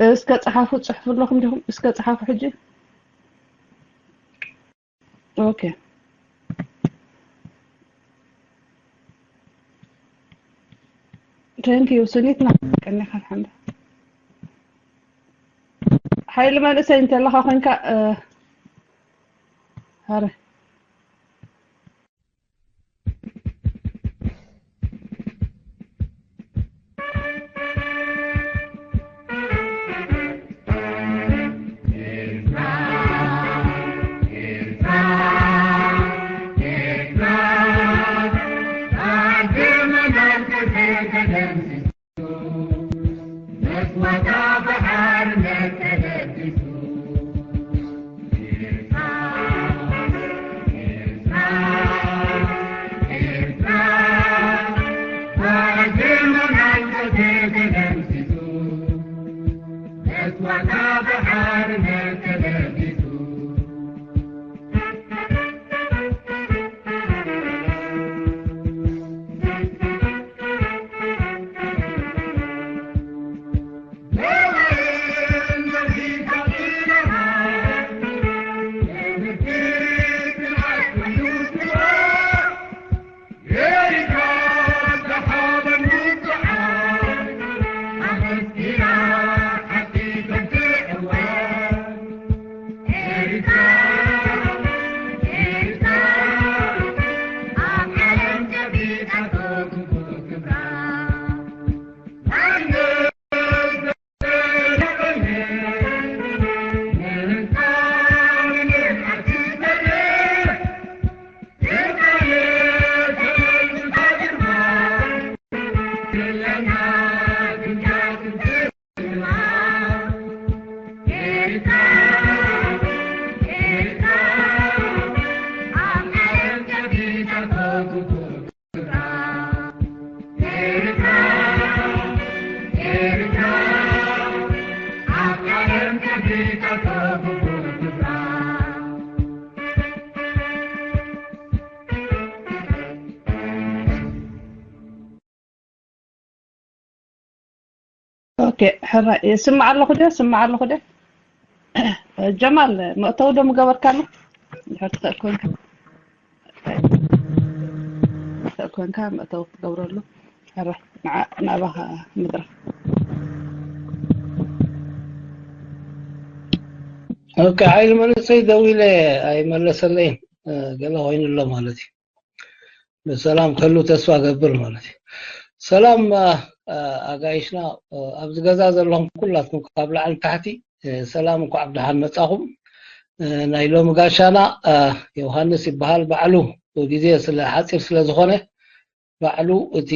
እስከ ጸሓፉ፣ ጽሕፉ ኣለኹም ዲኹም? እስከ ጸሓፉ ሕጂ። ኦኬ። Thank you። ስኒትና ቀኒኻ ሓንዳ። ሓይሊ መንእሰይ እንተለኻ ኮንካ፣ እ፣ ሃረ። ኦኬ፣ ሕራይ ይስማዕ ኣለኹ ድዮ? ስማዕ ኣለኹ ድዮ? ጀማል፣ መእተዊ ዶ ምገበርካሉ? እንድሕር ትኽእል ኮንካ፣ ትኽእል ኮንካ መእተዊ ክትገብረሉ። ሕራይ፣ ንዓ-፣ ናባኻ መድረኽ። ኦኬ፣ ሓይሊ መንእሰይ ደዊለ ኣይመለሰለይን፣ እ፣ ገለ ኮይኑ ኣሎ ማለት እዩ። ብሰላም ከሉ ተስፋ ገብር ማለት እዩ። ሰላም፣ እ፣ እ፣ ኣጋይሽና፣ እ፣ ኣብዚ ገዛ ዘለኹም ኩላትኩም ካብ ላዕሊ ታሕቲ፣ እ፣ ሰላም፣ እንኳዕ ብደሓን መጻኹም። እ፣ ናይ ሎሚ ጋሻና፣ እ፣ ዮሃንስ ይበሃል። ባዕሉ ግዜ ስለ ሓጺር ስለ ዝኾነ፣ ባዕሉ እቲ፣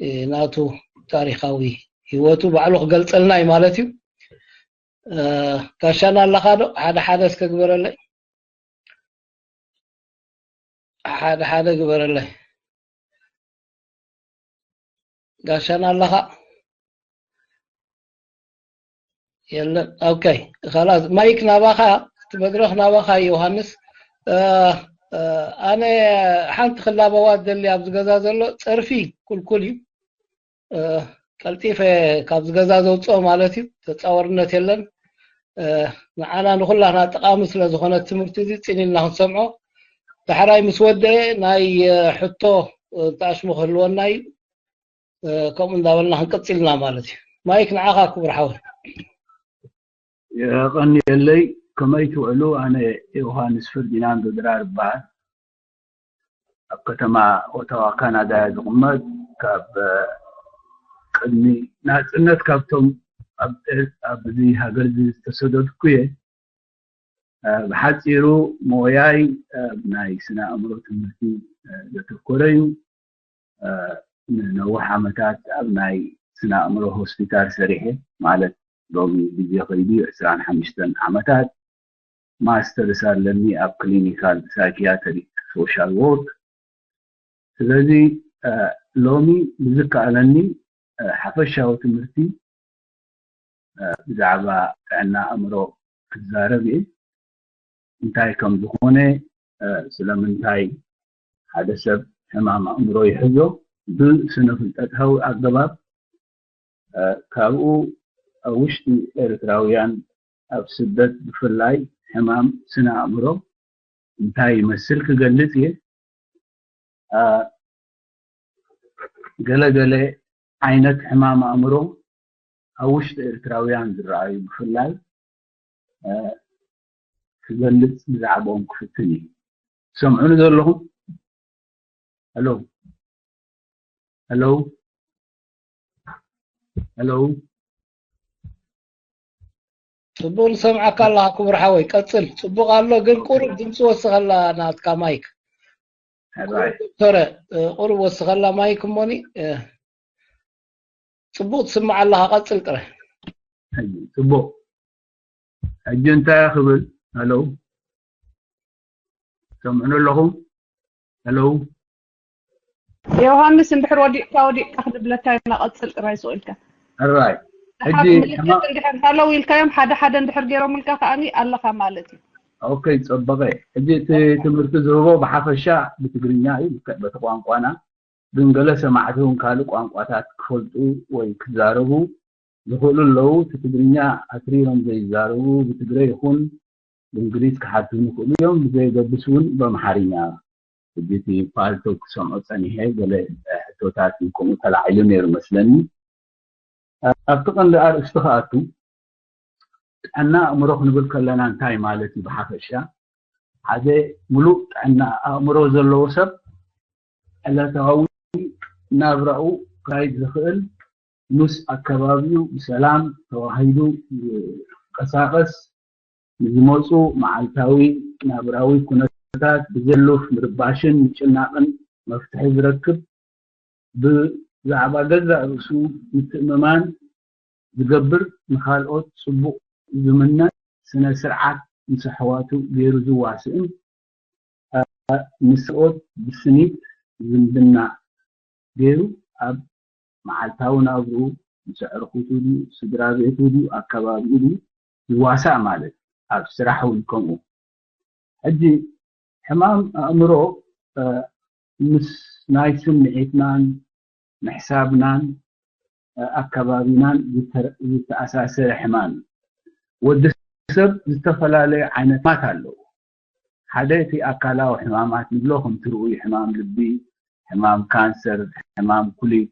እ፣ ናቱ ታሪኻዊ ህይወቱ ባዕሉ ክገልጸልና እዩ ማለት እዩ። እ፣ ጋሻና ኣለኻ ዶ? ሓደ ሓደ እስከ ግበረለይ። ሓደ ሓደ ግበረለይ። ጋሻና ኣለኻ? የለን። ኦኬ፣ ኸላስ፣ ማይክ ናባኻ፣ እቲ መድረኽ ናባኻ እዩ፣ ዮሃንስ። እ፣ እ፣ ኣነ ሓንቲ ክላበዋ ዝደሊ ኣብዚ ገዛ ዘሎ ጸርፊ ኩልኩል እዩ። እ፣ ቀልጢፈ ካብዚ ገዛ ዘውፅኦ ማለት እዩ። ተፃወርነት የለን። እ፣ ንዓና ንኹላና ጠቓሚ ስለ ዝኾነ ትምህርቲ እዚ ፅን ኢልና ክንሰምዖ፣ ዳሕራይ ምስ ወደአ ናይ፣ እ፣ ሕቶ፣ እ፣ ተኣሽሞ ክህልወና እዩ። እ፣ ከምኡ እንዳበልና ክንቅፅል ኢና ማለት እዩ። ማይክ ንዓኻ ክቡር ሓወይ። የቐንየለይ። ከመይ ትውዕሉ? ኣነ ዮሃንስ ፈርዲናንዶ ድራር እበሃል። ኣብ ከተማ ኦታዋ ካናዳ እየ ዝቕመጥ። ካብ፣ እ፣ ቅድሚ ናጽነት ካብቶም ኣብ፣ ኣብዚ ሃገር እዚ ዝተሰደድኩ እየ። እ፣ ብሓጺሩ ሞያይ ኣብ ናይ ስነ ኣእምሮ ትምህርቲ፣ እ፣ ዘተኮረ እዩ። እ፣ ንነዊሕ ዓመታት ኣብ ናይ ስነ ኣእምሮ ሆስፒታል ሰሪሐ፣ ማለት ሎሚ ግዜ ከይዱ ዕስራን ሓሙሽተን ዓመታት። ማስተርስ ኣለኒ ኣብ ክሊኒካል ሳይኪያትሪክ ሶሻል ወርክ። ስለዚ፣ እ፣ ሎሚ ብዝከኣለኒ፣ እ፣ ሓፈሻዊ ትምህርቲ፣ እ፣ ብዛዕባ ጥዕና ኣእምሮ ክዛረብ እየ። እንታይ ከም ዝኾነ፣ እ፣ ስለምንታይ ሓደ ሰብ ሕማም ኣእምሮ ይሕዞ፣ ብስነ ፍልጠታዊ ኣገባብ፣ እ፣ ካብኡ ኣብ ውሽጢ ኤርትራውያን ኣብ ስደት ብፍላይ ሕማም ስነ ኣእምሮ እንታይ ይመስል ክገልጽ እየ። ገለ ገለ ዓይነት ሕማም ኣእምሮ ኣብ ውሽጢ ኤርትራውያን ዝረኣዩ ብፍላይ ክገልጽ ብዛዕባኦም ክፍትን እዩ። ትሰምዑኒ ዘለኹም? ሄሎ፣ ሄሎ፣ ሄሎ። ጽቡቕ ንሰምዓካ ኣለኻ ክቡር ሓወይ፣ ቀጽል። ጽቡቕ ኣሎ ግን ቁሩብ ድምፂ ወስኸላ ናትካ ማይክ። ዶክተረ፣ ቁሩብ ወስኸላ ማይክ እሞኒ። ጽቡቕ ትስምዓ ኣለኻ፣ ቀጽል ጥራይ። ጽቡቕ። ሕጂ እንታይ ክብል? ሄሎ፣ ትሰምዑኒ ኣለኹም? ሄሎ። ዮሃንስ፣ እንድሕር ወዲቕካ ወዲቕካ ክንብለካ ኢና። ቀጽል ጥራይ ስቕ ኢልካ። ሕራይ። ሕጂ ምልክት እንድሕር ሃለው ኢልካዮም ሓደ ሓደ እንድሕር ገይሮምልካ ከኣኒ ኣለኻ ማለት እዩ። ኦኬ፣ ጸበቐ። ሕጂ እቲ ትምህርቲ ዝህቦ ብሓፈሻ ብትግርኛ እዩ፣ ልክዕ በቲ ቋንቋና። ግን ገለ ሰማዕቲ እውን ካልእ ቋንቋታት ክፈልጡ ወይ ክዛረቡ ዝኽእሉ ኣለዉ። እቲ ትግርኛ ኣትሪሮም ዘይዛረቡ ብትግረ ይኹን ብእንግሊዝ ክሓቱ ይኽእሉ እዮም። ብዘየገድስ እውን ብኣምሓርኛ። ሕጂ እቲ ፓልቶክ ክሰምዖ ጸኒሐ፣ ገለ ሕቶታት ከምኡ ተላዒሉ ነይሩ መስለኒ። ኣብቲ ቀንዲ ኣርእስቲ ክኣቱ፣ ጥዕና ኣእምሮ ክንብል ከለና እንታይ ማለት እዩ? ብሓፈሻ ሓደ ሙሉእ ጥዕና ኣእምሮ ዘለዎ ሰብ ዕለታዊ ናብራኡ ክካይድ ዝኽእል፣ ምስ ኣከባቢኡ ብሰላም ተዋሂዱ ዝንቀሳቐስ፣ ንዝመፁ መዓልታዊ ናብራዊ ኩነታት ብዘሉፍ ምርባሽን ምጭናቕን መፍትሒ ዝረክብ፣ ብዛዕባ ገዛእ ርእሱ ምትእምማን ዝገብር፣ ንኻልኦት ጽቡቕ ዝምነ፣ ስነ ስርዓት ምስ ኣሕዋቱ ገይሩ ዝዋስእን፣ ምስ ሰብኦት ብስኒት ዝምድና ገይሩ ኣብ መዓልታዊ ናብርኡ ምስ ኣዕርኹቱ ድዩ፣ ስድራ ቤቱ ድዩ፣ ኣከባቢኡ ድዩ ዝዋሳእ ማለት፣ ኣብ ስራሕ እውን ከምኡ። ሕጂ ሕማም ኣእምሮ ምስ ናይ ስምዒትናን ምሕሳብናን ኣከባቢናን ዝተኣሳሰረ ሕማም እዩ። ወዲ ሰብ ዝተፈላለዩ ዓይነት ሕማማት ኣለዎ። ሓደ እቲ ኣካላዊ ሕማማት ንብሎ፣ ከምቲ ርኡይ ሕማም ልቢ፣ ሕማም ካንሰር፣ ሕማም ኩሊት፣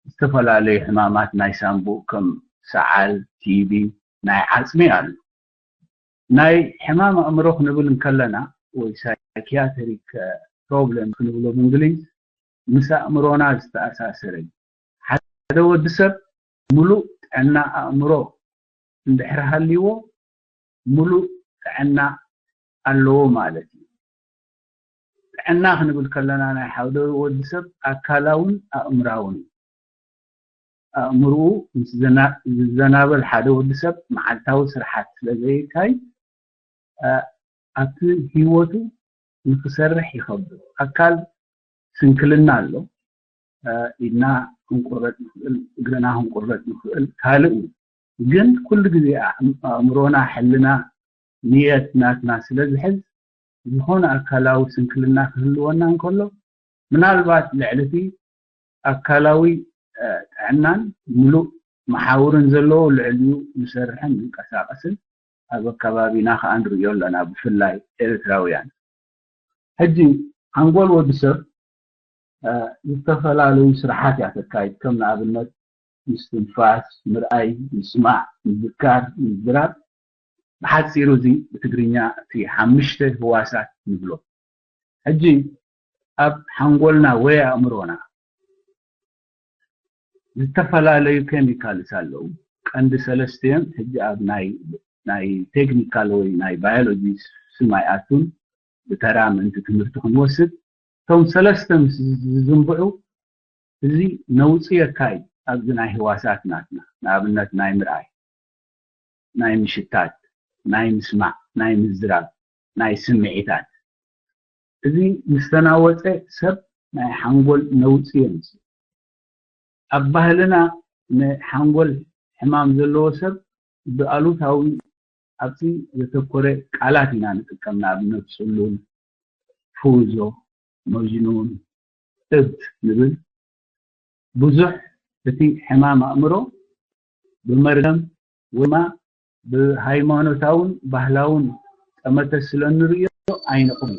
ዝተፈላለዩ ሕማማት ናይ ሳንቡእ ከም ሰዓል፣ ቲቢ፣ ናይ ዓጽሚ ኣሎ። ናይ ሕማም ኣእምሮ ክንብል እንከለና ወይ ሳይኪያትሪክ ፕሮብለም ክንብሎ ብእንግሊዝ ምስ ኣእምሮና ዝተኣሳሰረ እዩ። ሓደ ወዲ ሰብ ሙሉእ ጥዕና ኣእምሮ እንድሕር ሃልይዎ ሙሉእ ጥዕና ኣለዎ ማለት እዩ። ጥዕና ክንብል ከለና ናይ ሓደ ወዲ ሰብ ኣካላውን ኣእምራውን እዩ። ኣእምርኡ ምስ ዝዘናበል ሓደ ወዲ ሰብ መዓልታዊ ስርሓት ስለ ዘየካይድ ኣብቲ ህይወቱ ንክሰርሕ ይኸብዶ። ኣካል ስንክልና ኣሎ። ኢድና ክንቁረጥ ንኽእል፣ እግርና ክንቁረጥ ንኽእል፣ ካልእ እውን። ግን ኩሉ ግዜ ኣእምሮና፣ ሕልና፣ ንየት ናትና ስለ ዝሕዝ ዝኾነ ኣካላዊ ስንክልና ክህልወና እንከሎ ምናልባት ልዕሊ እቲ ኣካላዊ ጥዕናን ምሉእ መሓውርን ዘለዎ ልዕሊኡ ንሰርሕን ንንቀሳቐስን ኣብ ኣከባቢና ከዓ ንርእዮ ኣለና፣ ብፍላይ ኤርትራውያን። ሕጂ ሓንጎል ወዲ ሰብ ዝተፈላለዩ ስራሓት እያ ተካይድ። ከም ንኣብነት ምስትንፋስ፣ ምርኣይ፣ ምስማዕ፣ ምዝካር፣ ምዝራብ። ብሓፂሩ እዚ ብትግርኛ እቲ ሓምሽተ ህዋሳት ንብሎ። ሕጂ ኣብ ሓንጎልና ወይ ኣእምሮና ዝተፈላለዩ ኬሚካልስ ኣለዉ። ቀንዲ ሰለስተ እዮም። ሕጂ ኣብ ናይ ናይ ቴክኒካል ወይ ናይ ባዮሎጂ ስም ኣይኣቱን። ብተራ ምእንቲ ትምህርቲ ክንወስድ፣ እቶም ሰለስተ ምስ ዝዝንብዑ እዚ ነውፂ የካይድ ኣብዚ ናይ ህዋሳት ናትና። ንኣብነት ናይ ምርኣይ፣ ናይ ምሽታት፣ ናይ ምስማዕ፣ ናይ ምዝራብ፣ ናይ ስምዒታት። እዚ ምስ ተናወፀ ሰብ ናይ ሓንጎል ነውፂ የምፅእ። ኣብ ባህልና ንሓንጎል ሕማም ዘለዎ ሰብ ብኣሉታዊ ኣብቲ ዘተኮረ ቃላት ኢና ንጥቀም። ንኣብነት ጽሉል፣ ፉዞ፣ መጅኑን፣ እብድ ንብል። ብዙሕ እቲ ሕማም ኣእምሮ ብመርገም ወይማ ብሃይማኖታውን ባህላውን ጠመተ ስለ ንርእዮ ኣይንቕም።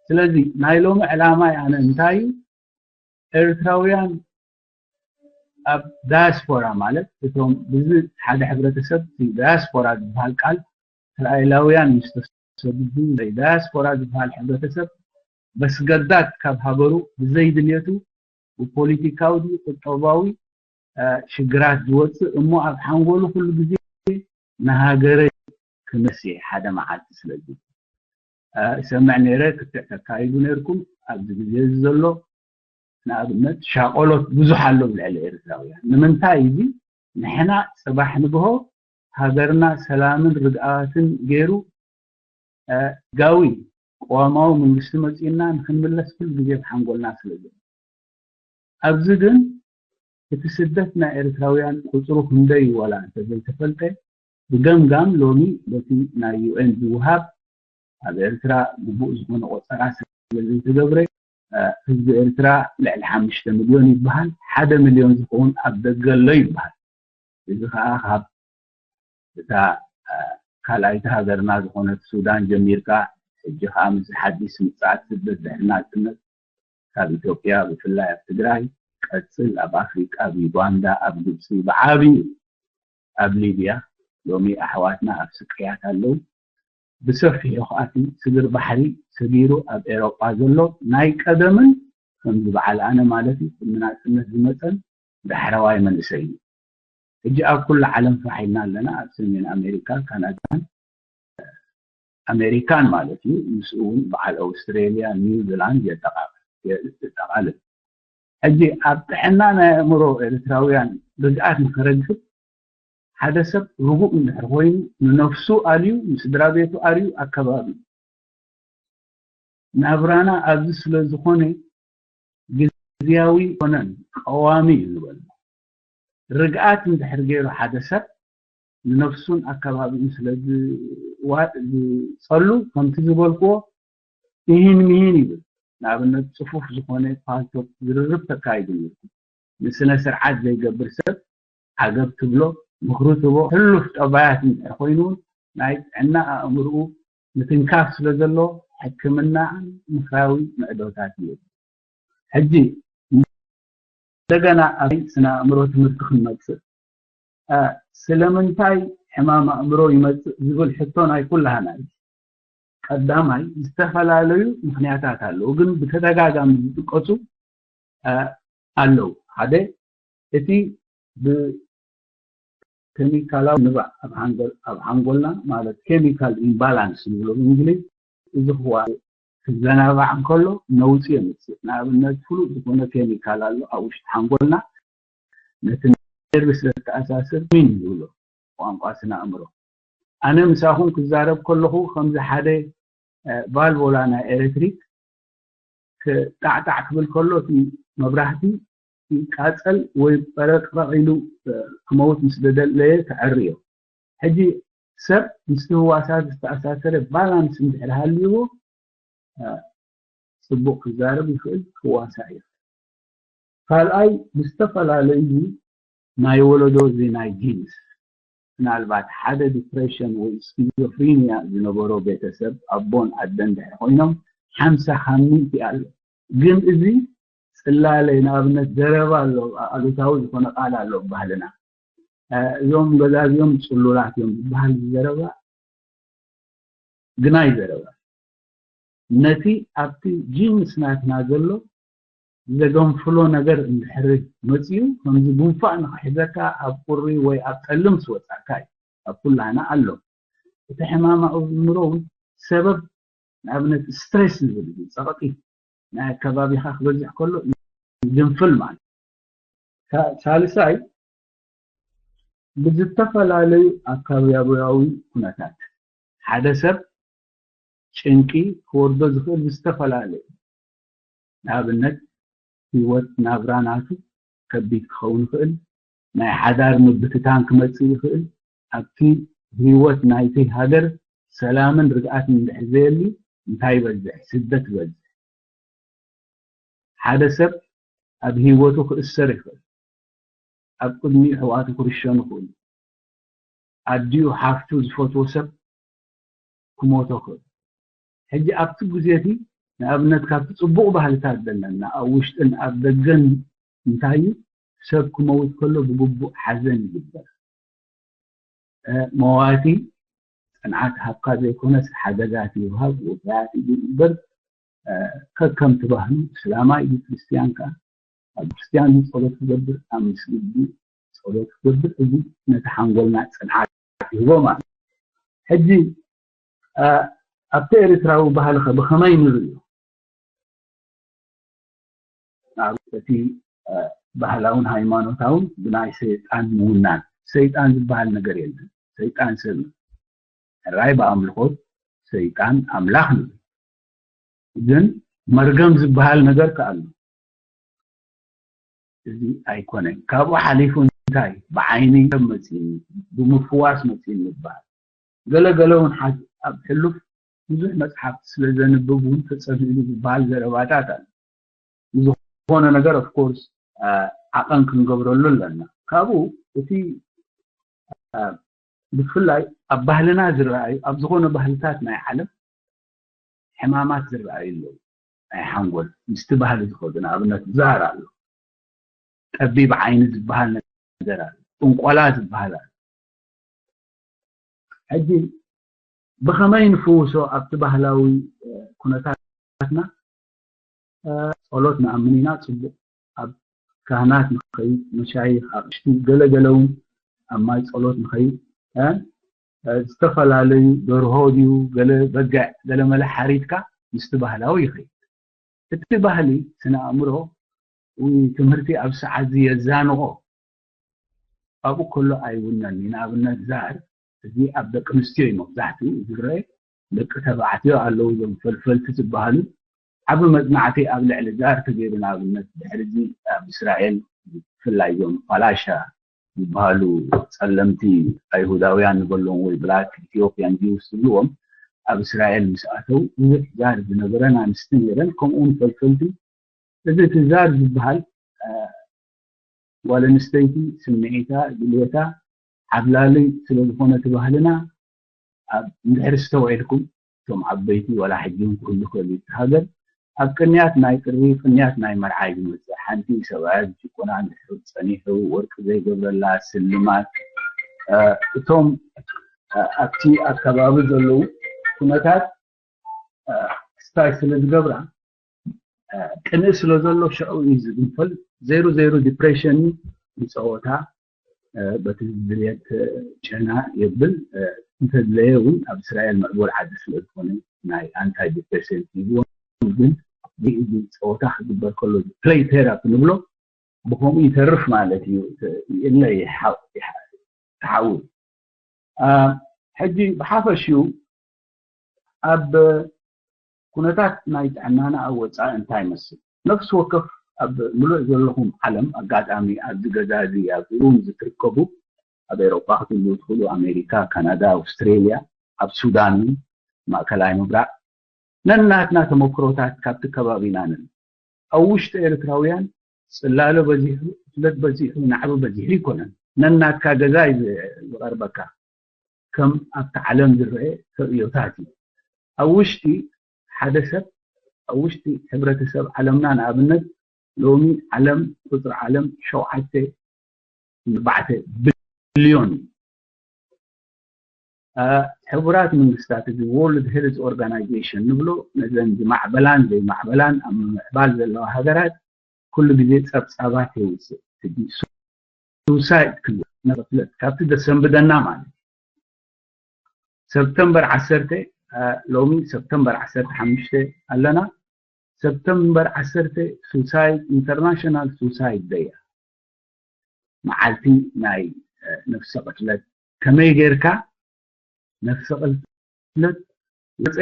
ስለዚ ናይ ሎሚ ዕላማይ ኣነ እንታይ እዩ? ኤርትራውያን ኣብ ዳያስፖራ ማለት እቶም ብዚ ሓደ ሕብረተሰብ ዳያስፖራ ዝበሃል ቃል እስራኤላውያን ምስ ተሰድዱ ዳያስፖራ ዝበሃል ሕብረተሰብ በስገዳድ ካብ ሃገሩ ብዘይድልየቱ ብፖለቲካዊ ቁጠባዊ ሽግራት ዝወፅእ እሞ ኣብ ሓንጎሉ ኩሉ ግዜ ንሃገረ ክመስ ሓደ መዓልቲ ስለዚ ሰምዕ ነይረ ክትዕ ተካይዱ ነርኩም ኣብዚ ግዜ ዘሎ ንኣብነት ሻቆሎት ብዙሕ ኣሎ ብልዕሊ ኤርትራውያን ንምንታይ እዚ ንሕና ፅባሕ ንግሆ ሃገርና ሰላምን ርግኣትን ገይሩ ጋዊ ቅዋማዊ መንግስቲ መፂእና ንክንምለስ ኩሉ ግዜ ብሓንጎልና ስለ ዘሎ ኣብዚ ግን እቲ ስደት ናይ ኤርትራውያን ቁፅሩ ክንደይ ዋላ እንተዘይተፈልጠ ብገምጋም ሎሚ በቲ ናይ ዩኤን ዝውሃብ ኣብ ኤርትራ ግቡእ ዝኾነ ቆፀራ ስለዘይተገብረ ህዝቢ ኤርትራ ልዕሊ ሓሙሽተ ሚልዮን ይበሃል ሓደ ሚልዮን ዝኸውን ኣብ ደገ ኣሎ ይበሃል እዚ ከዓ ካብ እታ ካልኣይቲ ሃገርና ዝኾነት ሱዳን ጀሚርካ ሕጂ ከዓ ምስ ሓዲስ ምፅኣት ስደት ድሕሪ ናፅነት ካብ ኢትዮጵያ ብፍላይ ኣብ ትግራይ ቀፅል ኣብ ኣፍሪቃ ኣብ ዩጋንዳ ኣብ ግብፂ ብዓብዩ ኣብ ሊብያ ሎሚ ኣሕዋትና ኣብ ስቅያት ኣለዉ ብሰፊሑ ከኣቲ ስግር ባሕሪ ሰጊሩ ኣብ ኤሮጳ ዘሎ ናይ ቀደምን ከምዚ በዓል ኣነ ማለት እዩ ቅድሚ ናፅነት ዝመፀን ዳሕረዋይ መንእሰይ እዩ ሕጂ ኣብ ኩሉ ዓለም ፋሕ ኢልና ኣለና ኣብ ሰሜን ኣሜሪካ ካናዳን ኣሜሪካን ማለት እዩ ምስኡ እውን በዓል ኣውስትሬልያ ኒውዚላንድ የጠቃልል ሕጂ ኣብ ጥዕና ናይ ኣእምሮ ኤርትራውያን ርግኣት ንክረግብ ሓደ ሰብ ርጉእ እንድሕር ኮይኑ ንነፍሱ ኣልዩ ንስድራ ቤቱ ኣርዩ ኣከባቢ ናብራና ኣብዚ ስለ ዝኾነ ግዝያዊ ኮነን ቀዋሚ እዩ ዝበል ርግኣት እንድሕር ገይሩ ሓደ ሰብ ንነፍሱን ኣከባቢኡን ስለ ዝዋጥ ዝፀሉ ከምቲ ዝበልክዎ ይህን ምሂን ይብል ንኣብነት ፅፉፍ ዝኾነ ፓልቶክ ዝርርብ ተካይዱ ነርኩም ንስነ ስርዓት ዘይገብር ሰብ ዓገብ ትብሎ ምኽሪ ትቦ ሕሉፍ ጠባያት እንድሕር ኮይኑ እውን ናይ ጥዕና ኣእምርኡ ምትንካፍ ስለ ዘሎ ሕክምና ምኽራዊ ምዕዶታት እዩ ሕጂ እንደገና ኣብ ስነ ኣእምሮ ትምህርቲ ክንመፅእ ስለምንታይ ሕማም ኣእምሮ ይመፅእ ዝብል ሕቶ ናይ ኩላህና እዩ ቀዳማይ ዝተፈላለዩ ምክንያታት ኣለዉ ግን ብተደጋጋሚ ዝጥቀሱ ኣለዉ ሓደ እቲ ብኬሚካላዊ ንባዕ ኣብ ሓንጎልና ማለት chemical imbalance ንብሎ ብእንግሊዝ እዚ ክዋ ክዘናባዕ እንከሎ ነውፂ የምፅእ ንኣብነት ፍሉጥ ዝኾነ chemical ኣሎ ኣብ ውሽጢ ሓንጎልና ነቲ ነርቭ ስለ ዝተኣሳስር ሚን ዝብሎ ቋንቋ ስነ ኣእምሮ ኣነ ምሳኹም ክዛረብ ከለኹ ከምዚ ሓደ ቫልቮላ ናይ ኤሌክትሪክ ጣዕጣዕ ክብል ከሎ እቲ መብራህቲ ይቃፀል ወይ በረቅረቅ ኢሉ ክመውት ምስ ደደለየ ተዐርዮ ሕጂ ሰብ ምስቲ ህዋሳት ዝተኣሳሰረ ባላንስ እንድሕር ሃልይዎ ፅቡቅ ክዛረብ ይኽእል ክዋሳእ ይኽእል ካልኣይ ብዝተፈላለዩ ናይ ወለዶ እዚ ናይ ጂንስ ምናልባት ሓደ ዲፕሬሽን ወይ ስኪዞፍሪኒያ ዝነበሮ ቤተሰብ ኣቦን ኣደን ድሕሪ ኮይኖም ሓምሳ ካብ ሚእቲ ኣሎ ግን እዚ ፅላለ ንኣብነት ዘረባ ኣሎ ኣሉታዊ ዝኾነ ቃል ኣሎ ባህልና እዞም ገዛዚኦም ፅሉላት እዮም ዝበሃል ዘረባ ግናይ ዘረባ ነቲ ኣብቲ ጂንስ ናትና ዘሎ ዘገንፍሎ ነገር እንድሕር መፅዩ ከምዚ ጉንፋእ ንክሕዘካ ኣብ ቁሪ ወይ ኣብ ፀልም ስወፃካ እዩ ኣብ ኩላና ኣሎ እቲ ሕማም ኣእምሮ እውን ሰበብ ንኣብነት ስትሬስ ንብል ጸቕጢ ናይ ኣከባቢኻ ክበዝሕ ከሎ ይግንፍል ማለት ሳልሳይ ብዝተፈላለዩ ኣካባቢያዊ ኩነታት ሓደ ሰብ ጭንቂ ክወርዶ ዝኽእል ብዝተፈላለዩ ንኣብነት ህይወት ናብራ ናቱ ከቢድ ክኸውን ይኽእል ናይ ሓዳር ምብትታን ክመፅእ ይኽእል ኣብቲ ህይወት ናይቲ ሃገር ሰላምን ርግኣትን እንድሕር ዘየሊ እንታይ ይበዝሕ ስደት ይበዝሕ ሓደ ሰብ ኣብ ህይወቱ ክእሰር ይኽእል ኣብ ቅድሚኡ ኣሕዋቱ ክርሸኑ ይኽእሉ ኣዲኡ ሓፍቱ ዝፈትዎ ሰብ ክሞቶ ክእል። ሕጂ ኣብቲ ግዜ እቲ ንኣብነት ካብቲ ጽቡቕ ባህልታት ዘለና ኣብ ውሽጥን ኣብ ደገን እንታይ እዩ ሰብ ክመውት ከሎ ብግቡእ ሓዘን ይግበር። መዋቲ ጽንዓት ሃብካ ዘይኮነስ ሓገዛት ይውሃብ፣ ውፍያት ይግበር። ከከምቲ ባህሉ እስላማይ እዩ ክርስትያን ከኣ ኣብ ክርስትያን ጸሎት ክገብር ኣብ ምስጊድ ጸሎት ክገብር እዚ ነቲ ሓንጎልና ጽንዓት ይህቦ ማለት። ሕጂ ኣብቲ ኤርትራዊ ባህልኸ ብኸመይ ንርእዮ? ኣብ እቲ ባህላውን ሃይማኖታውን ብናይ ሰይጣን ምውናን። ሰይጣን ዝበሃል ነገር የለን። ሰይጣን ሰብ እዩ። ሕራይ ብኣምልኾት ሰይጣን ኣምላኽ ንብል። ግን መርገም ዝበሃል ነገር ከኣሉ እዚ ኣይኮነን። ካብኡ ሓሊፉ እንታይ ብዓይኒ ሰብ መፂኒ፣ ብምፍዋስ መፂኒ ይበሃል። ገለገለ እውን ኣብ ሕሉፍ ብዙሕ መፅሓፍቲ ስለ ዘንብብ እውን ተፀሊሉ ዝበሃል ዘረባታት ኣሎ። ዝኾነ ነገር of course ዓቐን ክንገብረሉ ኣለና። ካብኡ እቲ ብፍላይ ኣብ ባህልና ዝረኣዩ ኣብ ዝኾነ ባህልታት ናይ ዓለም ሕማማት ዝረኣዩ ኣለዉ። ናይ ሓንጎል ምስቲ ባህሊ ዝኸዱ ንኣብነት ዛር ኣሎ፣ ጠቢብ ዓይኒ ዝበሃል ነገር ኣሎ፣ ጥንቆላ ዝበሃል ኣሎ። ሕጂ ብኸመይ ንፍውሶ ኣብቲ ባህላዊ ኩነታትና ጸሎት ንኣምን ኢና። ጽቡቕ ኣብ ካህናት ንኸይድ፣ መሻይኽ፣ ኣቕሽቲ፣ ገለገለ እውን ኣብ ማይ ጸሎት ንኸይድ፣ እ፣ እ፣ ዝተፈላለዩ ደርሆ ድዩ፣ ገለ በግዕ፣ ገለ መለ ሓሪድካ ምስቲ ባህላዊ ይኸይድ። እቲ ባህሊ ስነ ኣእምሮ ወይ ትምህርቲ ኣብ ሰዓት እዚ የዛንቖ። ኣብኡ ከሎ ኣይውነን እዩ። ንኣብነት ዛር እዚ ኣብ ደቂ ኣንስትዮ እዩ መብዛሕትኡ ዝረአ። ደቂ ተባዕትዮ ኣለዉ እዞም ፈልፈልቲ ዝበሃሉ። ዓቢ መጽናዕቲ ኣብ ልዕሊ ዛር ተገይሩ ንኣብነት ድሕሪ እዚ ኣብ እስራኤል ብፍላይ እዞም ፋላሻ ዝበሃሉ ጸለምቲ ኣይሁዳውያን ንበሎም ወይ ብላክ ኢትዮጵያን ጂውስ ዝብልዎም ኣብ እስራኤል ምስ ኣተው ብዙሕ ዛር ዝነበረን ኣንስቲ ነይረን ከምኡውን ፈልፈልቲ እዚ እቲ ዛር ዝበሃል ጓል ኣንስተይቲ ስምዒታ ድልየታ ዓብላሊ ስለ ዝኾነ እቲ ባህልና ኣብ እንድሕር ዝተውዒልኩም እቶም ዓበይቲ ዋላ ሕጂ እውን ክህሉ ክእል እዩ እቲ ሃገር ኣብ ቅንያት ናይ ጥሪ ቅንያት ናይ መርዓ እዩ ዝመፅእ ሓንቲ ሰብኣያ ዝጭቆና እንድሕር ፀኒሑ ወርቂ ዘይገብረላ ስልማት እቶም ኣብቲ ኣከባቢ ዘለዉ ኩነታት ስታይ ስለ ዝገብራ ቅንኢ ስለ ዘሎ ሽዑ እዩ ዝግንፈል ዘይሩ ዘይሩ ዲፕሬሽን ይፀወታ በቲ ድልየት ጨና የብል እንተድለየ እውን ኣብ እስራኤል ምዕቡል ዓዲ ስለ ዝኾነ ናይ ኣንታይ ዲፕሬሽን ይህብዎም ግን ጸወታ ክግበር ከሎ ፕሌይ ቴራፒ ንብሎ ብከምኡ ይተርፍ ማለት እዩ የለ ይሓው ይሓው ሕጂ ብሓፈሽኡ ኣብ ኩነታት ናይ ጥዕናና ኣብ ወፃኢ እንታይ ይመስል? ነፍሲ ወከፍ ኣብ ምሉእ ዘለኹም ዓለም ኣጋጣሚ ኣብዚ ገዛ እዚ ኣብዚ ሩም ዝትርከቡ ኣብ ኤሮጳ ክትህልዉ ትኽእሉ ኣሜሪካ፣ ካናዳ፣ ኣውስትሬልያ፣ ኣብ ሱዳን እውን ማእከላይ ምብራቕ ነናትና ተመክሮታት ካብቲ ከባቢና ን ኣብ ውሽጢ ኤርትራውያን ጽላሎ በዚሑ፣ ፍለት በዚሑ፣ ናዕቢ በዚሑ ኣይኮነን። ነናትካ ገዛ እዩ ዝቐርበካ። ከም ኣብቲ ዓለም ዝረአ ተርእዮታት እዩ። ኣብ ውሽጢ ሓደ ሰብ፣ ኣብ ውሽጢ ሕብረተሰብ ዓለምና ንኣብነት ሎሚ ዓለም ቁጽሪ ዓለም ሸውዓተ ንባዕተ ቢልዮን እዩ። ሕቡራት መንግስታት እዚ ወርልድ ሄልዝ ኦርጋናይዜሽን ንብሎ ነዘን ዝማዕበላን ዘይማዕበላን ኣብ ምምዕባል ዘለዋ ሃገራት ኩሉ ግዜ ጸብጻባት የውፅእ። ሕጂ ሱሳይድ ክንብል ነቐፍለት ካብቲ ዘሰንብደና ማለት እዩ። ሰብተምበር ዓሰርተ ሎሚ ሰብተምበር ዓሰርተ ሓሙሽተ ኣለና። ሰብተምበር ዓሰርተ ሱሳይድ ኢንተርናሽናል ሱሳይድ ደይ እያ። መዓልቲ ናይ ነፍሰ ቅትለት ከመይ ጌርካ ነፍሰ ቅትለት ወፀ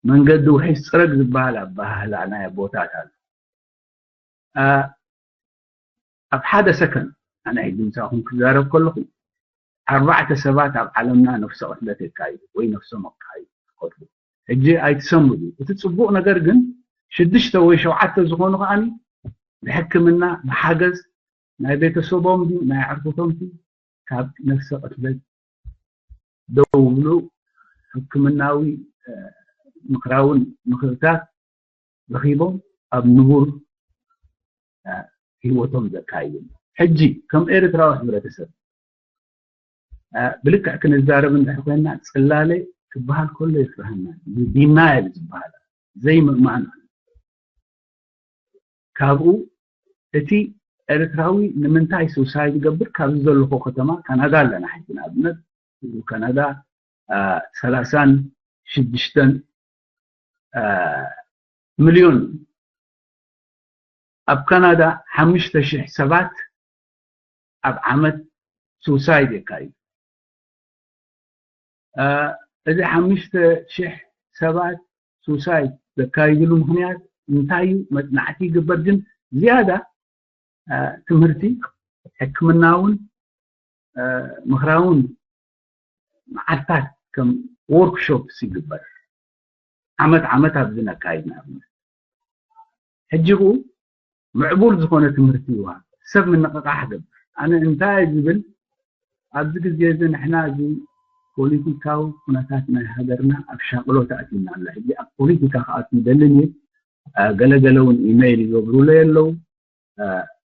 መንገዲ ውሒስ ፅረግ ዝበሃል ኣባህላ ናይ ኣቦታት ኣሎ። ኣብ ሓደ ሰከንድ ኣነ ሕጂ ምሳኹም ክዛረብ ከለኹ ኣርባዕተ ሰባት ኣብ ዓለምና ነፍሰ ቅትለት የካይዱ ወይ ነፍሶም ኣካይዱ ይኸትሉ። ሕጂ ኣይትሰንብዱ። እቲ ፅቡቕ ነገር ግን ሽዱሽተ ወይ ሸውዓተ ዝኾኑ ከዓኒ ብሕክምና ብሓገዝ ናይ ቤተሰቦም ድዩ ናይ ኣዕርክቶም ድዩ ካብ ነፍሰ ቅትለት ደው ዝብሉ ሕክምናዊ ምክራውን ምክርታት ረኺቦም ኣብ ንቡር ህይወቶም ዘካይዱ። ሕጂ ከም ኤርትራዊ ሕብረተሰብ ብልክዕ ክንዛረብ እንድሕር ኮይና፣ ጽላለ ክበሃል ከሎ የፍርሃና። ዲናየል ዝበሃል ዘይምእማን። ካብኡ እቲ ኤርትራዊ ንምንታይ ሱሳይድ ይገብር? ካብዚ ዘለኹ ከተማ ካናዳ ኣለና። ሕጂ ንኣብነት ህዝቢ ካናዳ ሰላሳን ሽዱሽተን ሚልዮን፣ ኣብ ካናዳ ሓሙሽተ ሽሕ ሰባት ኣብ ዓመት ሱሳይድ የካይዱ። እዚ ሓሙሽተ ሽሕ ሰባት ሱሳይድ ዘካይድሉ ምኽንያት እንታይ እዩ? መጽናዕቲ ይግበር፣ ግን ዝያዳ ትምህርቲ ሕክምናውን ምኽራውን መዓልታት ከም ወርክሾፕስ ይግበር። ዓመት ዓመት ኣብዚ ነካይድ ንኣብነት። ሕጂ ብኡ ምዕቡል ዝኾነ ትምህርቲ ይወሃብ፣ ሰብ ምንቕቓሕ ገብር። ኣነ እንታይ ዝብል ኣብዚ ግዜ እዚ ንሕና እዚ ፖለቲካዊ ኩነታት ናይ ሃገርና ኣብ ሻቕሎት ኣእቲና ኣሎ። ሕጂ ኣብ ፖለቲካ ክኣቱ ይደልን እየ። ገለገለ እውን ኢሜይል ይገብሩለይ ኣለዉ።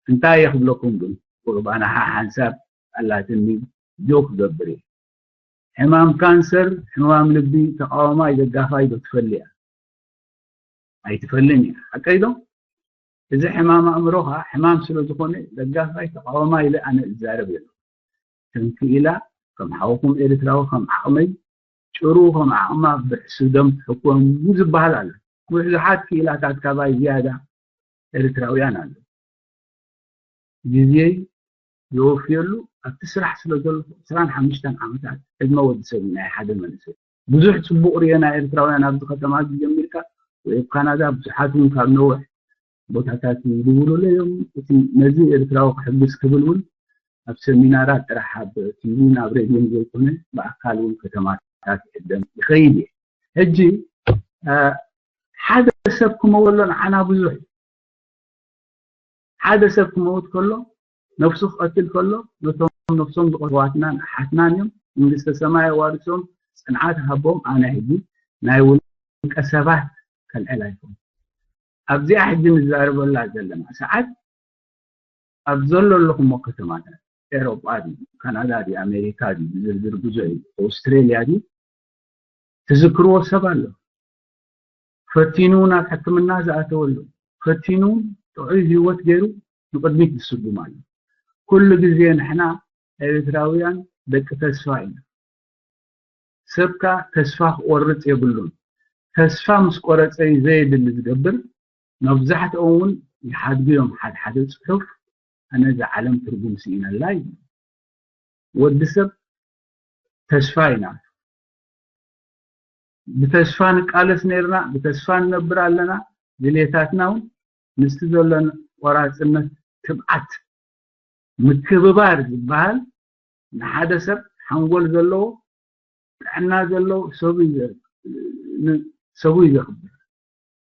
እንታይ የኽብለኩም ግን ቁርባና ሓንሳብ ኣላትኒ ጆክ ገብር እየ። ሕማም ካንሰር፣ ሕማም ልቢ ተቃዋማይ ደጋፋይ ዶ ትፈልያ? ኣይትፈልኒ እያ። ሓቀይ ዶ? እዚ ሕማም ኣእምሮ ከዓ ሕማም ስለ ዝኾነ ደጋፋይ ተቃዋማይ ኢለ ኣነ እዛረብ የለ። ከም ክኢላ፣ ከም ሓውኩም ኤርትራዊ፣ ከም ዓቕመይ ጭሩ ከም ዓቕማ ብሕሱ ደም ትሕኮም ዝበሃል ኣሎ። ብዙሓት ክኢላታት ካባይ ዝያዳ ኤርትራውያን ኣለዉ። ግዜይ የወፍየሉ ኣብቲ ስራሕ ስለ ዘለኹ ዕስራን ሓሙሽተን ዓመታት ዕድመ ወዲ ሰብ እዩ ናይ ሓደ መንእሰይ። ብዙሕ ጽቡቕ ርየ ናይ ኤርትራውያን ኣብዚ ከተማ እዚ ጀሚርካ ወይ ኣብ ካናዳ ብዙሓት እውን ካብ ነውሕ ቦታታት ይድውሉለይ እዮም። እቲ ነዚ ኤርትራዊ ክሕግዝ ክብል እውን ኣብ ሰሚናራት ጥራሕ ኣብ ቲቪን ኣብ ሬድዮን ዘይኮነ ብኣካል እውን ከተማታት ይዕደም ይኸይድ እየ። ሕጂ ሓደ ሰብ ክመወሎ ንዓና ብዙሕ ሓደ ሰብ ክመውት ከሎ ነፍሱ ክቐትል ከሎ ነቶም ነፍሶም ዝቐትሉ ኣሕዋትናን ኣሓትናን እዮም። መንግስተ ሰማይ ኣዋርሶም ጽንዓት ሃቦም። ኣነ ሕጂ ናይ ውልቀ ሰባት ከልዕል ኣይኮን ኣብዚኣ ሕጂ ንዛረበላ ዘለና ሰዓት ኣብ ዘሎ ኣለኹሞ ከተማታት ኤሮጳ ድዩ ካናዳ ድዩ ኣሜሪካ ድዩ ብዝርዝር ብዙሕ እዩ ኣውስትሬልያ ድዩ ትዝክርዎ ሰብ ኣሎ ፈቲኑ ናብ ሕክምና ዝኣተወሉ ፈቲኑ ጥዑይ ህይወት ገይሩ ንቕድሚት ዝስጉም ኣሎ። ኩሉ ግዜ ንሕና ኤርትራውያን ደቂ ተስፋ ኢና። ሰብካ ተስፋ ክቆርጽ የብሉን። ተስፋ ምስ ቆረጸ እዩ ዘየድሊ ዝገብር። መብዛሕትኦም እውን ይሓድጉ እዮም። ሓድሓደ ጽሑፍ ኣነ እዛ ዓለም ትርጉም ስኢነላ እዩ። ወዲ ሰብ ተስፋ ኢና ብተስፋ ንቃለስ ነርና ብተስፋ ንነብር ኣለና ድሌታትና እውን ምስቲ ዘሎን ቆራፅነት ትብዓት ምክብባር ዝበሃል ንሓደ ሰብ ሓንጎል ዘለዎ ጥዕና ዘለዎ ሰብእዩ ዘክብር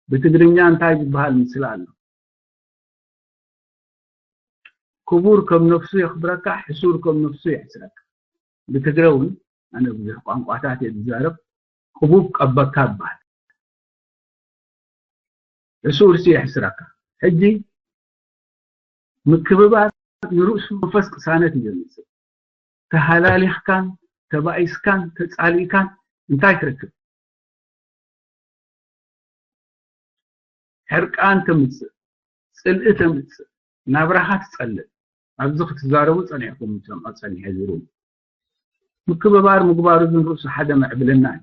ብትግርኛ እንታይ ዝበሃል ምስላ ኣሎ ክቡር ከም ነፍሱ የኽብረካ ሕሱር ከም ነፍሱ የሕስረካ ብትግረ እውን ኣነ ብዙሕ ቋንቋታት እየ ዝዛረብ ቅቡብ ቀበካ ይበሃል ሕሱር ሲ የሕስረካ ሕጂ ምክብባር ንርእሱ መንፈስ ቅሳነት እዩ ዘምፅእ ተሃላሊኽካን ተባኢስካን ተፃሊእካን እንታይ ትረክብ ሕርቃን ተምፅእ ፅልኢ ተምፅእ ናብራኻ ትፀልእ ኣብዚ ክትዛረቡ ፀኒሕኩም ሰምዖ ፀኒሐ ዝሩ ምክብባር ምግባሩ ዝንርእሱ ሓደ መዕብልና እዩ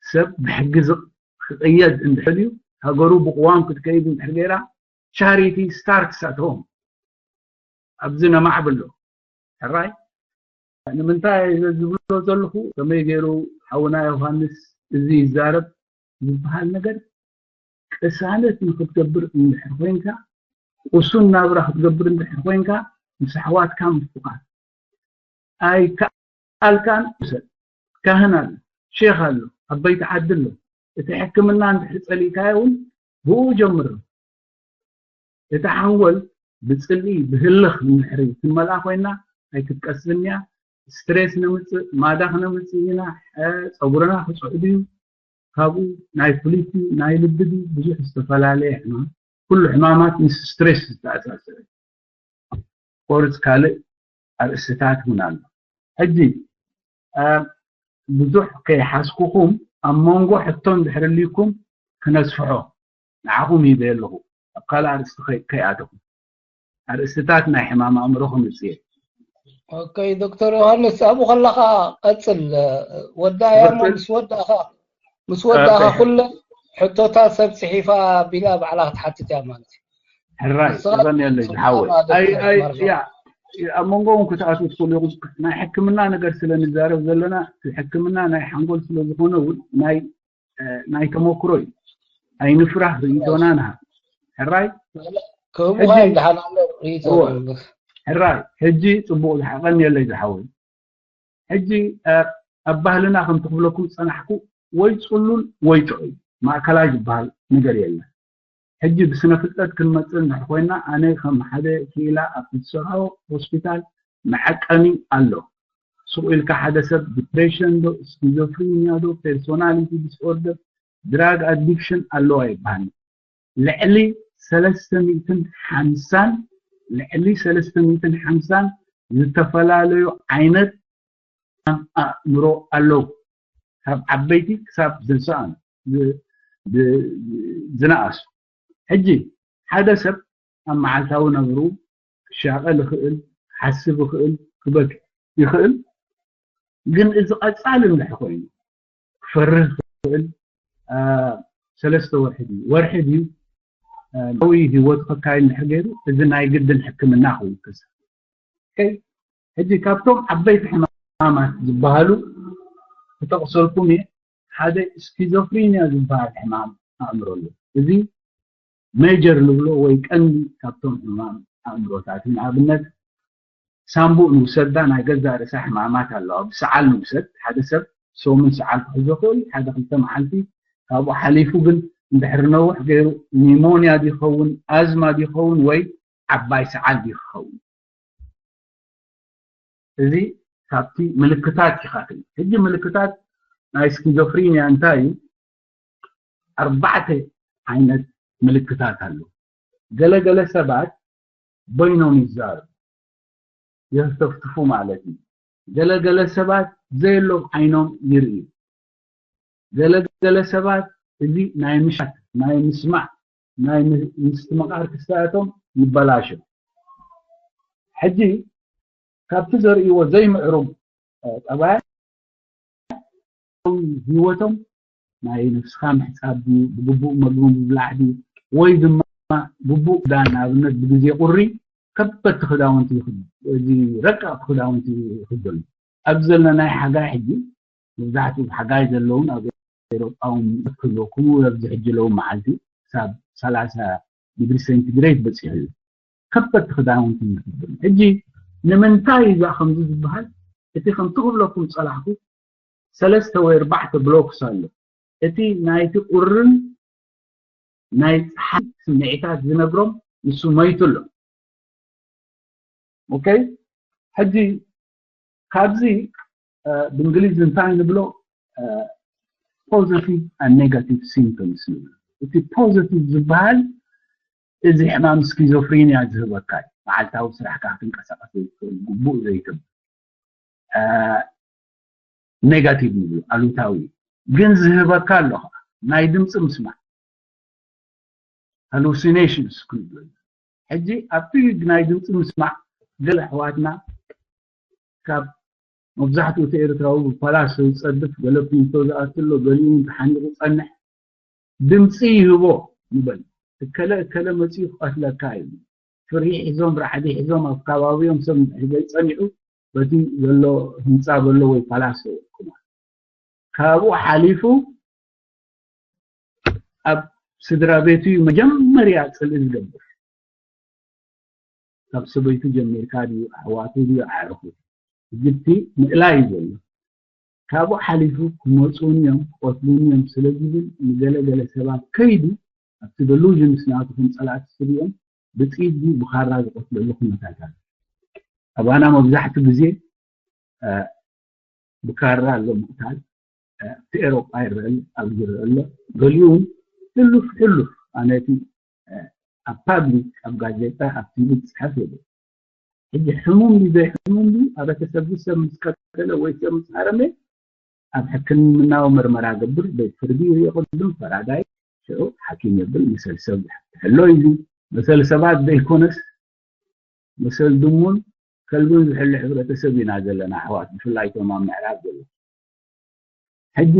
ሰብ ብሕጊ ክቕየድ እንድሕር እዩ ሃገሩ ብቅዋም ክትከይድ እንድሕር ገይራ charity starts at home ኣብዚ ነማዕብሎ ሕራይ ንምንታይ ዝብሎ ዘለኹ ከመይ ገይሩ ሓውና ዮሃንስ እዚ ይዛረብ ዝበሃል ነገር ቅሳነት ንክትገብር እንድሕር ኮይንካ ቁሱን ናብራ ክትገብር እንድሕር ኮይንካ ምስ ኣሕዋትካ ምፍቓር ኣይከኣልካን ውሰድ ካህን ኣሎ ሼክ ኣሎ ዓበይቲ ዓዲ ኣሎ እቲ ሕክምና እንድሕር ፀሊእካዮ እውን ብኡ ጀምር እቲ ሓንጎል ብፅልኢ ብህልኽ እንድሕሪ ትመልኣ ኮይና ኣይትቀስን እያ። ስትሬስ ነምፅእ፣ ማዳ ክነምፅእ ኢና፣ ፀጉርና ክፅዕዱ እዩ። ካብኡ ናይ ኩሊት ናይ ልቢ ብዙሕ ዝተፈላለየ ሕማም፣ ኩሉ ሕማማት ምስ ስትሬስ ዝተኣሳሰረ። ኦርስ ካልእ ኣርእስትታት እውን ኣሎ። ሕጂ ብዙሕ ከይሓዝኩኹም ኣብ መንጎ ሕቶ እንድሕር ልኩም ክነስፍሖ ንዓኹም ይበ ኣለኹ። ኣብ ካልእ ኣርእስቲ ከይኣተኹም ኣርእስትታት ናይ ሕማም ኣእምሮ ክምፅእ። ኦኬ ዶክተር ዮሃንስ ኣብኡ ከለኻ ቀፅል። ወዳያ እሞ ምስ ወዳእኻ ምስ ወዳእኻ ኩለን ሕቶታት ሰብ ፅሒፋ ቢላ ባዕላ ክትሓትት እያ ማለት እዩ። ሕራይ ይቐንየለይ ዝሓወይ። ኣብ መንጎ እውን ክትኣትዉ ትኽእሉ ኢኹም። ናይ ሕክምና ነገር ስለ ንዛረብ ዘለና፣ ሕክምና ናይ ሓንጎል ስለ ዝኾነ እውን ናይ ናይ ተመክሮ እዩ። ኣይንፍራህ፣ ርእይቶና ንሃብ። ሕራይ ከምኡ ይደሓን ኣሎ ርእይቶ። ሕራይ ሕጂ ፅቡቕ ዝሓቐን የለይ ዝሓወይ። ሕጂ ኣብ ባህልና ከምቲ ክብለኩም ዝፀናሕኩ ወይ ፅሉል ወይ ጥዑይ፣ ማእከላይ ዝበሃል ነገር የለን። ሕጂ ብስነ ፍልጠት ክንመፅእ እንድሕር ኮይና ኣነ ከም ሓደ ክኢላ ኣብቲ ዝሰርሖ ሆስፒታል መዐቀኒ ኣሎ። ስቕ ኢልካ ሓደ ሰብ ዲፕሬሽን ዶ ስኪዞፍሪኒያ ዶ ፐርሶናሊቲ ዲስኦርደር ድራግ ኣዲክሽን ኣለዋ ይበሃል። ልዕሊ ሰለስተ ሚእትን ሓምሳን ልዕሊ ሰለስተ ሚእትን ሓምሳን ዝተፈላለዩ ዓይነት ኣእምሮ ኣለዉ። ካብ ዓበይቲ ክሳብ ዝንስኣን ዝነኣሱ። ሕጂ ሓደ ሰብ ኣብ መዓልታዊ ነብሩ ክሻቐል ይኽእል፣ ክሓስብ ይኽእል፣ ክበክ ይኽእል። ግን እዚ ቀጻሊ እንድሕ ኮይኑ ክፈርህ ይኽእል። ሰለስተ ወርሒ ድዩ ወርሒ ድዩ ናዊ ህይወት ከካይድ እንድሕር ገይሩ እዚ ናይ ግድን ሕክምና ክውከስ። ሕጂ ካብቶም ዓበይቲ ሕማማት ዝበሃሉ ክጠቕሰልኩም እየ። ሓደ ስኪዞፍሪኒያ ዝበሃል ሕማም ኣእምሮ ኣሎ። እዚ ሜጀር ንብሎ ወይ ቀንዲ ካብቶም ሕማም ኣእምሮታት እዩ። ንኣብነት ሳምቡእ ንውሰዳ ናይ ገዛ ርእሳ ሕማማት ኣለዋ። ብሰዓል ንውሰድ፣ ሓደ ሰብ ሰሙን ሰዓል ክሕዞ ክእል፣ ሓደ ክልተ መዓልቲ። ካብኡ ሓሊፉ ግን እንድሕር ነውሕ ገይሩ ኒሞንያ ዲኸውን ኣዝማ ዲኸውን ወይ ዓባይ ሰዓል ዲክኸውን። እዚ ካብቲ ምልክታት ይኻትል። ሕጂ ምልክታት ናይ ስኪዞፍሪኒያ እንታይ እዩ? ኣርባዕተ ዓይነት ምልክታት ኣሎ። ገለገለ ሰባት በይኖም ይዛሩ፣ የህተፍትፉ ማለት እዩ። ገለገለ ሰባት ዘየሎም ዓይኖም ይርእዩ። ገለገለ ሰባት እዚ ናይ ምሻት ናይ ምስማዕ ናይ ምስትምቓር ክስታያቶም ይበላሾ። ሕጂ ካብቲ ዘርእይዎ ዘይምዕሩግ ጠባያ ህይወቶም ናይ ነፍስኻ ምሕፃብ ድዩ፣ ብግቡእ መግቢ ምብላዕ ድዩ፣ ወይ ድማ ግቡእ ክዳን፣ ንኣብነት ብግዜ ቁሪ ከበድቲ ክዳውንቲ እዚ ረቀቕቲ ክዳውንቲ ይኽደኑ። ኣብዚ ዘለና ናይ ሓጋይ ሕጂ መብዛሕትኡ ሓጋይ ዘለውን ኣብ ኤሮጳ እውን ክህልወኩም ኣብዚ ሕጂ ለው መዓልቲ ክሳብ ሰላሳ ዲግሪ ሴንቲግሬድ በፂሑ እዩ። ከበድቲ ክዳውንቲ ይኽደኑ። ሕጂ ንምንታይ እዛ ከምዚ ዝበሃል እቲ ከምቲ ክብለኩም ፀላሕኩ ሰለስተ ወይ ኣርባዕተ ብሎክስ ኣሎ። እቲ ናይቲ ቁርን ናይ ፀሓይ ስምዒታት ዝነግሮም ንሱ መይቱ ኣሎ። ኦኬ ሕጂ ካብዚ ብእንግሊዝ እንታይ ንብሎ positive and negative symptoms ንብሎ። እቲ positive ዝበሃል እዚ ሕማም ስኪዞፍሪኒያ ዝህበካ እዩ። መዓልታዊ ስራሕካ ክትንቀሳቀስ ዘይትኽእል፣ ግቡእ ዘይትብል፣ negative ንብሎ ኣሉታዊ። ግን ዝህበካ ኣሎ ከዓ ናይ ድምፂ ምስማዕ፣ ሃሉሲኔሽንስ ክንብሎ። ሕጂ ኣብቲ ናይ ድምፂ ምስማዕ ገለ ኣሕዋትና ካብ መብዛሕትኡ እቲ ኤርትራዊ ብፓላሶ ዝፀድፍ፣ ገለ ፒንቶ ዝኣትሎ፣ ገሊኡ እውን ተሓኒቑ ይፀንሕ። ድምፂ ይህቦ ንበል፣ እከለ እከለ መፂኡ ክቐትለካ እዩ። ፍርሒ ሒዞም፣ ራዕዲ ሒዞም ኣብ ከባቢኦም ሰብ እንድሕር ዘይፀኒሑ በቲ ዘሎ ህንፃ በሎ ወይ ፓላሶ ይወድቁ ማለት። ካብኡ ሓሊፉ ኣብ ስድራ ቤቱ እዩ መጀመርያ ፅልኢ ዝገብር። ካብ ሰበይቱ ጀሚርካ ድዩ፣ ኣሕዋቱ ድዩ፣ ኣዕርኹ፣ ሕጂ እቲ ምእላይ እዩ ዘሎ። ካብኡ ሓሊፉ ክመፁን እዮም ክቐትሉን እዮም ስለ ዝብል ንገለ ገለ ሰባት ከይዱ ኣብቲ ደሉዥንስ ናቱ ከም ፀላእቲ ስሪኦም ብጥይት ድዩ ብኻራ ዝቐትለሉ ኩነታት ኣሎ። ኣባና መብዛሕትኡ ግዜ ብካራ ኣሎ ምቕታል፣ ኣብቲ ኤሮጳ ይረአ ኣሎ፣ ኣብዚ ይረአ ኣሎ። ገሊኡ እውን ሕሉፍ ሕሉፍ ኣነ እቲ ኣብ ፓብሊክ ኣብ ጋዜጣ ኣብ ቲቪ ዝፅሓፍ የለ። ሕጂ ሕሙም ድዩ ዘይሕሙም ድዩ ኣብ ቤተሰብ ሰብ ምስ ቀተለ ወይ ሰብ ምስ ሃረመ ኣብ ሕክምናዊ ምርመራ ገብር ቤት ፍርዲ ይሪኦ ቅድም ፈራዳይ ሽዑ ሓኪም የብል መሰል ሰብ ሕሎ እዩ። መሰል ሰባት ዘይኮነስ መሰል ድሙን ከልብን ዝሕሉ ሕብረተሰብ ኢና ዘለና ኣሕዋት፣ ብፍላይ እቶም ኣብ ምዕራብ ዘሎ። ሕጂ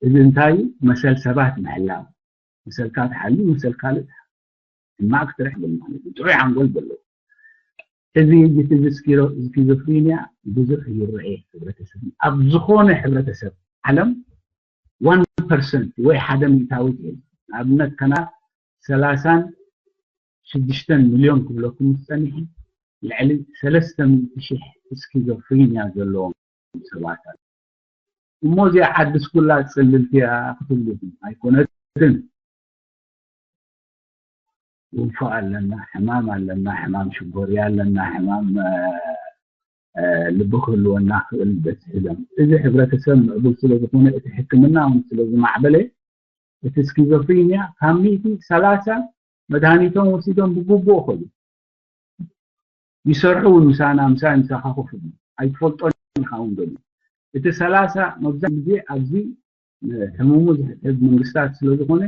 እዚ እንታይ እዩ? መሰል ሰባት ምሕላው፣ መሰልካ ትሓሉ፣ መሰል ካልእ ሕማቕ ክትርሕብል ማለት እዩ። ጥዑይ ሓንጎል ዘለዎ እዚ ሕጂ እቲ ስኪዞፍሪኒያ ብዙሕ ይረአ። ሕብረተሰብ ኣብ ዝኾነ ሕብረተሰብ ዓለም ዋን ፐርሰንት ወይ ሓደ ሚእታዊት እዩ። ንኣብነት ከና ሰላሳን ሽዱሽተን ሚልዮን ክብለኩም ዝፀኒሐ ልዕሊ ሰለስተ ሚእቲ ሺሕ ስኪዞፍሪኒያ ዘለዎም ሰባት ኣለ። እሞ እዚኣ ዓዲ ስኩላ ፅልልቲ እያ ክትብሉ ኣይኮነትን። ውንፎ ኣለና፣ ሕማም ኣለና፣ ሕማም ሽጎርያ ኣለና፣ ሕማም ልቢ ክህልወና ክእል በዝሒ ደም። እዚ ሕብረተሰብ ምዕቡል ስለ ዝኾነ እቲ ሕክምና እውን ስለ ዝማዕበለ እቲ ስኪዞፍሪኒያ ካብ ሚእቲ ሰላሳ መድሃኒቶም ወሲዶም ብግቡእ ኸዱ ይሰርሑ እውን ምሳና ምሳይ ምሳኻ ኮፍ ኢሉ ኣይትፈልጦን ኢኻ እውን ገሉ እቲ ሰላሳ መብዛሕትኡ ግዜ ኣብዚ ሕሙሙ ዝሕብ መንግስታት ስለ ዝኾነ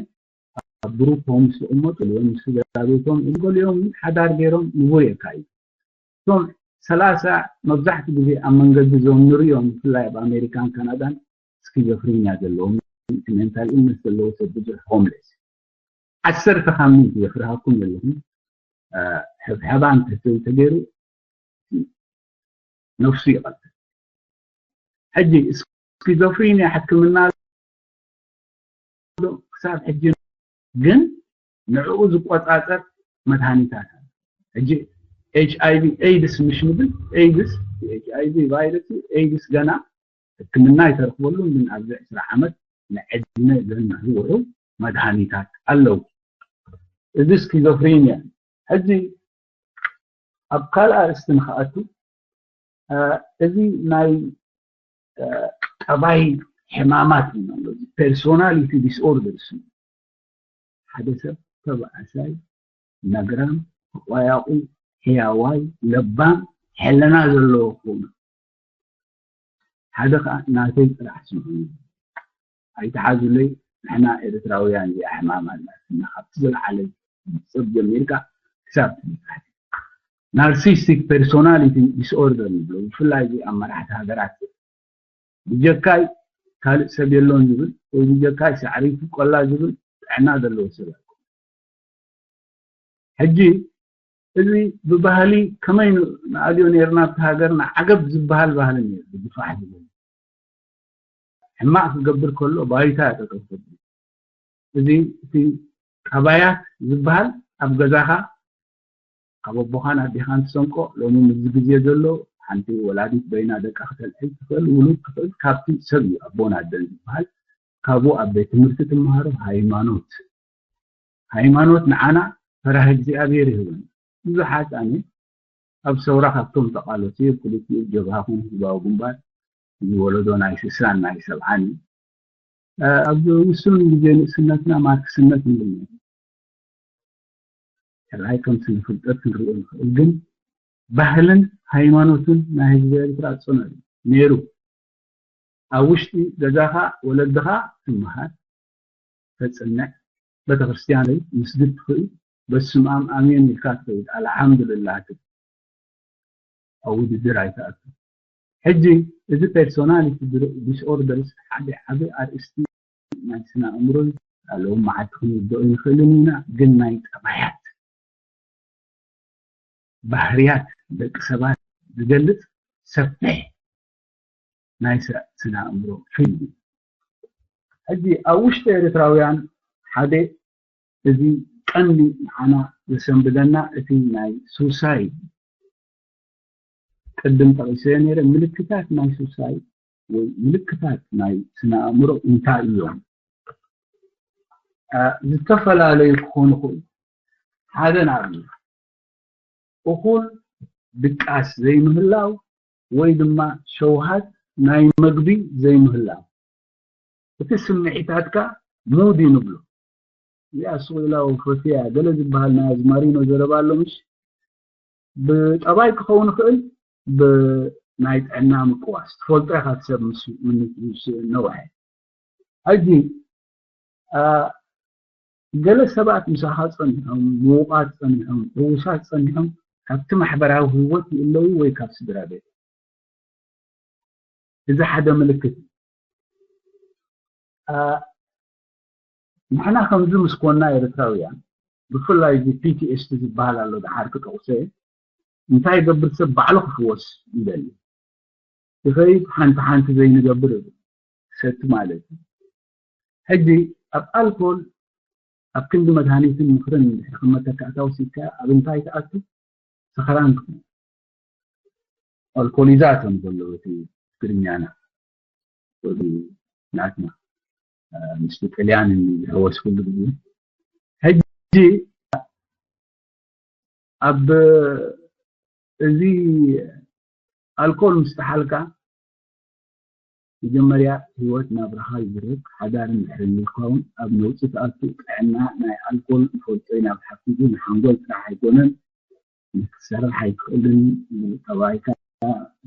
ኣብ ግሩፕ ሆም ምስ ዝቕመጡ ገሊኦም ምስ ስድራ ቤቶም ገሊኦም ሓዳር ገይሮም ንቡር የካይዱ። እቶም ሰላሳ መብዛሕትኡ ግዜ ኣብ መንገዲ እዞም ንሪኦም ብፍላይ ኣብ ኣሜሪካን ካናዳን ስኪዞፍሪኒያ ዘለዎም እቲ ሜንታል ኢልነስ ዘለዎ ሰብ ብዙሕ ሆምለስ ዓሰርተ ካብ ሚእቲ የፍርሃኩም ዘለኹም ሕብሐባ እንተተገይሩ ነፍሱ ይቐትል። ሕጂ ስኪዞፍሪኒያ ሕክምና ክሳብ ሕጂ ግን ንዕኡ ዝቆፃፀር መድሃኒታት ሕጂ ኤች ኣይ ቪ ኤይድስ ምሽ ንብል ኤይድስ ኤች ኣይ ቪ ቫይረስ ኤይድስ ገና ሕክምና ይተረክበሉ ግን ኣብዚ ዕስራ ዓመት ንዕድመ ዘንውሑ መድሃኒታት ኣለዉ። እዚ ስኪዞፍሪኒያ ሕጂ ኣብ ካልእ ኣርእስቲ ንክኣቱ እዚ ናይ ጠባይ ሕማማት ፐርሶናሊቲ ዲስኦርደርስ ሓደ ሰብ ተባዕሳይ ነግራም ተቋያቑ ሕያዋይ ለባም ሕልና ዘለዎ ክኾኑ ሓደ ከዓ ናተይ ጥራሕ ስምዑ ኣይትሓዙለይ ንሕና ኤርትራውያን እዚኣ ሕማም ኣላትና ካብቲ ዝለዓለ ሰብ ጀሚርካ ክሳብ ትንሳሕ ናርሲስቲክ ፐርሶናሊቲ ዲስኦርደር ንብሎ ብፍላይ እዚ ኣብ መራሕቲ ሃገራት ብጀካይ ካልእ ሰብ የሎን ዝብል ወይ ብጀካይ ሳዕሪ ይፍቆላ ዝብል ጥዕና ዘለዎ ሰብ ኣይኮነ ሕጂ እዚ ብባህሊ ከመይ ንኣልዮ ነርና ኣብቲ ሃገርና ዓገብ ዝበሃል ባህሊ ነሩ ብፋሕ ዝብል ሕማቕ ክገብር ከሎ ባይታ ያጠጠፈሉ እዚ እቲ ጠባያት ዝበሃል ኣብ ገዛኻ ካብ ኣቦኻን ኣዴኻን ትሰንቆ ሎሚ ምዚ ግዜ ዘሎ ሓንቲ ወላዲት በይና ደቃ ክተልዕል ትኽእል ውሉድ ትኽእል ካብቲ ሰብ እዩ ኣቦን ኣደን ዝበሃል ካብኡ ኣብ ቤት ትምህርቲ ትመሃሮ ሃይማኖት ሃይማኖት ንዓና ፈራህ እግዚኣብሔር ይህበን ብዙሓት ኣነ ኣብ ሰውራ ካብቶም ተቓለሲ ክልቲኡ ጀብሃ ኮነ ህዝባዊ ግንባር ዝወለዶ ናይ ስሳን ናይ ሰብዓን እዩ ኣብዚ ውሱን ግዜ ንእስነትና ማርክስነት ንብል ሕራይ ከም ስነ ፍልጠት ክንሪኦ ንኽእል ግን ባህልን ሃይማኖትን ናይ ህዝቢ ኤርትራ ፅኑዕ እዩ ነይሩ ኣብ ውሽጢ ገዛኻ ወለድኻ ትመሃር ተፅንዕ ቤተክርስትያን ምስግድ ትኽእል በስም ኣም ኣሜን ኢልካ ትኸይድ ኣልሓምዱልላህ ትብል ኣብ ውድድር ኣይትኣቱ ሕጂ እዚ ፐርሶናሊቲ ዲስኦርደርስ ሓደ ዓቢ ኣርእስቲ ናይ ስነ ኣእምሮ ኣለዎም መዓልቲ ክንውደኦ ይንኽእልን ኢና ግን ናይ ጠባያት ባህርያት ደቂ ሰባት ዝገልጽ ሰፊሕ ናይ ስነ ኣእምሮ ፊልድ እዩ። ሕጂ ኣብ ውሽጢ ኤርትራውያን ሓደ እዚ ቀንዲ ንዓና ዘሰንብደና እቲ ናይ ሱሳይድ ቅድም ጠቒሰዮ ነይረ ምልክታት ናይ ሱሳይድ ወይ ምልክታት ናይ ስነ ኣእምሮ እንታይ እዮም? ዝተፈላለዩ ክኾኑ ይኽእሉ ሓደ ንኣብነት እኹል ድቃስ ዘይምህላው ወይ ድማ ሸውሃት ናይ መግቢ ዘይምህላው፣ እቲ ስምዒታትካ ሙድ ይንብሎ። እዚኣ ስቕ ኢላ ፈትያ ገለ ዝበሃል ናይ ኣዝማሪኖ ዘረባ ኣሎ፣ ምሽ ብጠባይ ክኸውን ይኽእል፣ ብናይ ጥዕና ምቅዋስ ትፈልጦ ኢኻ፣ እቲ ሰብ ምስ ምስ ነውሐ። ሕጂ ገለ ሰባት ምሳኻ ጸኒሖም፣ ምዉቓት ጸኒሖም፣ ዕዉሳት ጸኒሖም፣ ካብቲ ማሕበራዊ ህይወት ይእለዩ ወይ ካብ ስድራ ቤት። እዚ ሓደ ምልክት እዩ። ንሕና ከምዚ ምስ ኮና ኤርትራውያን፣ ብፍላይ እዚ ፒ ቲ ኤስ ቲ ዝበሃል ኣሎ፣ ደሓር ክጠቕሶ እየ። እንታይ ይገብር ሰብ ባዕሉ ክፍወስ ይደሊ። ይኸይድ፣ ሓንቲ ሓንቲ ዘይንገብር ሰቲ ማለት እዩ። ሕጂ ኣብ ኣልኮል፣ ኣብ ክንዲ መድሃኒትን ምኽርን እንድሕር ክመተካ እታ ወሲድካ፣ ኣብ እንታይ ትኣቱ? ሰኸራን ትኹን። ኣልኮሊዛቶም ዘለዉ እቲ ትግርኛና፣ ወዲ ናትና፣ ምስቲ ጥልያን ዝሕወስ ኩሉ ግዜ። ሕጂ ኣብ እዚ ኣልኮል ምስ ጠሓልካ፣ መጀመርያ ህይወት ናብራኻ ይዝረግ። ሓዳር እንድሕር እንብልካ እውን ኣብ ነውጺ ትኣቱ። ጥዕና ናይ ኣልኮል ንፈልጦ ኢና ብሓቂ፣ ግን ንሓንጎል ጥራሕ ኣይኮነን፣ ክትሰርሕ ኣይትኽእልን። ጠባይካ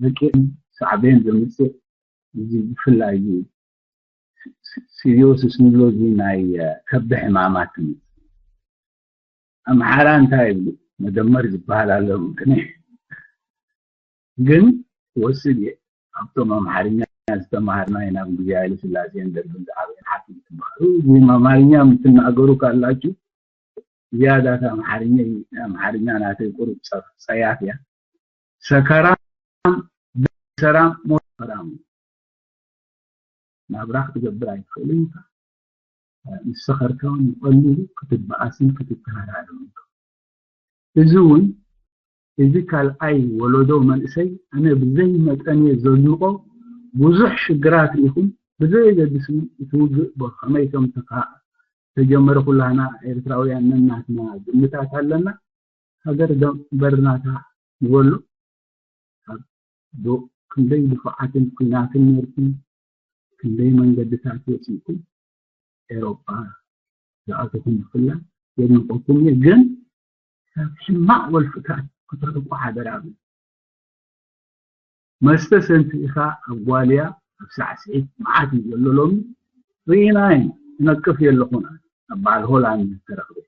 ረቂቕ ሳዕቤን ዘምጽእ፣ እዚ ብፍላይ እዚ ሲሪዮሲስ ንብሎ፣ እዚ ናይ ከብዲ ሕማማት እዩ። ኣምሓራ እንታይ ይብሉ? መደመር ዝበሃል ኣሎ ምክንያት ግን ወስድ እየ። ካብቶም ኣምሓርኛ ዝተማሃርና ኢና፣ ኣብ ግዜ ሃይለ ስላሴን ደርግን ዝዓበየን ሓቂ ትምሃሩ። ግን ኣምሓርኛ የምትናገሩ ካላችሁ ዝያዳት ኣምሓርኛ፣ ኣምሓርኛ ናተይ ቁሩብ ጸ-፣ ጸያፍ እያ። ሰከራም ሰራም ሞት ሰራም ናብራ ክትገብር ኣይትኽእልን ኢኻ። ምስ ሰኸርካ እውን ብቐሊሉ ክትበኣስን ክትተሃራርን ኢኻ። እዚ እውን፣ እዚ ካልኣይ ወለዶ መንእሰይ፣ ኣነ ብዘይ መጠን እየ ዘድንቖ። ብዙሕ ሽግራት ርኢኹም፣ ብዘየገድስ እውን እቲ ውግእ ብኸመይ ከም ተካ-፣ ተጀመረ፣ ኩላህና ኤርትራውያን ነናትና ግምታት ኣለና። ሃገር ደንበርናታ ይበሉ። ኣብ ዶ-፣ ክንደይ ድፉዓትን ኲናትን ነርኩም፣ ክንደይ መንገድታት ወጺእኩም ኤሮጳ ዝኣተኹም ብፍላይ የድንቐኩም እየ። ግን ካብ ሕማቕ ወልፍታት ክትርሕቁ ሓደራ እብል። መስተ ሰንቲኻ ኣብ ጓልያ፣ ኣብ ሳዕስዒት መዓት እዩ ዘሎ ሎሚ። ርኢና ኢና፣ ክነቅፍ የለኹን። ኣብ በዓል ሆላንድ ዝተረኽበ፣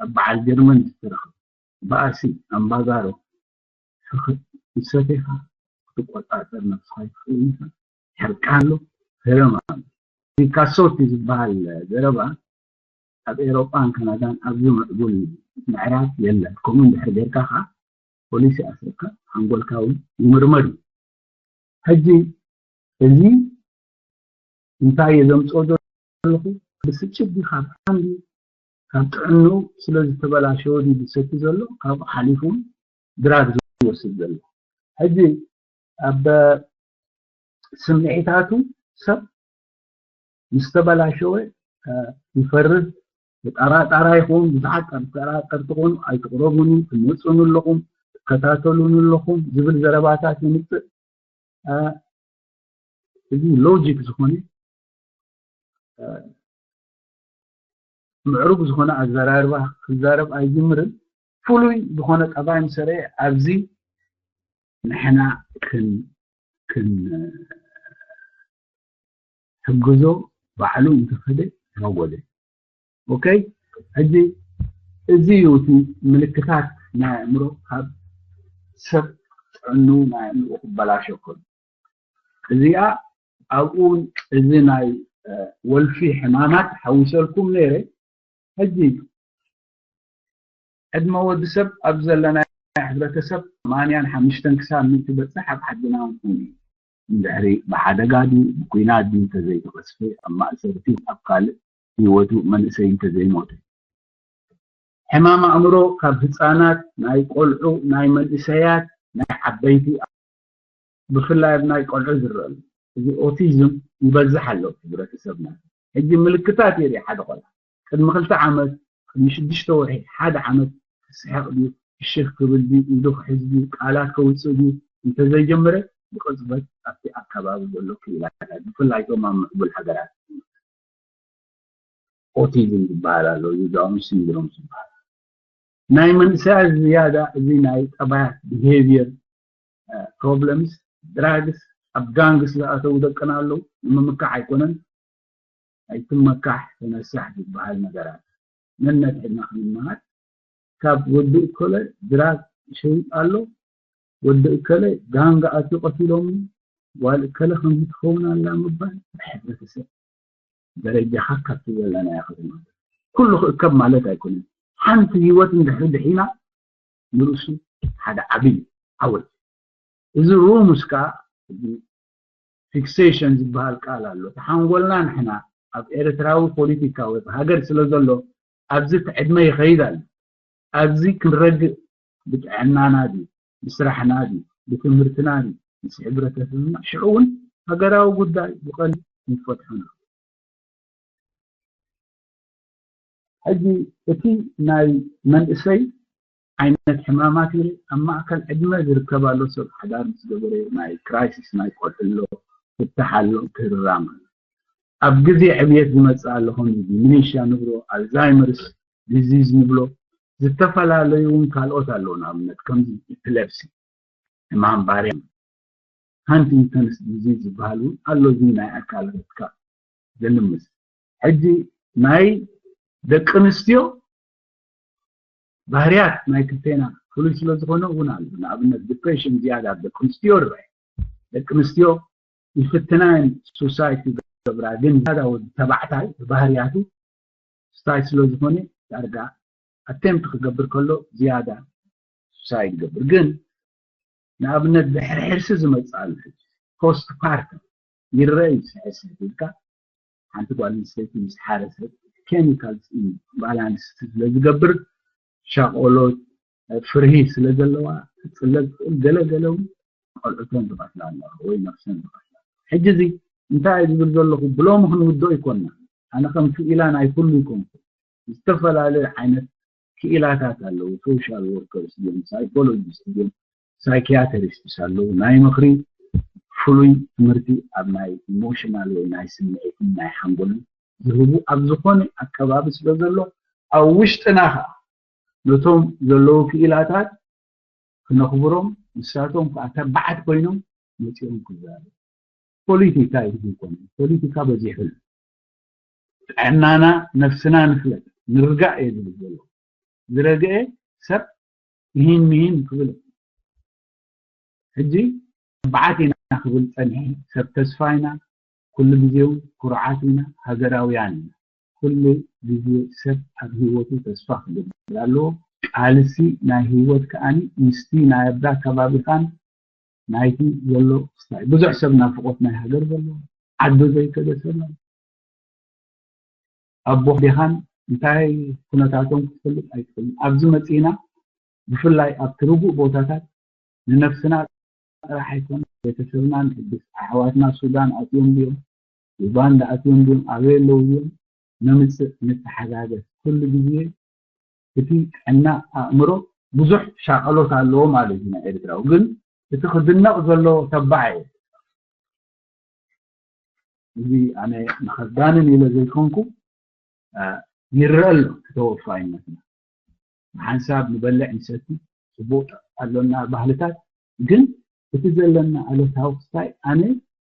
ኣብ በዓል ጀርመን ዝተረኽበ፣ ባእሲ፣ ኣምባጋሮ፣ ሕኽት ምስ ሰተኻ ክትቆጻጸር ነብስኻ ኣይትኽእልን ኢኻ። ሕርቃን ኣሎ፣ ህረም ኣሎ። እዚ ካሶቲ ዝበሃል ዘረባ ኣብ ኤውሮጳን ካናዳን ኣብዚ ምዕቡል ምዕራብ የለን። ከምኡ እንድሕር ጌርካ ኸዓ ፖሊስ ይኣስረካ፣ ሓንጎልካ እውን ይምርመር እዩ። ሕጂ እዚ እንታይ እየ ዘምጽኦ ዘለኹ? ብስጭት ድዩ፣ ካብ ሕማም ድዩ፣ ካብ ጥዕንኡ ስለ ዝተበላሸወ ድዩ ዝሰቲ ዘሎ? ካብኡ ሓሊፉ እውን ድራግ ዝወስድ ዘሎ። ሕጂ ኣብ ስምዒታቱ ሰብ ምስ ተበላሸወ፣ እ፣ ይፈርህ። ተጠራጣራ ይኸውን። ብዙሓት ጠርጠራጠርቲ ትኾኑ፣ ኣይትቕረቡኒ፣ ትመፁኒ ኣለኹም፣ ትከታተሉኒ ኣለኹም ዝብል ዘረባታት ይምፅእ። እ፣ እዚ ሎጂክ ዝኾነ፣ እ፣ ምዕሩግ ዝኾነ ኣዘራርባ ክዛረብ ኣይጅምርን። ፍሉይ ዝኾነ ጠባይ ምስ ረኤ፣ ኣብዚ ንሕና ክን-፣ ክን-፣ ሕግዞ ባዕሉ እንተኸደ ረጎደ። ኦኬ፣ ሕጂ እዚ እዩ እቲ ምልክታት ናይ ኣእምሮ፣ ካብ ሰብ ጥዕንኡ ናይ ኣእምሮ ክበላሾ ከሎ። እዚኣ ኣብኡ እውን እዚ ናይ፣ እ፣ ወልፊ ሕማማት ሓዊሰልኩም ነይረ። ሕጂ ዕድመ ወዲ ሰብ ኣብ ዘለናዮ ሕብረተሰብ ሰማንያን ሓሙሽተን ክሳብ ሚእቲ በጽሕ ኣብ ዓድና እውን እዩ። እንድሕሪ ብሓደጋ ድዩ ብኲናት ድዩ እንተዘይተቐስፈ፣ ኣብ ማእሰርቲ፣ ኣብ ካልእ ህይወቱ መንእሰይ እንተዘይሞተ። ሕማም ኣእምሮ ካብ ህፃናት፣ ናይ ቆልዑ፣ ናይ መንእሰያት፣ ናይ ዓበይቲ፣ ብፍላይ ኣብ ናይ ቆልዑ ዝረአ ኣሎ። እዚ ኦቲዝም ይበዝሕ ኣሎ ኣብ ሕብረተሰብና። ሕጂ ምልክታት የርኢ ሓደ ቆልዓ። ቅድሚ ክልተ ዓመት፣ ቅድሚ ሽዱሽተ ወርሒ፣ ሓደ ዓመት ክስሕቕ ድዩ፣ ሽክ ክብል ድዩ፣ ኢዱ ክሕዝ ድዩ፣ ቃላት ከውፅእ ድዩ እንተዘይጀመረ፣ ብቕፅበት ኣብቲ ኣከባቢ ዘሎ ክኢላታት፣ ብፍላይ እቶም ኣብ ምዕቡል ሃገራት፣ ኦቲዝም ዝበሃል ኣሎ፣ እዚ ዳውን ሲንድሮም ዝበሃል፣ ናይ መንእሰያት ዝያዳ እዚ ናይ ጠባያት፣ ቢሄቪየር ፕሮብለምስ፣ ድራግስ፣ ኣብ ጋንግስ ዝኣተዉ ደቅና ኣለዉ። ንምምካሕ ኣይኮነን፣ ኣይትመካሕ፣ ተነሳሕ ዝበሃል ነገራት ነነድሕድና ክንመሃር፣ ካብ ወዲ እከለ ድራግ ይሸይጥ ኣሎ፣ ወዲ እከለ ጋንጋ ኣትዩ ቀቲሎም፣ ጓል እከለ ከምዚ ትኸውን ኣላ ምባል፣ ሕብረተሰብ ደረጃኻ ካብቲ ዘለናዮ ከተማ ኩሉ ክእከብ ማለት ኣይኮነን። ሓንቲ ህይወት እንድሕር ድሒና፣ ንርእሱ ሓደ ዓብዪ ዓወት። እዚ ሩሙስ ከኣ ፊክሴሽን ዝበሃል ቃል ኣሎ። እቲ ሓንጎልና ንሕና ኣብ ኤርትራዊ ፖለቲካ ወይ ሃገር ስለ ዘሎ፣ ኣብዚ እቲ ዕድመ ይኸይድ ኣሎ። ኣብዚ ክንረግእ፣ ብጥዕናና ድዩ፣ ብስራሕና ድዩ፣ ብትምህርትና ድዩ፣ ምስ ሕብረተሰብና፣ ሽዑ እውን ሃገራዊ ጉዳይ ብቐሊል ክንፈትሖ ንኽእል። ሕጂ እቲ ናይ መንእሰይ ዓይነት ሕማማት ኢለ፣ ኣብ ማእከል ዕድመ ዝርከብ ኣሎ፣ ሰብ ሓዳር ምስ ገበረ፣ ናይ ክራይሲስ ናይ ቆልዑ ኣሎ፣ ፍታሕ ኣሎ፣ ክህራም ኣሎ። ኣብ ግዜ ዕብየት ዝመጽእ ኣሎ፣ ከም ዲሚኒሽያ ንብሎ፣ ኣልዛይመርስ ዲዚዝ ንብሎ፣ ዝተፈላለዩ እውን ካልኦት ኣለዉ። ንኣብነት ከምዚ ኢፒሌፕሲ፣ ሕማም ባርያ፣ ሃንቲንግተንስ ዲዚዝ ዝበሃል እውን ኣሎ። እዚ ናይ ኣካላትካ ዝልምስ። ሕጂ ናይ ደቂ ኣንስትዮ ባህርያት ናይ ክልቴና ፍሉይ ስለ ዝኾነ እውን ኣሎ። ንኣብነት ዲፕሬሽን ዝያዳ ኣብ ደቂ ኣንስትዮ ይረአ። ደቂ ኣንስትዮ ይፍትና እየን ሱሳይድ ክገብራ፣ ግን ዝያዳ ወዲ ተባዕታይ ብባህርያቱ ሱሳይድ ስለ ዝኾነ ዳርጋ ኣቴምፕት ክገብር ከሎ ዝያዳ ሱሳይድ ይገብር። ግን ንኣብነት ድሕሪ ሕርሲ ዝመጽእ ኣሎ፣ ሕጂ ፖስት ፓርተም ይረአ እዩ። ስሕስሕ ኢልካ ሓንቲ ጓል ኣንስተይቲ ምስ ሓረሰት ኬሚካል ባላንስ ስለ ዝገብር ሻቆሎት ፍርሂ ስለ ዘለዋ ክትጽለል ትኽእል። ገለ ገለ እውን ቆልዑተን ዝቐትላ ኣለዋ ወይ ነፍሰን ዝቐትላ። ሕጂ እዚ እንታይ ዝብል ዘለኹ ብሎሚ ክንውድኦ ይኮንና። ኣነ ከም ክኢላ ናይ ኩሉ ይኮንኩ። ዝተፈላለዩ ዓይነት ክኢላታት ኣለዉ። ሶሻል ወርከርስ እዮም፣ ሳይኮሎጂስት እዮም፣ ሳይኪያትሪስትስ ኣለዉ። ናይ ምኽሪ ፍሉይ ትምህርቲ ኣብ ናይ ኢሞሽናል ወይ ናይ ስምዒትን ናይ ሓንጎልን ዝህቡ ኣብ ዝኾነ ኣከባቢ ስለ ዘሎ ኣብ ውሽጥና ከዓ ነቶም ዘለዉ ክኢላታት ክነኽብሮም፣ ንሳቶም ከዓ ተባዓት ኮይኖም መፂኦም ክዛረቡ። ፖሊቲካ እዩ ዝኮነ። ፖሊቲካ በዚሑ ኣሎ። ጥዕናና ነፍስና ንፍለጥ፣ ንርጋእ እየ ዝብል ዘሎ። ዝረግአ ሰብ ይህን ምሂን ክብል። ሕጂ ተባዓት ኢና ክብል ጸኒሐ፣ ሰብ ተስፋ ኢና፣ ኩሉ ግዜ እውን ኩርዓት ኢና፣ ሃገራውያን ኢና። ኩሉ ግዜ ሰብ ኣብ ህይወቱ ተስፋ ክገብር ኣለዎ። ቃልሲ ናይ ህይወት ከኣኒ ምስቲ ናይ ኣብዛ ከባቢኻን ናይቲ ዘሎ ክስታይ። ብዙሕ ሰብ ናፍቖት ናይ ሃገር ዘለዎ፣ ዓዱ ዘይከደ ሰብ ኣሎ። ኣቦ ኣዴኻን እንታይ ኩነታቶም ክትፈልጥ ኣይትኽእልን። ኣብዚ መጺእና ብፍላይ ኣብቲ ርጉእ ቦታታት ንነፍስና ጥራሕ ኣይኮነ ቤተሰብና ንሕግዝ። ኣሕዋትና ሱዳን ኣትዮም ድዮም? ዩጋንዳ ኣትዮም ድዮም? ኣበይ ኣለዉ ድዮም? ነምጽእ፣ ንተሓጋገዝ። ኩሉ ግዜ እቲ ጥዕና ኣእምሮ ብዙሕ ሻቐሎት ኣለዎ ማለት እዩ ናይ ኤርትራዊ። ግን እቲ ክድነቕ ዘለዎ ተባዕ እዩ። እዚ ኣነ ንኸጋንን ኢለ ዘይኮንኩ፣ አ፣ ይረአ ኣሎ እቲ ተወፋይነትና። ንሓንሳብ ንበልዕ ንሰቲ፣ ጽቡቕ ኣሎና ባህልታት፣ ግን እቲ ዘለና ዕለታዊ ክስታይ ኣነ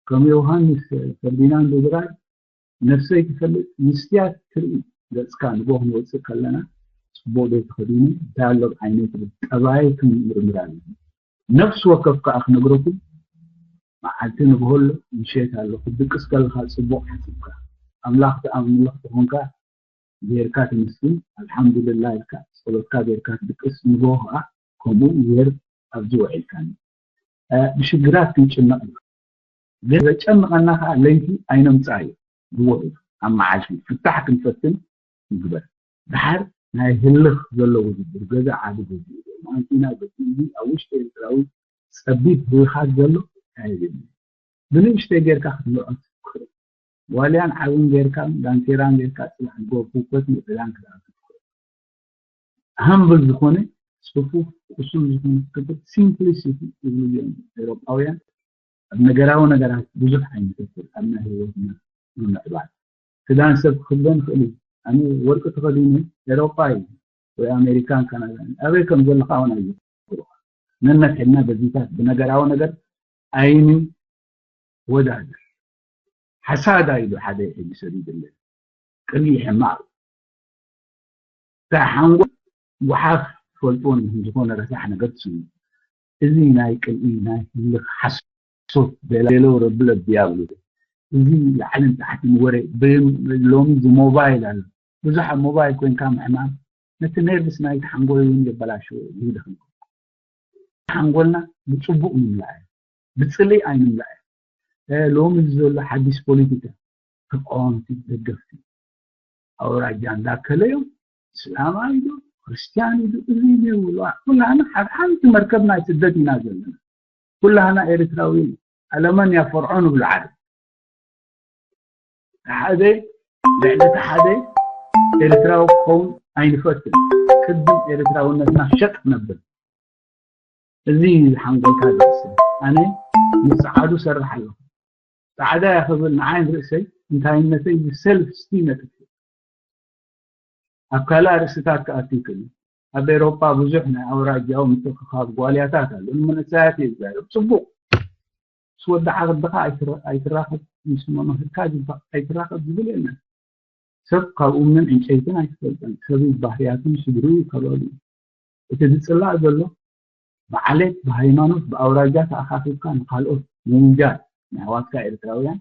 ከም ዮሃንስ ፈርዲናንዶ ድራር ነፍሰይ ትፈልጥ ምስትያት ትርኢ። ገጽካ ንጎ ክንወጽእ ከለና ጽቡቕ ዶ ተኸዲነ፣ እንታይ ኣሎ ኣብ ዓይነይ ትብል፣ ጠባይ ክንምርምር ኣለና። ነፍሲ ወከፍ ከኣ ክነግረኩም፣ መዓልቲ ንግሆ ኣሎ፣ ምሸት ኣሎ፣ ክትድቅስ ከለኻ ጽቡቕ ሓሲብካ፣ ኣምላኽ ትኣምነሉ ክትኾንካ ጌርካ ተመስግን፣ ኣልሓምዱልላህ ኢልካ፣ ጸሎትካ ጌርካ ትድቅስ፣ ንግሆ ከኣ ከምኡ ጌር ኣብዚ ውዒልካኒ። እ፣ ብሽግራት ክንጭነቕ ንኽእል። ግን ዘጨንቐና ከኣ ለይቲ ኣይነምጽኣዮ። ንግሆ ኣብ መዓልቲ ፍታሕ ክንፈትን ንግበር። ደሓር ናይ ህልኽ ዘሎ ውድድር፣ ገዛ ዓቢ ገዚኡ ዘሎ፣ ኣንቲና ገዚኡ፣ እዚ ኣብ ውሽጢ ኤርትራዊ ጸቢብ ህልኻት ዘሎ እንታይ የድሊ? ብንእሽተይ ጌርካ ክትምርዖ ትኽእል። ዋልያን ዓብን ጌርካ፣ ዳንኬራን ጌርካ፣ ጽባሕ ንግሆ ፉኮት ምዕዳን ክትኣቱ ትኽእል። ሃምብል ዝኾነ ጽፉፍ ቁሱን ዝኾነ ክብር፣ ሲምፕሊሲቲ ይብሉ እዮም ኤውሮጳውያን። ኣብ ነገራዊ ነገራት ብዙሕ ኣይንፈክር ኣብ ናይ ህይወትና ንምዕባል። ክዳን ሰብ ክኽደን ይኽእል እዩ። ኣነ ወርቂ ተኸዲነ ኤውሮጳ እዩ ወይ ኣሜሪካን ካናዳን ኣበይ ከም ዘለኻ እውን ኣይዝክሮ። ነነፍሕና በዚታት ብነገራዊ ነገር ኣይኒ ወዳድር። ሓሳዳ ኢሉ ሓደ ሕጂ ሰዲድለ ቅንኢ ሕማቕ። እታ ሓንጎል ጓሓፍ ትፈልጥዎን ዝኾነ ረሳሕ ነገር ትስምዑ። እዚ ናይ ቅንኢ ናይ ህልኽ ሓሶት ቤለው ረብለ ዲያብሉ። እዚ ላዕልን ታሕትን ወረ ሎሚ እዚ ሞባይል ኣሎ። ብዙሕ ኣብ ሞባይል ኮንካ ምሕማም ነቲ ነርቭስ ናይቲ ሓንጎል እውን የበላሽዎ ይደኽም። ሓንጎልና ብጽቡቕ ንምልኣ እዩ። ብጽልኢ ኣይንምልኣ እዩ። ሎሚ ዘሎ ሓዲስ ፖለቲካ ተቃወምቲ ደገፍቲ ኣውራጃ እንዳከለዮም እስላማይ ዶ ክርስቲያን ዶ እዚ ይብሉ። ኩላህና ኣብ ሓንቲ መርከብ ናይ ስደት ኢና ዘለና። ኩላህና ኤርትራዊ ኣለመን ያ ፈርዖን ንብሉ ዓረብ ሓደ ልዕሊ እቲ ሓደ ኤርትራዊ ክኸውን ኣይንፈትን። ቅድም ኤርትራውነትና ሸጥ ነብል። እዚ ሓንጎልካ ዝወስድ ኣነ ንጸዓዱ ሰርሕ ኣለኹ። ጻዕዳ እየ ክብል ንዓይ ንርእሰይ እንታይነተይ ብሰልፍ ስቲም የጥፍእ። ኣብ ካልእ ኣርእስታት ክኣቱ ይክእል። ኣብ ኤሮፓ ብዙሕ ናይ ኣውራጃዊ ምትእኽኻብ ጓልያታት ኣሎ። ንመንእሰያት እየ ዝዛረብ። ጽቡቕ ምስ ወዲ ዓቕድኻ ኣይትራኸብ ምስ መምህርካ ኣይትራኸብ ዝብል የለን። ሰብ ካብ እምንን ዕንጨይትን ኣይትፈልጠን። ሰብ ባህርያቱን ስድርኡ ከባቢኡ እቲ ዝጽላእ ዘሎ ብዓሌት ብሃይማኖት ብኣውራጃ ተኣኻኺብካ ንካልኦት ምውንጃል ንኣሕዋትካ ኤርትራውያን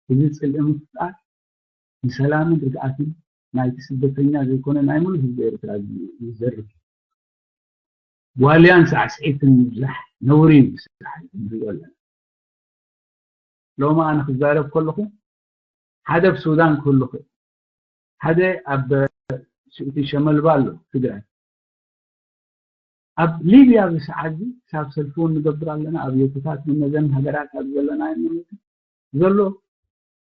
እዚ ጽልኢ ምፍጣር ንሰላምን ርግኣትን ናይቲ ስደተኛ ዘይኮነ ናይ ሙሉእ ህዝቢ ኤርትራ ዝዘርግ ዋልያን ሳዕስዒትን ምብዛሕ ነውሪ እዩ። ብስራሕ ንሪኦ ኣለና። ሎሚ ኣነ ክዛረብ ከለኹ ሓደ ኣብ ሱዳን ክህሉ ክእል ሓደ ኣብ ስዑዲ ሸመልባ ኣሎ ትግራይ ኣብ ሊብያ ኣብዚ ሰዓት እዚ ክሳብ ሰልፊ እውን ንገብር ኣለና ኣብ የቱታት ነዘን ሃገራት ኣብ ዘለና ዘሎ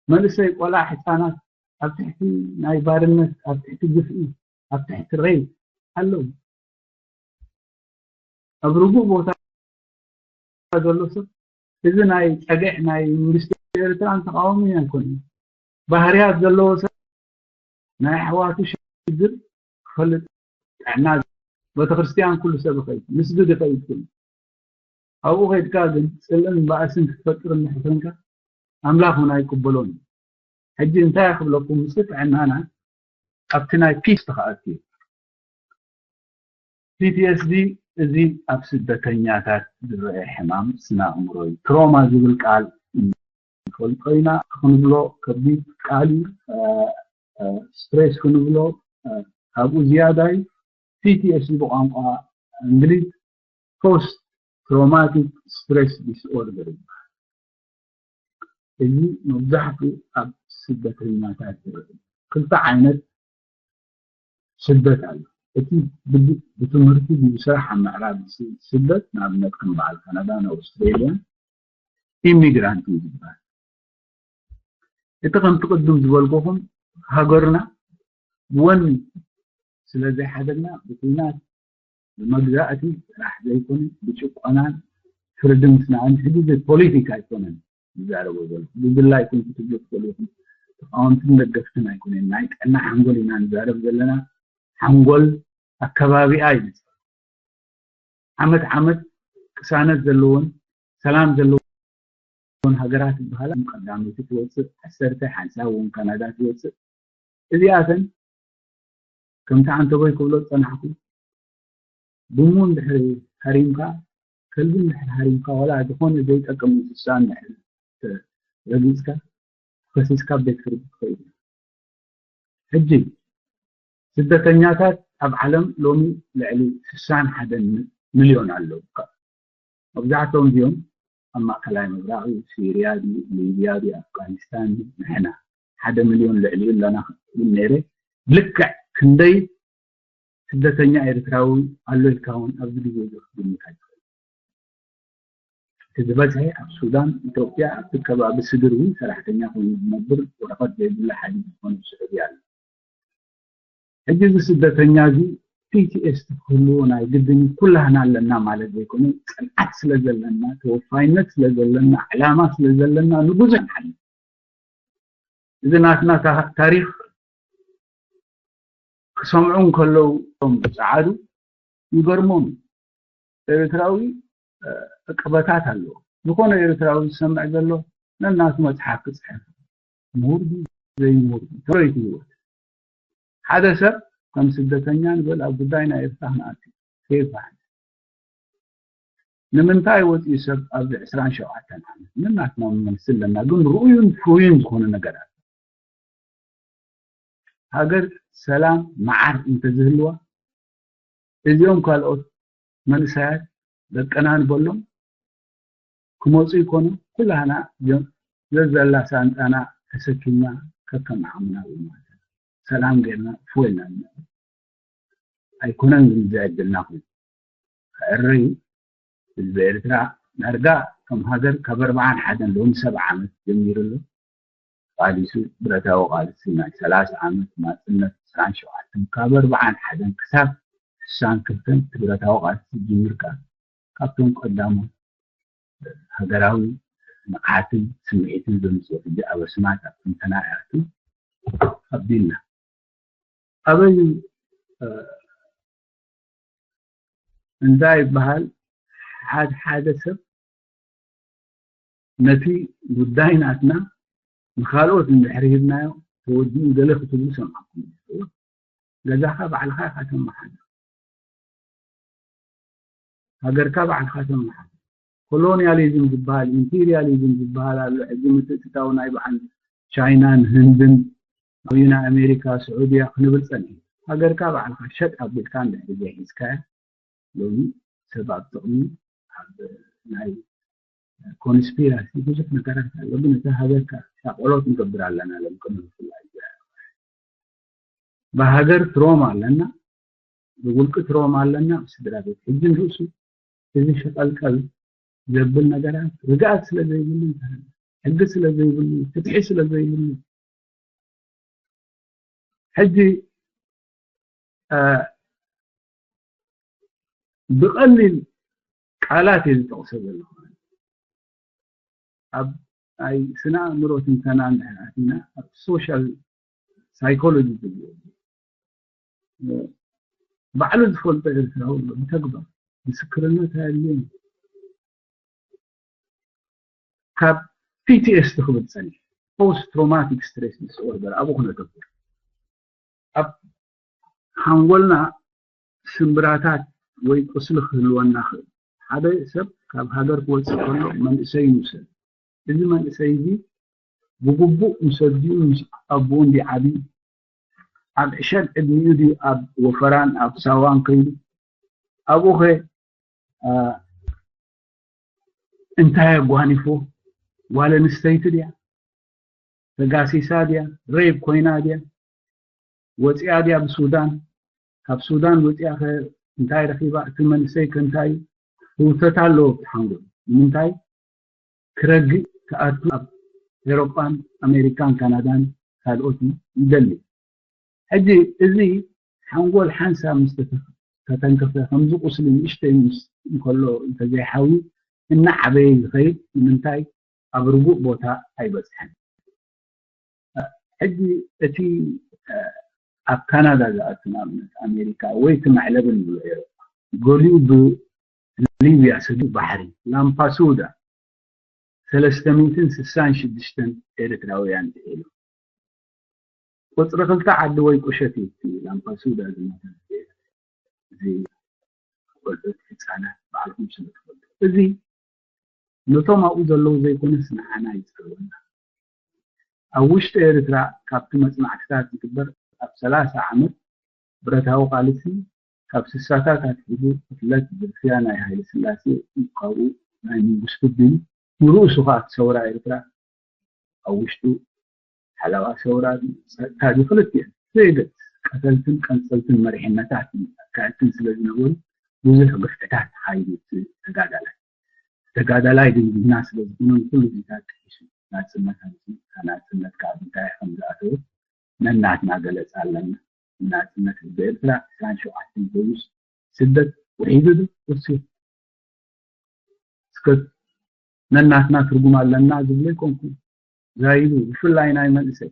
መንእሰይ ቆልዓ ህፃናት ኣብ ትሕቲ ናይ ባርነት ኣብ ትሕቲ ግፍኢ ኣብ ትሕቲ ሬይ ኣለዉ ኣብ ርጉእ ቦታ ዘሎ ሰብ እዚ ናይ ፀግዕ ናይ መንግስቲ ኤርትራን ተቃዋሚ ኣይኮነ ባህርያት ዘለዎ ሰብ ናይ ኣሕዋቱ ሽግር ክፈልጥ ጥዕና ቤተክርስትያን ኩሉ ሰብ ይኸይድ ምስግድ ይኸይድ ኩሉ ኣብኡ ከይድካ ግን ፅልእን ባእስን ክትፈጥር እንድሕር ኮንካ ኣምላኽ እውን ኣይቅበሎን እዩ ሕጂ እንታይ ክብለኩም ምስ ጥዕናና ኣብቲ ናይ ፒስ ተኸኣት እዩ ፒቲኤስዲ እዚ ኣብ ስደተኛታት ዝረአ ሕማም ስነ ኣእምሮ እዩ። ትሮማ ዝብል ቃል ንፈልጦ ኢና ክንብሎ ከቢድ ቃል እዩ። ስትሬስ ክንብሎ ካብኡ ዝያዳ እዩ። ፒቲኤስዲ ብቋንቋ እንግሊዝ ፖስት ትሮማቲክ ስትሬስ ዲስኦርደር ይበሃል። እዚ መብዛሕትኡ ኣብ ስደተኛታት ዝረአ ክልተ ዓይነት ስደት ኣሎ። እቲ ብትምህርቲ ብስራሕ ኣብ ምዕራብ ስደት ንኣብነት ከም በዓል ካናዳ ንኣውስትሬልያ ኢሚግራንት እዩ ዝበሃል። እቲ ከምቲ ቅድም ዝበልኩኹም ሃገርና ብወኒ ስለ ዘይሓደግና ብኩናት ብመግዛእቲ ጥራሕ ዘይኮነ ብጭቆናን ፍርዲ ምስናዕን ሕጂ ፖለቲካ ኣይኮነን ዝዛረቦ ዘሎ ብግላ ይኩን ክትብሉ ትኽእሉ ኢኹም ተቃወምትን ደገፍትን ኣይኮነን ናይ ጥዕና ሓንጎል ኢና ንዛረብ ዘለና ሓንጎል ኣከባቢኣ ይመፅእ ዓመት ዓመት ቅሳነት ዘለዎን ሰላም ዘለዎን ሃገራት ይበሃላ ቀዳመይቲ ትወፅእ ዓሰርተ ሓንሳብ እውን ካናዳ ትወፅእ እዚኣተን ከምቲ ዓንተቦይ ክብሎ ዝፀናሕኩ ድሙ እንድሕር ሃሪምካ ከልቢ እንድሕር ሃሪምካ ዋላ ዝኾነ ዘይጠቅም እንስሳ እንድሕር ረጊፅካ ከሲስካ ቤት ፍርዲ ትኸይድ ሕጂ ስደተኛታት ኣብ ዓለም ሎሚ ልዕሊ ስሳን ሓደን ሚልዮን ኣለዉ መብዛሕትኦም እዚኦም ኣብ ማእከላይ ምብራቕ እዩ፣ ሲርያ ድዩ፣ ሊብያ ድዩ፣ ኣፍጋኒስታን ድዩ፣ ንሕና ሓደ ሚልዮን ልዕሊኡ ኣለና ክብል ነይረ። ልክዕ ክንደይ ስደተኛ ኤርትራዊ ኣሎ ኢልካ እውን ኣብዚ ግዜ እዚ ክትግምት ኣይትኽእል። እቲ ዝበዝሐ ኣብ ሱዳን፣ ኢትዮጵያ፣ ኣብቲ ከባቢ ስግር እውን ሰራሕተኛ ኮይኑ ዝነብር ወረቐት ዘይብሉ ሓዲ ዝኾነ ስዑዲ ኣሎ። ሕጂ እዚ ስደተኛ እዚ ፒቲኤስ ክህልዎ ናይ ግድን ኩላህና ኣለና ማለት ዘይኮነ፣ ጽንዓት ስለ ዘለና፣ ተወፋይነት ስለ ዘለና፣ ዕላማ ስለ ዘለና ንብዙሕ ንሓልፍ። እዚ ናትና ታ- ታሪኽ ክሰምዑ እንከለዉ እቶም ጸዓዱ ይገርሞም እዩ። ኤርትራዊ ዕቅበታት ኣለዎ። ዝኾነ ኤርትራዊ ዝሰምዕ ዘሎ ነናቱ መጽሓፍ ክጽሕፍ፣ ምሁር ዘይምሁር ትሮይት ህይወት ሓደ ሰብ ከም ስደተኛ ንበል ኣብ ጉዳይ ናይ ኤርትራ ክንኣቱ ሴፍ ባሕሪ ንምንታይ ወፂኡ ሰብ ኣብዚ ዕስራን ሸውዓተን ዓመት? ነናትና መልሲ ኣለና፣ ግን ርኡዩን ፍሩዩን ዝኾነ ነገራት። ሃገር ሰላም መዓር እንተዝህልዋ፣ እዚኦም ካልኦት መንእሰያት ደቀና ንበሎም ክመፁ ይኮኑ፣ ኩላህና ዘዘላ ሳንጣና ተሰኪምና ከከም ዓቕምና ብማለት ሰላም ጌርና ፍወልና ንመፅእ። ኣይኮነን ግን እዚ ዕድልና ኮይኑ ከዕረ እዩ። ህዝቢ ኤርትራ ዳርጋ ከም ሃገር ካብ ኣርባዓን ሓደን ሎሚ ሰብዓ ዓመት ጀሚሩ ኣሎ። ቃሊሱ ብረታዊ ቃልሲ ናይ ሰላሳ ዓመት ናጽነት ዕስራን ሸውዓተን ካብ ኣርባዓን ሓደን ክሳብ ስሳን ክልተን እቲ ብረታዊ ቃልሲ ዝጅምር ከኣ ካብቶም ቀዳሞት ሃገራዊ ንቕሓትን ስምዒትን ዘምጽኡ ሕጂ ኣብ ኣስማት ኣብ ትንተና ይኣቱ ኣቢልና ኣበይ እንታይ ይበሃል ሓደ ሓደ ሰብ ነቲ ጉዳይ ናትና ንኻልኦት እንድሕር ሂብናዮ ተወዲኡ ገለ ክትብሉ ሰምዓኩም ገዛኻ ባዕልኻ ኢኻ ተመሓድር ሃገርካ ባዕልኻ ተመሓድር ኮሎኒያሊዝም ዝበሃል ኢምፔሪያሊዝም ዝበሃል ኣሎ ሕጂ ምትእትታው ናይ በዓል ቻይናን ህንድን ኣበይና ኣሜሪካ ስዑድያ ክንብል ጸኒሕና ሃገርካ ባዕልኻ ሸጥ ኣቢልካ እንድሕር ዘይሒዝካያ ሎሚ ሰብ ኣብ ጥቕሚ ኣብ ናይ ኮንስፒራሲ ብዙሕ ነገራት ኣሎ ግን እታ ሃገርካ ሻቆሎት ንገብር ኣለና ሎም ቅድሚ ብፍላይ ብሃገር ትሮም ኣለና ብውልቂ ትሮም ኣለና ስድራ ቤት ሕጂ ንርእሱ እዚ ሸቀልቀል ዘብል ነገራት ርግኣት ስለ ዘይብሉ ሕጊ ስለ ዘይብሉ ፍትሒ ስለ ዘይብሉ ሕጂ ብቐሊል ቃላት እየ ዝጠቕሶ ዘለኹ ኣብ ናይ ስነ ኣእምሮ ትንተና እንድሕር ኣቲና ኣብ ሶሻል ሳይኮሎጂ ዝብልዎ ባዕሉ ዝፈልጦ ኤርትራዊ ኣሎ ብተግባር ምስክርነት ኣየድልዮን ካብ ፒቲኤስዲ ክብል ጸኒሑ ፖስት ትሮማቲክ ስትሬስ ዲስኦርደር ኣብኡ ክነተኩር ኣብ ሓንጎልና ስምብራታት ወይ ቁስሊ ክህልወና ክእል ሓደ ሰብ ካብ ሃገር ክወፅእ ከሎ መንእሰይ ይውሰድ እዚ መንእሰይ እዚ ብግቡእ ምስ ኣዲኡ ምስ ኣቦኡ እንዲ ዓብዩ ኣብ ዕሸል ዕድሚኡ ድዩ ኣብ ወፈራን ኣብ ሳዋን ከይዱ ኣብኡ ኸ እንታይ ኣጓኒፉ ጓል ኣንስተይቲ ድያ ተጋሲሳ ድያ ሬብ ኮይና ድያ ወፂኣ ድያ ብሱዳን ካብ ሱዳን ወፂኣ ከ እንታይ ረኪባ እቲ መንእሰይ ከ እንታይ ህውተት ኣለዎ ብሓንጎል ንምንታይ ክረግእ ክኣቱ ኣብ ኤሮጳን ኣሜሪካን ካናዳን ካልኦትን ይደሊ ሕጂ እዚ ሓንጎል ሓንሳብ ምስ ተተንከፈ ከምዚ ቁስሊ ንእሽተይ ምስ እንከሎ እንተዘይሓዊ እናዓበየ ዝኸይድ ንምንታይ ኣብ ርጉእ ቦታ ኣይበፅሐን ሕጂ እቲ ኣብ ካናዳ ዝኣቱ ንኣብነት ኣሜሪካ ወይ እቲ መዕለቢ ንብሎ ኤሮፓ ገሊኡ ብሊብያ ሰጊሩ ባሕሪ ላምፓሱዳ ሰለስተ ሚእትን ስሳን ሽዱሽተን ኤርትራውያን ጥሒሉ ቁፅሪ ክልተ ዓዲ ወይ ቁሸት እዩ እቲ ላምፓሱዳ ዝሞተ እዚ ቆልዑት ህፃናት ባዕልኩም ስለ ትፈልጡ እዚ ነቶም ኣብኡ ዘለዉ ዘይኮነስ ንዓና ይፀልወና ኣብ ውሽጢ ኤርትራ ካብቲ መፅናዕትታት ዝግበር ኣብ ሰላሳ ዓመት ብረታዊ ቃልሲ ካብ ስሳታት ኣትሒዙ ቅትለት ዝርፍያ ናይ ሃይለ ስላሴ ካብኡ ናይ መንግስቱ ቢሉ ንርእሱ ከዓ እቲ ሰውራ ኤርትራ ኣብ ውሽጡ ሓለዋ ሰውራ ጸጥታ ድዩ ክልቲኦም ዘይገድስ ቀተልትን ቀንጸልትን መሪሕነታትን ኣካየድትን ስለ ዝነበሩ ብዙሕ ግፍዕታት ተኻይዱ እቲ ተጋዳላይ ተጋዳላይ ድንግልና ስለ ዝኾነ ንኩሉ ግዜታት ጥሒሱ ናጽነት ኣምጺኡ ናጽነት ከዓ እንታይ ከም ዝኣተወ ነናትና ገለጻ ኣለና ናጽነት ህዝቢ ኤርትራ ዕስራን ሸውዓተን ኮይኑ ስደት ውሒዱ ዶ ወሲኹ? እስከ ነናትና ትርጉም ኣለና ዝብሎ ኣይኮንኩን። ዛይዱ ብፍላይ ናይ መንእሰይ፣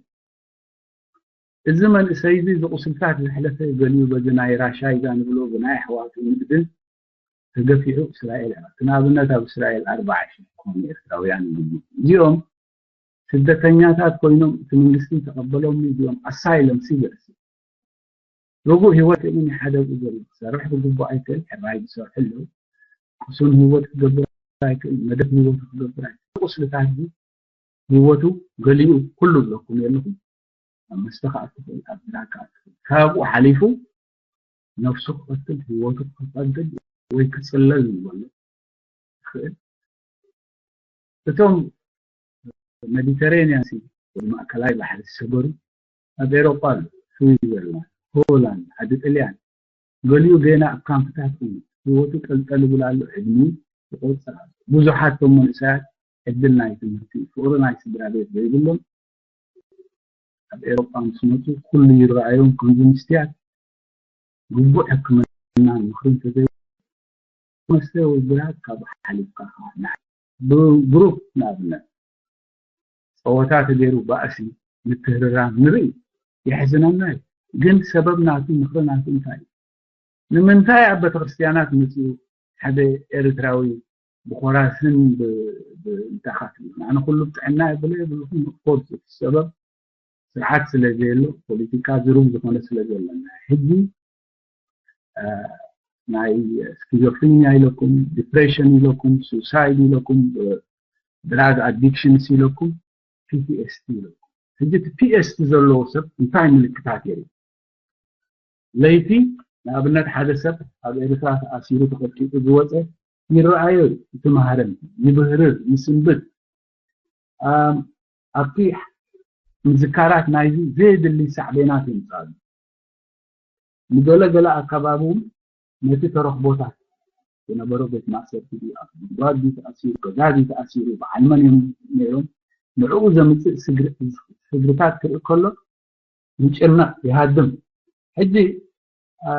እዚ መንእሰይ እዚ እዚ ቁስልታት ዘሕለፈ፣ ገሊኡ በዚ ናይ ራሻይዛ ንብሎ ብናይ ኣሕዋቱ ንግድን ተገፊዑ እስራኤል ኣትዩ። ንኣብነት ኣብ እስራኤል ኣርባዓ ሽሕ ክኾኑ ኤርትራውያን ይግቡ። እዚኦም ስደተኛታት ኮይኖም እቲ መንግስቲ ተቐበሎም፣ እዚኦም ኣሳይለም ሲከርስ። ርጉእ ህይወት እውን ይሓደጉ ዘሎ። ክሰርሕ ብግቡእ ኣይክእል፣ ሕራይ ዝሰርሑ ኣለዉ። ቅሱን ህይወት ክገብር ኣይክእል፣ መደብ ህይወቱ ክገብር ኣይክእል። ቁስልታት እዚ ህይወቱ ገሊኡ ኩሉ ብለኩም የለኹም። ኣብ መስተ ክኣቱ ይኽእል፣ ኣብ ድራግ ክኣቱ ይኽእል። ካብኡ ሓሊፉ ነፍሱ ክቐትል፣ ህይወቱ ክቐትል ወይ ክጽለል ዝበሎ ይኽእል። እቶም ሜዲተሬንያን ሲ ወይ ማእከላይ ባሕሪ ዝሰገሩ ኣብ ኤሮጳ ኣለዉ። ስዊዘርላንድ፣ ሆላንድ፣ ዓዲ ጥልያን፣ ገሊኡ ገና ኣብ ካምፕታት እዩ። ህይወቱ ጠልጠል ይብል ኣሎ፣ ዕድሚኡ ይቆጽር ኣሎ። ብዙሓት እቶም መንእሰያት ዕድል ናይ ትምህርቲ፣ ፍቕሪ ናይ ስድራ ቤት ዘይብሎም ኣብ ኤሮጳ ምስ መጹ ኩሉ ይረኣዮም። ከምዚ ምስትያት ግቡእ ሕክምናን ምኽርን ተዘይ መስተ ወይ ድራግ ካብ ሓሊፍካ ኸዓ ንዓ-፣ ብግሩፕ ንኣብነት ጸወታ ተገይሩ ባእሲ፣ ምትህርራም ንርኢ፣ የሕዝነና እዩ። ግን ሰበብ ናቱ፣ ምኽሪ ናቱ እንታይ እዩ? ንምንታይ ኣብ ቤተክርስትያናት መጺኡ ሓደ ኤርትራዊ ብኾራስን ብ-፣ ብ-፣ እንታይ ኻትብል? ኣነ ኩሉ ብጥዕና የብለ የብልኹም፣ ኦፍኮርስ እቲ ሰበብ ስርዓት ስለ ዘየሎ፣ ፖለቲካ ዝሩም ዝኾነ ስለ ዘለና። ሕጂ፣ እ፣ ናይ ስኪዞፍሪኒያ ኢለኩም፣ ዲፕሬሽን ኢለኩም፣ ሱሳይድ ኢለኩም፣ እ፣ ድራግ ኣዲክሽንስ ኢለኩም፣ ፒ ቲ ኤስ ዲ ኢለኩም። ሕጂ እቲ ፒ ኤስ ዲ ዘለዎ ሰብ እንታይ ምልክታት የርኢ? ለይቲ ንኣብነት ሓደ ሰብ ኣብ ኤርትራ ተኣሲሩ ተቐጥቂጡ ዝወጸ ይረኣዮ እዩ። እቲ ማህረም ይብህርር፣ ይስንብድ። ኣም፣ ኣብቲ ምዝካራት ናይዚ ዘየድሊ ሳዕቤናት የምጽኣሉ። ንገለ ገለ ኣከባቢ እውን ነቲ ተረኽቦታት ዝነበሮ ቤት ማእሰርቲ ድዩ፣ ኣብ ጉድጓድ ድዩ ተኣሲሩ፣ ገዛ ድዩ ተኣሲሩ፣ በዓል መን እዮም ነይሮም፣ ንዕኡ ዘምጽእ ስግሪ-፣ ስግርታት ክርኢ ከሎ ይጭነቕ፣ ይሃድም። ሕጂ፣ አ፣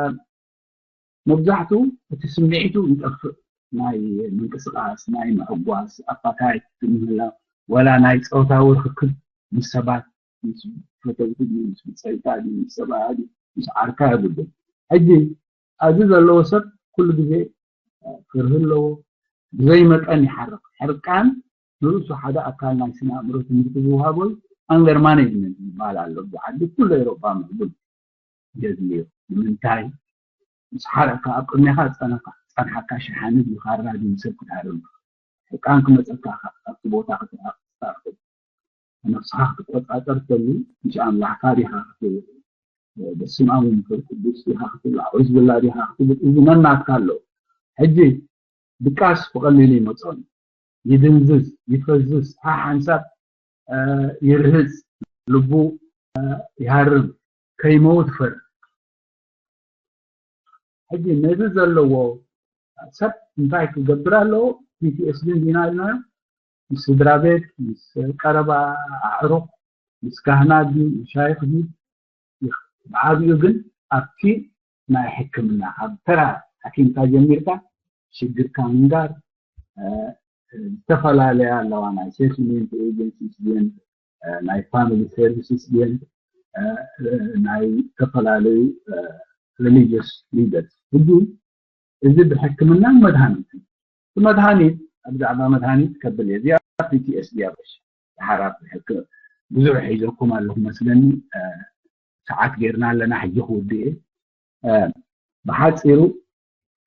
መብዛሕትኡ እቲ ስምዒቱ ይጠፍእ። ናይ ምንቅስቓስ፣ ናይ ምሕጓስ፣ ኣፓታይት ምህላው፣ ወላ ናይ ጾታዊ ርኽክብ ምስ ሰባት፣ ምስ ፈተውቲ ድዩ፣ ምስ ብጸይታ ድዩ፣ ምስ ሰብኣያ ድዩ፣ ምስ ዓርካ የብሉን። ሕጂ ኣብዚ ዘለዎ ሰብ ኩሉ ግዜ ፍርሂ ኣለዎ፣ ብዘይ መጠን ይሓርቕ። ሕርቃን ንርእሱ ሓደ ኣካል ናይ ስነ ኣእምሮ ትምህርቲ ዝወሃቦ እዩ። ኣንገር ማኔጅመንት ዝበሃል ኣሎ ኣብዚ ዓዲ፣ ኩሉ ኤውሮጳ ምዕቡል የድልዮ። ንምንታይ? ምስ ሓረቕካ ኣብ ቅድሜኻ ዝጸነካ-፣ ዝጸንሓካ ሸሓኒ ድዩ፣ ካራ ድዩ፣ ንሰብ ክትሃርም? ሕርቃን ክመጸካ፣ ኣብቲ ቦታ ክትረኣ ክትረኽብ። ነብስኻ ክትቆጻጸር ትደሊ፣ ምስ ኣምላኽካ ዲኻ ክት-፣ በስመ ኣብ ወመንፈስ ቅዱስ ዲኻ ክትብል፣ ኣዑዝ ብላ ዲኻ ክትብል፣ እዚ ነናትካ ኣሎ። ሕጂ ድቃስ ብቐሊሉ ይመጾን፣ ይድንዝዝ፣ ይፈዝዝ፣ ሓሓንሳብ፣ እ፣ ይርህጽ፣ ልቡ፣ እ፣ ይሃርም፣ ከይመውት ይፈርድ። ሕጂ ነዚ ዘለዎ ሰብ እንታይ ክገብር ኣለዎ? ፒ ቲ ኤስ ዲ እንዲና ኢልና ምስ ስድራ ቤት፣ ምስ ቀረባ ኣዕሩኽ፣ ምስ ካህናት ድዩ፣ መሻይኽ ድዩ፣ ይኽ-፣ ብዓቢኡ ግን ኣብቲ ናይ ሕክምና፣ ካብ ተራ ሓኪምካ ጀሚርካ ሽግርካ ምንጋር፣ እ፣ ዝተፈላለያ ኣለዋ፣ ናይ ሴትልመንት ኤጀንሲስ ድየን፣ እ፣ ናይ ፋሚሊ ሰርቪስስ ድየን፣ እ፣ እ፣ ናይ ዝተፈላለዩ፣ እ፣ ሪሊጅስ ሊደርስ። ሕጂ እዚ ብሕክምናን መድሃኒትን። እቲ መድሃኒት፣ ኣብ ዛዕባ መድሃኒት ከብል እየ። እዚኣ ፒ ቲ ኤስ ዲ እያ በሽ። ድሓር ኣብ ሕክ-፣ ብዙሕ ሒዘኩም ኣለኹ መስለኒ። እ፣ ሰዓት ጌርና ኣለና፣ ሕጂ ክውድእ እየ። እ፣ ብሓጺሩ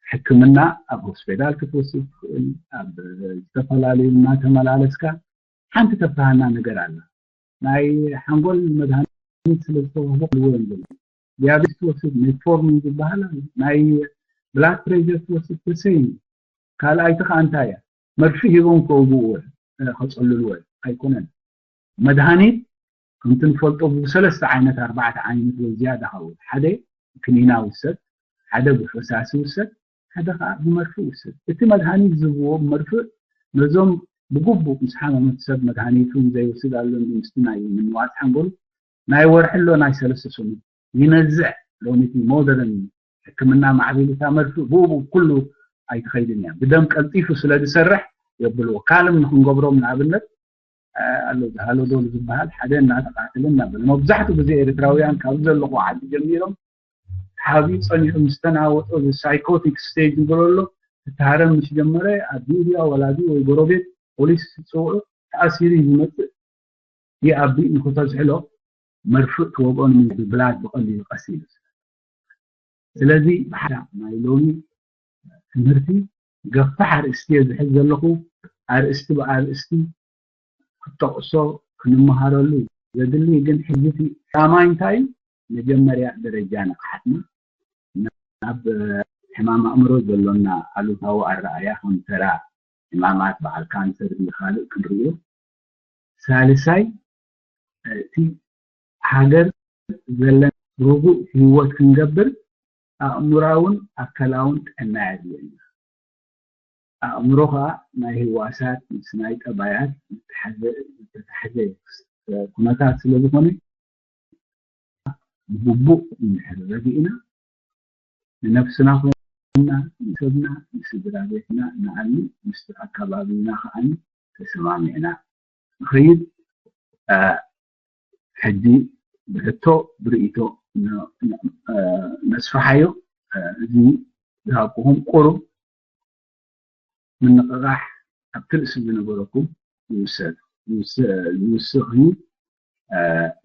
ሕክምና ኣብ ሆስፒታል ክትወስድ ትኽእል፣ ኣብ ዝተፈላለዩ እናተመላለስካ። ሓንቲ ተፍርሃና ነገር ኣላ። ናይ ሓንጎል መድሃኒት ስለ ዝተዋህቦ ክልዎ እዮም ዘለዉ። ዲያቤትስ ትወስድ ሜትፎርሚን ዝበሃል ኣሎ። ናይ ብላድ ፕሬሸር ትወስድ ተሰይኑ። ካልኣይቲ ከኣ እንታይ እያ? መርፊ ሂቦም ከውግእዎ፣ እ፣ ከጸልልዎ ኣይኮነን። መድሃኒት ከምቲ ንፈልጦ ብሰለስተ ዓይነት፣ ኣርባዕተ ዓይነት ወይ ዝያዳ ክኸውን። ሓደ ክኒና ውሰድ፣ ሓደ ብፈሳሲ ውሰድ፣ ሓደ ከኣ ብመርፊ ውሰድ። እቲ መድሃኒት ዝህብዎ መርፍእ ነዞም ብግቡእ ምስ ሓመመ ሰብ መድሃኒቱ ዘይወስድ ኣሎ እንዲ ምስቲ ናይ ምንዋጽ ሓንጎሉ ናይ ወርሒ ኣሎ ናይ ሰለስተ ሰሙን ይነዝዕ። ሎሚ እቲ ሞደርን ሕክምና ማዕቢሉ እታ መርፍእ ብኡ ብኡ ኩሉ ኣይትኸይድን እያ። ብደም ቀልጢፉ ስለ ዝሰርሕ የብልዎ። ካልም ንክንገብሮም ንኣብነት ኣሎ፣ ዝሃሎዶል ዝበሃል ሓደ እናተቃተለ እናበለ፣ መብዛሕትኡ ግዜ ኤርትራውያን ካብ ዘለኹ ዓዲ ጀሚሮም ሓብዩ ጸኒሑ ምስ ተናወጦ ሳይኮቲክ ስቴጅ ንብሎ ኣሎ። ክተሃረም ምስ ጀመረ ኣብ ሚድያ ወላዲ ወይ ጎረቤት ፖሊስ ዝፅውዑ፣ ተኣሲሩ እዩ ዝመፅእ። ይኣቢ ንክተዝሕሎ መርፍእ ትወግኦ ንምብላድ ብቐሊሉ ቀስ ኢሉ። ስለዚ ብሓዳ ናይ ሎሚ ትምህርቲ ገፋሕ ኣርእስቲ እየ ዝሕዝ ዘለኹ። ኣርእስቲ ብኣርእስቲ ክጠቕሶ ክንመሃረሉ ዘድሊ፣ ግን ሕጂ እቲ ዕላማ እንታይ እዩ? መጀመርያ ደረጃ ንቕሓትና ናብ ሕማም ኣእምሮ ዘሎና ኣሉታዊ ኣረኣእያ ከም ተራ ሕማማት በዓል ካንሰር ካልእ ክንርእዮ። ሳልሳይ እቲ ሃገር ዘለን ርጉእ ህይወት ክንገብር ኣእምራውን ኣካላውን ጥዕና የድልየና። ኣእምሮ ከዓ ናይ ህዋሳት ምስ ናይ ጠባያት ዝተተሓዘ ኩነታት ስለ ዝኾነ ብግቡእ እንድሕር ረዲእና ንነብስና ኮይና ንሰብና ንስድራ ቤትና ንኣሊ ምስቲ ኣካባቢና ከዓኒ ተሰማሚዕና ንኸይድ። ሕጂ ብሕቶ ብርእይቶ ነስፍሓዮ። እዚ ዝሃብኩኹም ቁሩብ ምንቕቓሕ ኣብቲ ርእሲ ዝነበረኩም ይውሰድ ይውስኽ እዩ።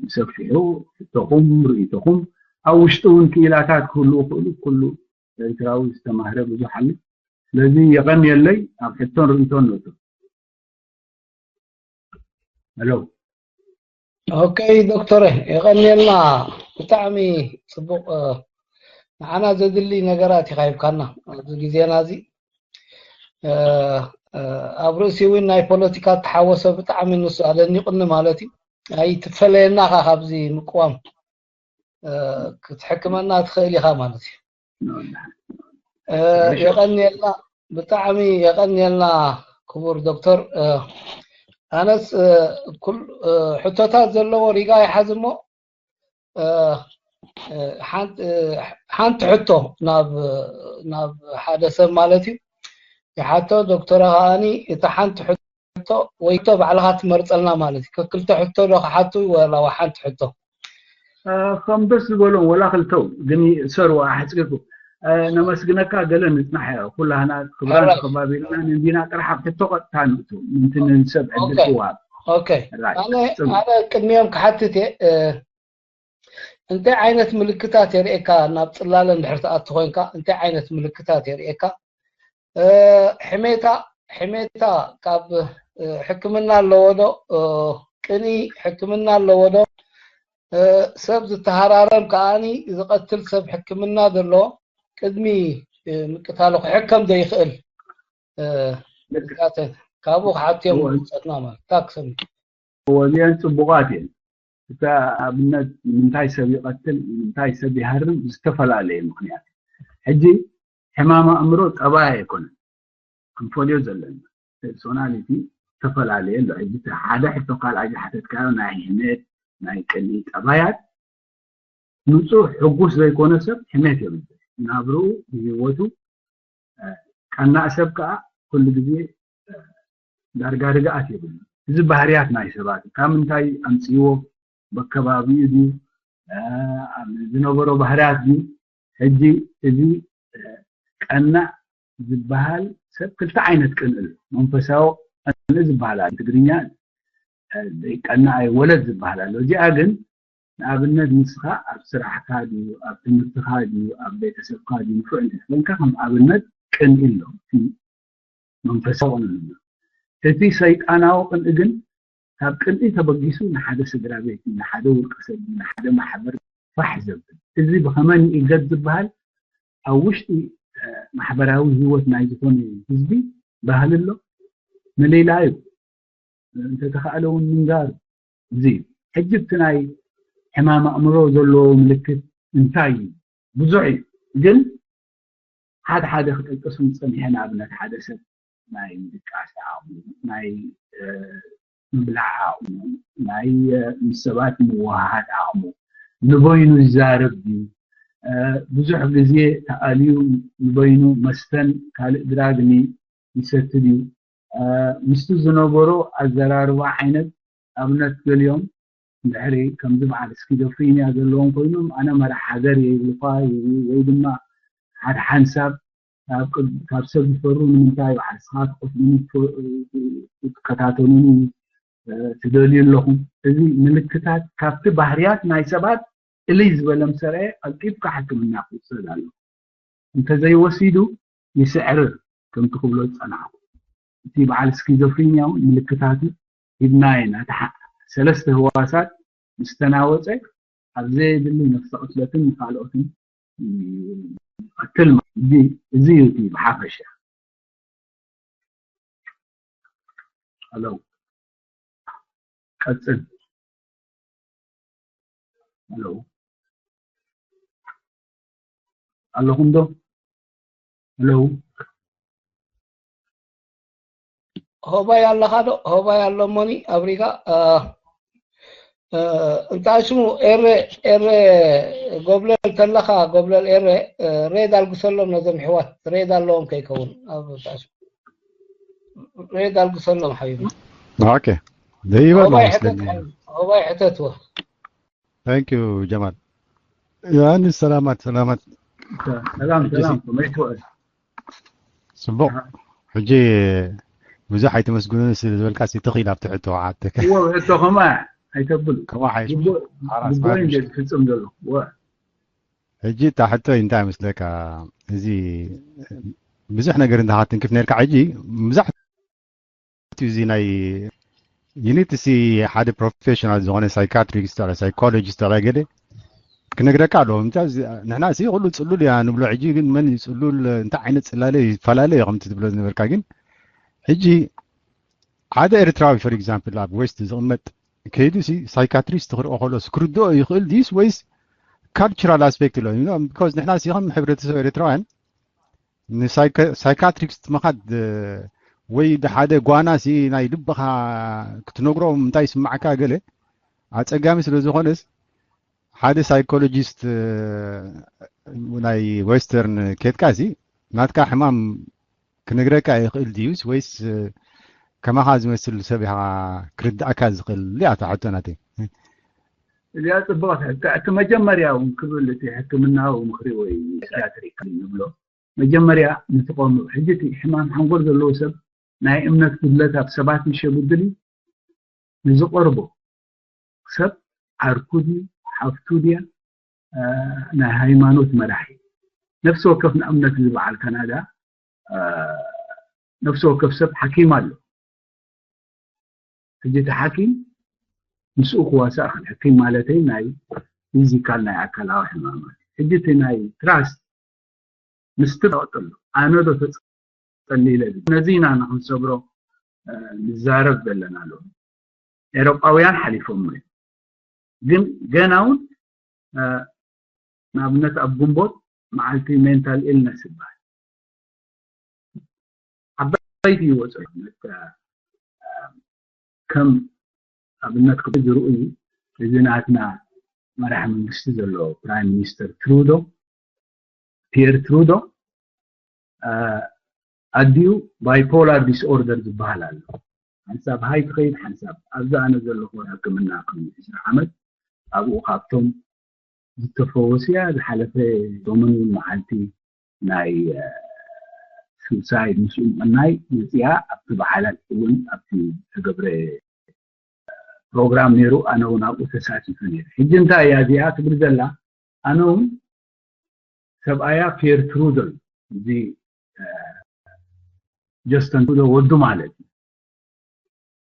ብሰፊሑ ሕቶኹም ርእይቶኹም ኣብ ውሽጡ እውን ክኢላታት ክህልው ክእሉ ኩሉ ኤርትራዊ ዝተማህረ ብዙሕ ኣሎ። ስለዚ የቐንየለይ። ኣብ ሕቶን ርእይቶን ንእቶ። ሄሎ። ኦኬ ዶክተር፣ የቐንየልና። ብጣዕሚ ጽቡቕ፣ ንዓና ዘድሊ ነገራት ኢኻ ሂብካና ኣብዚ ግዜና እዚ። ኣብ ርእሲ እውን ናይ ፖለቲካ ተሓወሰ ብጣዕሚ ንሱ ኣደኒቕኒ ማለት እዩ። ኣይትፈለየና ኻ ካብዚ ምቅዋም ክትሕክመና ትኽእል ኢኻ ማለት እዩ። የቐንየልና፣ ብጣዕሚ የቐንየልና ክቡር ዶክተር። ኣነስ ሕቶታት ዘለዎ ሪጋ ይሓዝ እሞ ሓንቲ ሕቶ ናብ ሓደ ሰብ ማለት እዩ ይሓቶ። ዶክተር ከዓኒ እቲ ሓንቲ ሕቶ ወይ ሕቶ ባዕልኻ ትመርፀልና ማለት እዩ። ከክልተ ሕቶ ዶ ክሓቱ ወላ ሓንቲ ሕቶ? ከም ደስ ዝበሎም ወላ ክልተው ግን ይእሰሩ ኣሕፂርኩ ነመስግነካ። ገለ ንፅናሕ ኩላህና ክብራን ተኸባቢርና ንዲና ጥራሕ ኣብ ሕቶ ቀጥታ ንእቱ ምንቲ ንሰብ ዕድል ክዋብ ኣነ ቅድሚኦም ክሓትት እየ። እንታይ ዓይነት ምልክታት የርእየካ? ናብ ፅላለ እንድሕር ትኣቱ ኮይንካ እንታይ ዓይነት ምልክታት የርእየካ? ሕሜታ ሕሜታ ካብ ሕክምና ኣለዎ ዶ? ቅኒ ሕክምና ኣለዎ ዶ? ሰብ ዝተሃራረም ከዓኒ ዝቐትል ሰብ ሕክምና ዘሎ ቅድሚ ምቅታሉ ክሕከም ዘይኽእል ካብኡ ክሓትዮም ውፀትና ማለት ታክሰሚ ወዚአን ፅቡቓት እየን። እታ ኣብነት ንምንታይ ሰብ ይቐትል ንምንታይ ሰብ ይሃርም ዝተፈላለየ ምክንያት። ሕጂ ሕማም ኣእምሮ ጠባይ ኣይኮነን ክንፈልዮ ዘለና። ፐርሶናሊቲ ዝተፈላለየ ኣሎ። ሕጂ ሓደ ሕቶ ካልኣ ዝሓተትካዮ ናይ ሕሜት ናይ ቅንኢ ጠባያት ንፁህ ሕጉስ ዘይኮነ ሰብ ሕሜት የብሉ። ናብርኡ ብህይወቱ ቀናእ ሰብ ከዓ ኩሉ ግዜ ዳርጋ ርግኣት የብሉ። እዚ ባህርያት ናይ ሰባት ካብ ምንታይ ኣምፅዎ በከባቢኡ ድዩ ዝነበሮ ባህርያት ድዩ? ሕጂ እዚ ቀናእ ዝበሃል ሰብ ክልተ ዓይነት ቅንኢ ኣሎ። መንፈሳዊ ቅንኢ ዝበሃል ኣብ ትግርኛ ዘይቀናእ ወለድ ዝበሃል ኣሎ። እዚኣ ግን ንኣብነት ንስኻ ኣብ ስራሕካ ድዩ ኣብ ትምህርትካ ድዩ ኣብ ቤተሰብካ ድዩ ንፉዕ እንተኮንካ ከም ኣብነት ቅንኢ ኣሎ። መንፈሳዊ ቅንኢ ኣሎ። እቲ ሰይጣናዊ ቅንኢ ግን ካብ ቅንኢ ተበጊሱ ንሓደ ስድራ ቤት ንሓደ ውልቀ ሰብ ንሓደ ማሕበር ፋሕ ዘብል እዚ ብኸመን ይእገድ ዝበሃል ኣብ ውሽጢ ማሕበራዊ ህይወት ናይ ዝኾነ ህዝቢ ባህሊ ኣሎ። መሌላ እዩ። እንተተኻእለ እውን ምንጋሩ እዚ እዩ። ሕጂ እቲ ናይ ሕማም ኣእምሮ ዘለዎ ምልክት እንታይ እዩ? ብዙሕ እዩ፣ ግን ሓደ ሓደ ክጠቅስ እውን ፀኒሐ። ንኣብነት ሓደ ሰብ ናይ ምድቃስ ዓቕሙ፣ ናይ ምብላዕ ዓቕሙ፣ ናይ ምስ ሰባት ምውሃሃድ ዓቕሙ፣ ንበይኑ ይዛረብ ድዩ፣ ብዙሕ ግዜ ተኣልዩ ንበይኑ መስተን ካልእ ድራግን ይሰቲ ድዩ? ምስቲ ዝነበሮ ኣዘራርባ ዓይነት ኣብነት ገሊኦም ድሕሪ ከምዚ በዓል ስኪዞፍሪኒያ ዘለዎም ኮይኖም ኣነ መራሕ ሃገር እየ ይብሉካ ወይ ድማ ሓደ ሓንሳብ ካብ ሰብ ዝፈሩ ንምንታይ በዓል ስኻ ትቆፍሉኒ ትከታተሉኒ ትደልዩ ኣለኹም። እዚ ምልክታት ካብቲ ባህርያት ናይ ሰባት እልይ ዝበለ ምስ ረኣየ ቀልጢፍካ ሕክምና ክውሰድ ኣለዎ። እንተዘይወሲዱ ይስዕርር ከምቲ ክብሎ ዝጸናሕኩ። እቲ በዓል ስኪዞፍሪንያ እውን ምልክታቱ ሂብናዮ ኢና። እቲ ሓ- ሰለስተ ህዋሳት ምስ ተናወጸ ኣብ ዘየድሊ ነፍሰ ቅትለትን ካልኦትን ይቐትል ማለት እዩ። እዚ እዩ እቲ ብሓፈሻ። ሄሎ ቀጽል። ሄሎ ኣለኹም ዶ? ሄሎ ሆባይ ኣለኻ ዶ? ሆባይ ኣሎ እሞኒ ኣብ ሪጋ እንታይ ሽሙ ኤረ ኤረ ጎብለል ተለኻ ጎብለል ኤረ ሬድ ኣልግሰሎም ነዞም ኣሕዋት ሬድ ኣለዎም ከይከውን ኣብ እንታይ ሽሙ ሬድ ኣልግሰሎም ሓቢቢ ኦኬ ደይበል ሆባይ መስለኒ ሕተት ሆባይ ሕተትዎ Thank you ጀማል ዮሃንስ ሰላማት ሰላማት ሰላም ሰላም ከመይ ትውዕል ጽቡቅ ሕጂ ብዙሕ ኣይተመስግኑን ስለ ዝበልካ ሲ ትኽኢል ኣብቲ ሕቶ ዓተከ እዎ ሕቶ ከማ ኣይተብሉ ከማ ሓይሽ ግቡእ ሓራስ ግቡእ ባር እንደ ምሽ- ትፍጽም ዘለኹ እወ ሕጂ እታ ሕቶ እንታይ መስለካ እዚ ብዙሕ ነገር እንዳሃትንክፍ ነርካ ሕጂ መብዛሕትኡ እዚ ናይ ዩኒት ሲ ሓደ ፕሮፌሽናል ዝኾነ ሳይካትሪስት ላ ሳይኮሎጂስት ላ ገለ ክነግረካ ኣለዎ ምታ ንሕና ሲ ኩሉ ፅሉል እያ ንብሎ ሕጂ ግን መን እዩ ፅሉል እንታይ ዓይነት ፅላለ ይፈላለ እዩ ከምቲ ትብሎ ዝነበርካ ግን ሕጂ ሓደ ኤርትራዊ for example ኣብ ዌስት ዝቕመጥ ከይዱ ሲ ሳይካትሪስት ክርኦ ከሎ ክርድኦ ይኽእል ድዩስ ወይስ ካልቸራል ኣስፔክት ኣሎ because ንሕና ሲ ከም ሕብረተሰብ ኤርትራውያን ንሳይካትሪስት ምኻድ ወይ ሓደ ጓና ሲ ናይ ልብኻ ክትነግሮም እንታይ ይስማዕካ ገለ ኣፀጋሚ ስለ ዝኾነስ ሓደ ሳይኮሎጂስት ናይ ዌስተርን ኬድካ ሲ ናትካ ሕማም ክነግረካ ይኽእል ድዩስ ወይስ ከማኻ ዝመስል ሰብ ኢኻ ክርድኣካ ዝኽእል እያ እታ ሕቶ ናተይ እዚኣ ፅቡቅ ሕቶ እቲ መጀመርያ እውን ክብል እቲ ሕክምናዊ ምክሪ ወይ ሳይካትሪክ ንብሎ መጀመርያ ነቲ ቆም ሕጂ እቲ ሕማም ሓንጎል ዘለዎ ሰብ ናይ እምነት ጉድለት ኣብ ሰባት ምሽ የጉድል እዩ ንዝቀርቦ ሰብ ዓርኩ ድዩ ሓፍቱ ድያ ናይ ሃይማኖት መራሒ ነፍሲ ወከፍ ንእምነት ዝበዓል ካናዳ ነፍሲ ወከፍ ሰብ ሓኪም ኣሎ ሕጂ እቲ ሓኪም ምስኡ ክዋሳእ ክእል ሕኪም ማለተይ ናይ ፊዚካል ናይ ኣካላዊ ሕማማት ሕጂ እቲ ናይ ትራስት ምስቲ ቀጥሎ ኣነ ዶ ተጸሊለ ነዚ ኢና ንክንሰብሮ ንዛረብ ዘለና ኣሎ ኤሮጳውያን ሓሊፎም እዮም ግን ገና እውን ንኣብነት ኣብ ግንቦት መዓልቲ ሜንታል ኢልነስ ይበሃል ዓባይቲ ይወፅኡ ከም ኣብነት ዝርኡ እዩ እዚ ናትና መራሕ መንግስቲ ዘሎ ፕራይም ሚኒስተር ትሩዶ ፒየር ትሩዶ ኣዲኡ ባይፖላር ዲስኦርደር ዝበሃል ኣሎ ሓንሳብ ሃይ ትኸይድ ሓንሳብ ኣብዚ ኣነ ዘለኹ ሕክምና ከም ዕስራ ዓመት ኣብኡ ካብቶም ዝተፈወሱ እያ ዝሓለፈ ሰሙን እውን መዓልቲ ናይ ሱሳይድ ምስኡ ምቕናይ መፅኣ ኣብቲ በዓላት እውን ኣብቲ ዝተገብረ ፕሮግራም ነይሩ ኣነ እውን ኣብኡ ተሳቲፈ ነይሩ ሕጂ እንታይ እያ እዚኣ ትብል ዘላ ኣነ እውን ሰብኣያ ፒየር ትሩዶ እዚ ጀስተን ትሩዶ ወዱ ማለት እዩ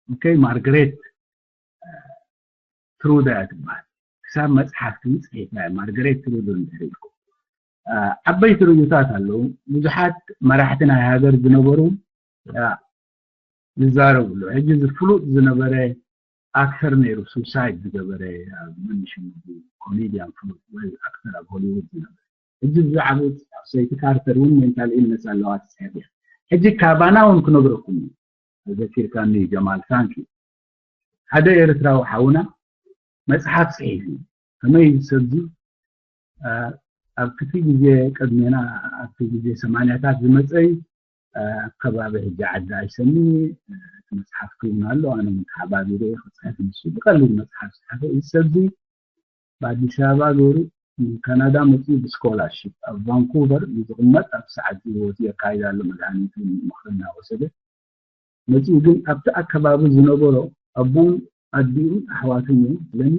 ኦኬ ማርግሬት ትሩዶ እያ ትበሃል ክሳብ መፅሓፍ ትምፅሒት ናይ ማርግሬት ትሩዶ እንድሕሪልኩም ዓበይቲ ርእዩታት ኣለዉ ብዙሓት መራሕቲ ናይ ሃገር ዝነበሩ ዝዛረብሉ ሕጂ እዚ ፍሉጥ ዝነበረ ኣክተር ነይሩ ሱሳይድ ዝገበረ መንሽም ኮሜድያን ፍሉጥ ወይ ኣክተር ኣብ ሆሊውድ ዝነበረ ሕጂ ብዛዕባ ሰይቲ ካርተር እውን ሜንታል ኢልነስ ኣለዋ ትፅሕፍ እያ ሕጂ ካባና እውን ክነግረኩም እዩ ዘኪርካኒ ጀማል ታንኪ ሓደ ኤርትራዊ ሓውና መፅሓፍ ፅሒፍ እዩ ከመይ ሰብዚ ኣብቲ ግዜ ቅድሜና ኣብቲ ግዜ ሰማንያታት ዝመፀ እዩ። ኣብ ከባቢ ሕጂ ዓዲ ኣይሰኒ እቲ መፅሓፍ ክውን ኣሎ። ኣነ ተሓባቢረ ክፅሕፍ ንሱ ብቀሊል መፅሓፍ ዝፅሓፈ እዩ። ሰብዚ ብኣዲስ ኣበባ ገይሩ ካናዳ መፅኡ ብስኮላርሽፕ ኣብ ቫንኩቨር ንዝቕመጥ ኣብ ሰዓት ህይወቱ የካይድ ኣሎ። መድሃኒትን ምኽሪ እናወሰደ መፅኡ። ግን ኣብቲ ኣከባቢ ዝነበሮ ኣቦኡን ኣዲኡን ኣሕዋቱን እዮም ስለኒ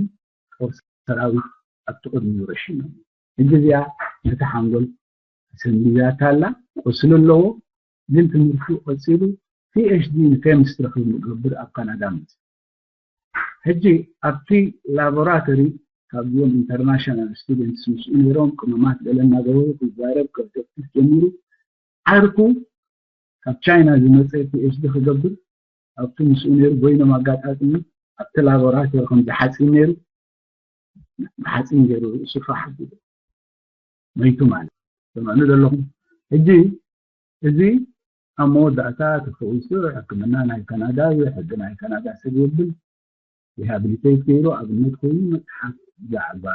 ጦር ሰራዊት ኣብቲ ቅድሚኡ ረሺኖም። ሕጂ እዚኣ ነቲ ሓንጎል ሰንቢዳታ ኣላ። ቁስሊ ኣለዎ፣ ግን ትምህርቱ ቀፂሉ ፒኤችዲ ንኬሚስትሪ ክገብር ኣብ ካናዳ መፅኡ። ሕጂ ኣብቲ ላቦራቶሪ ካብዚኦም ኢንተርናሽናል ስቱደንትስ ምስኡ ነይሮም ቅመማት ገለ እናገበሩ ክዛረብ ከብተፍትፍ ጀሚሩ። ዓርኩ ካብ ቻይና ዝመፀ ፒኤችዲ ክገብር ኣብቲ ምስኡ ነይሩ በይኖም ኣጋጣሚ ኣብቲ ላቦራቶሪ ከም ዝሓፂን ነይሩ ብሓፂን ገይሩ ርእሱ ፋሕ ኣቢሉ መይቱ ማለት እዩ። ትሰምዑኒ ዘለኹም? ሕጂ እዚ ኣብ መወዳእታ ተፈዊሱ ሕክምና ናይ ካናዳ እዩ፣ ሕጊ ናይ ካናዳ ሰብ የብል። ሪሃብሊቴት ገይሩ ኣብነት ኮይኑ መፅሓፍ ብዛዕባ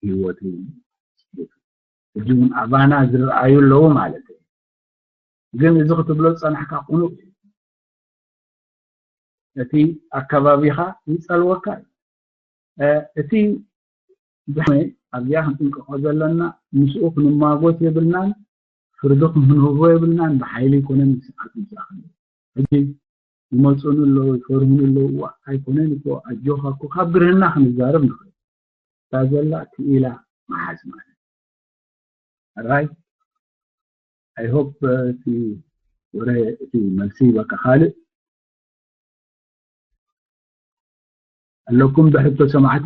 ህይወቱ ሕጂ እውን ኣባና ዝረኣዩ ኣለዉ ማለት እዩ። ግን እዚ ክትብሎ ዝፀናሕካ ቅኑዕ እዩ። እቲ ኣከባቢኻ ይፀልወካ እዩ። እ፣ እቲ ብሕመ ኣብዚኣ ክንጥንቀቆ ዘለና ምስኡ ክንማጎት የብልናን፣ ፍርዲ ክንህቦ የብልናን። ብሓይሊ ይኮነን ስርዓት ምሳኺ ሕጂ ይመፁን ኣለዉ ይፈርሁን ኣለዉ። እዋ ኣይኮነን እኮ ኣጆኻ እኮ ካብ ግርህና ክንዛረብ ንኽእል። እታ ዘላ ክኢላ መሓዝ ማለት ራይ። I hope እቲ ወረ እቲ መልሲ በቃ ካልእ ኣለኩም ብሕቶ ሰማዕቲ?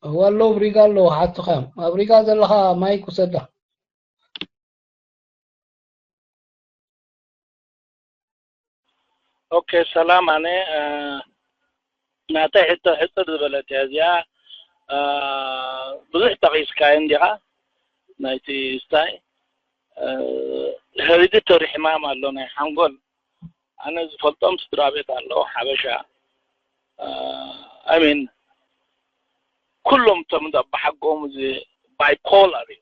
እወ ኣሎ ኣብ ሪጋ ኣሎ ሓትኻ ኣብ ሪጋ ዘለኻ ማይክ ውሰዳ። ኦኬ ሰላም ኣነ ናተይ ሕቶ ሕፅር ዝበለት እያ እዚኣ። ብዙሕ ጠቒስካዮ እንዲኻ ናይቲ ስታይ ሄሪዲተሪ ሕማም ኣሎ ናይ ሓንጎል። ኣነ ዝፈልጦም ስድራ ቤት ኣለዉ ሓበሻ። ኣሚን ኩሎም እቶም ዘባሓጎም እዚ ባይፖላር እዩ።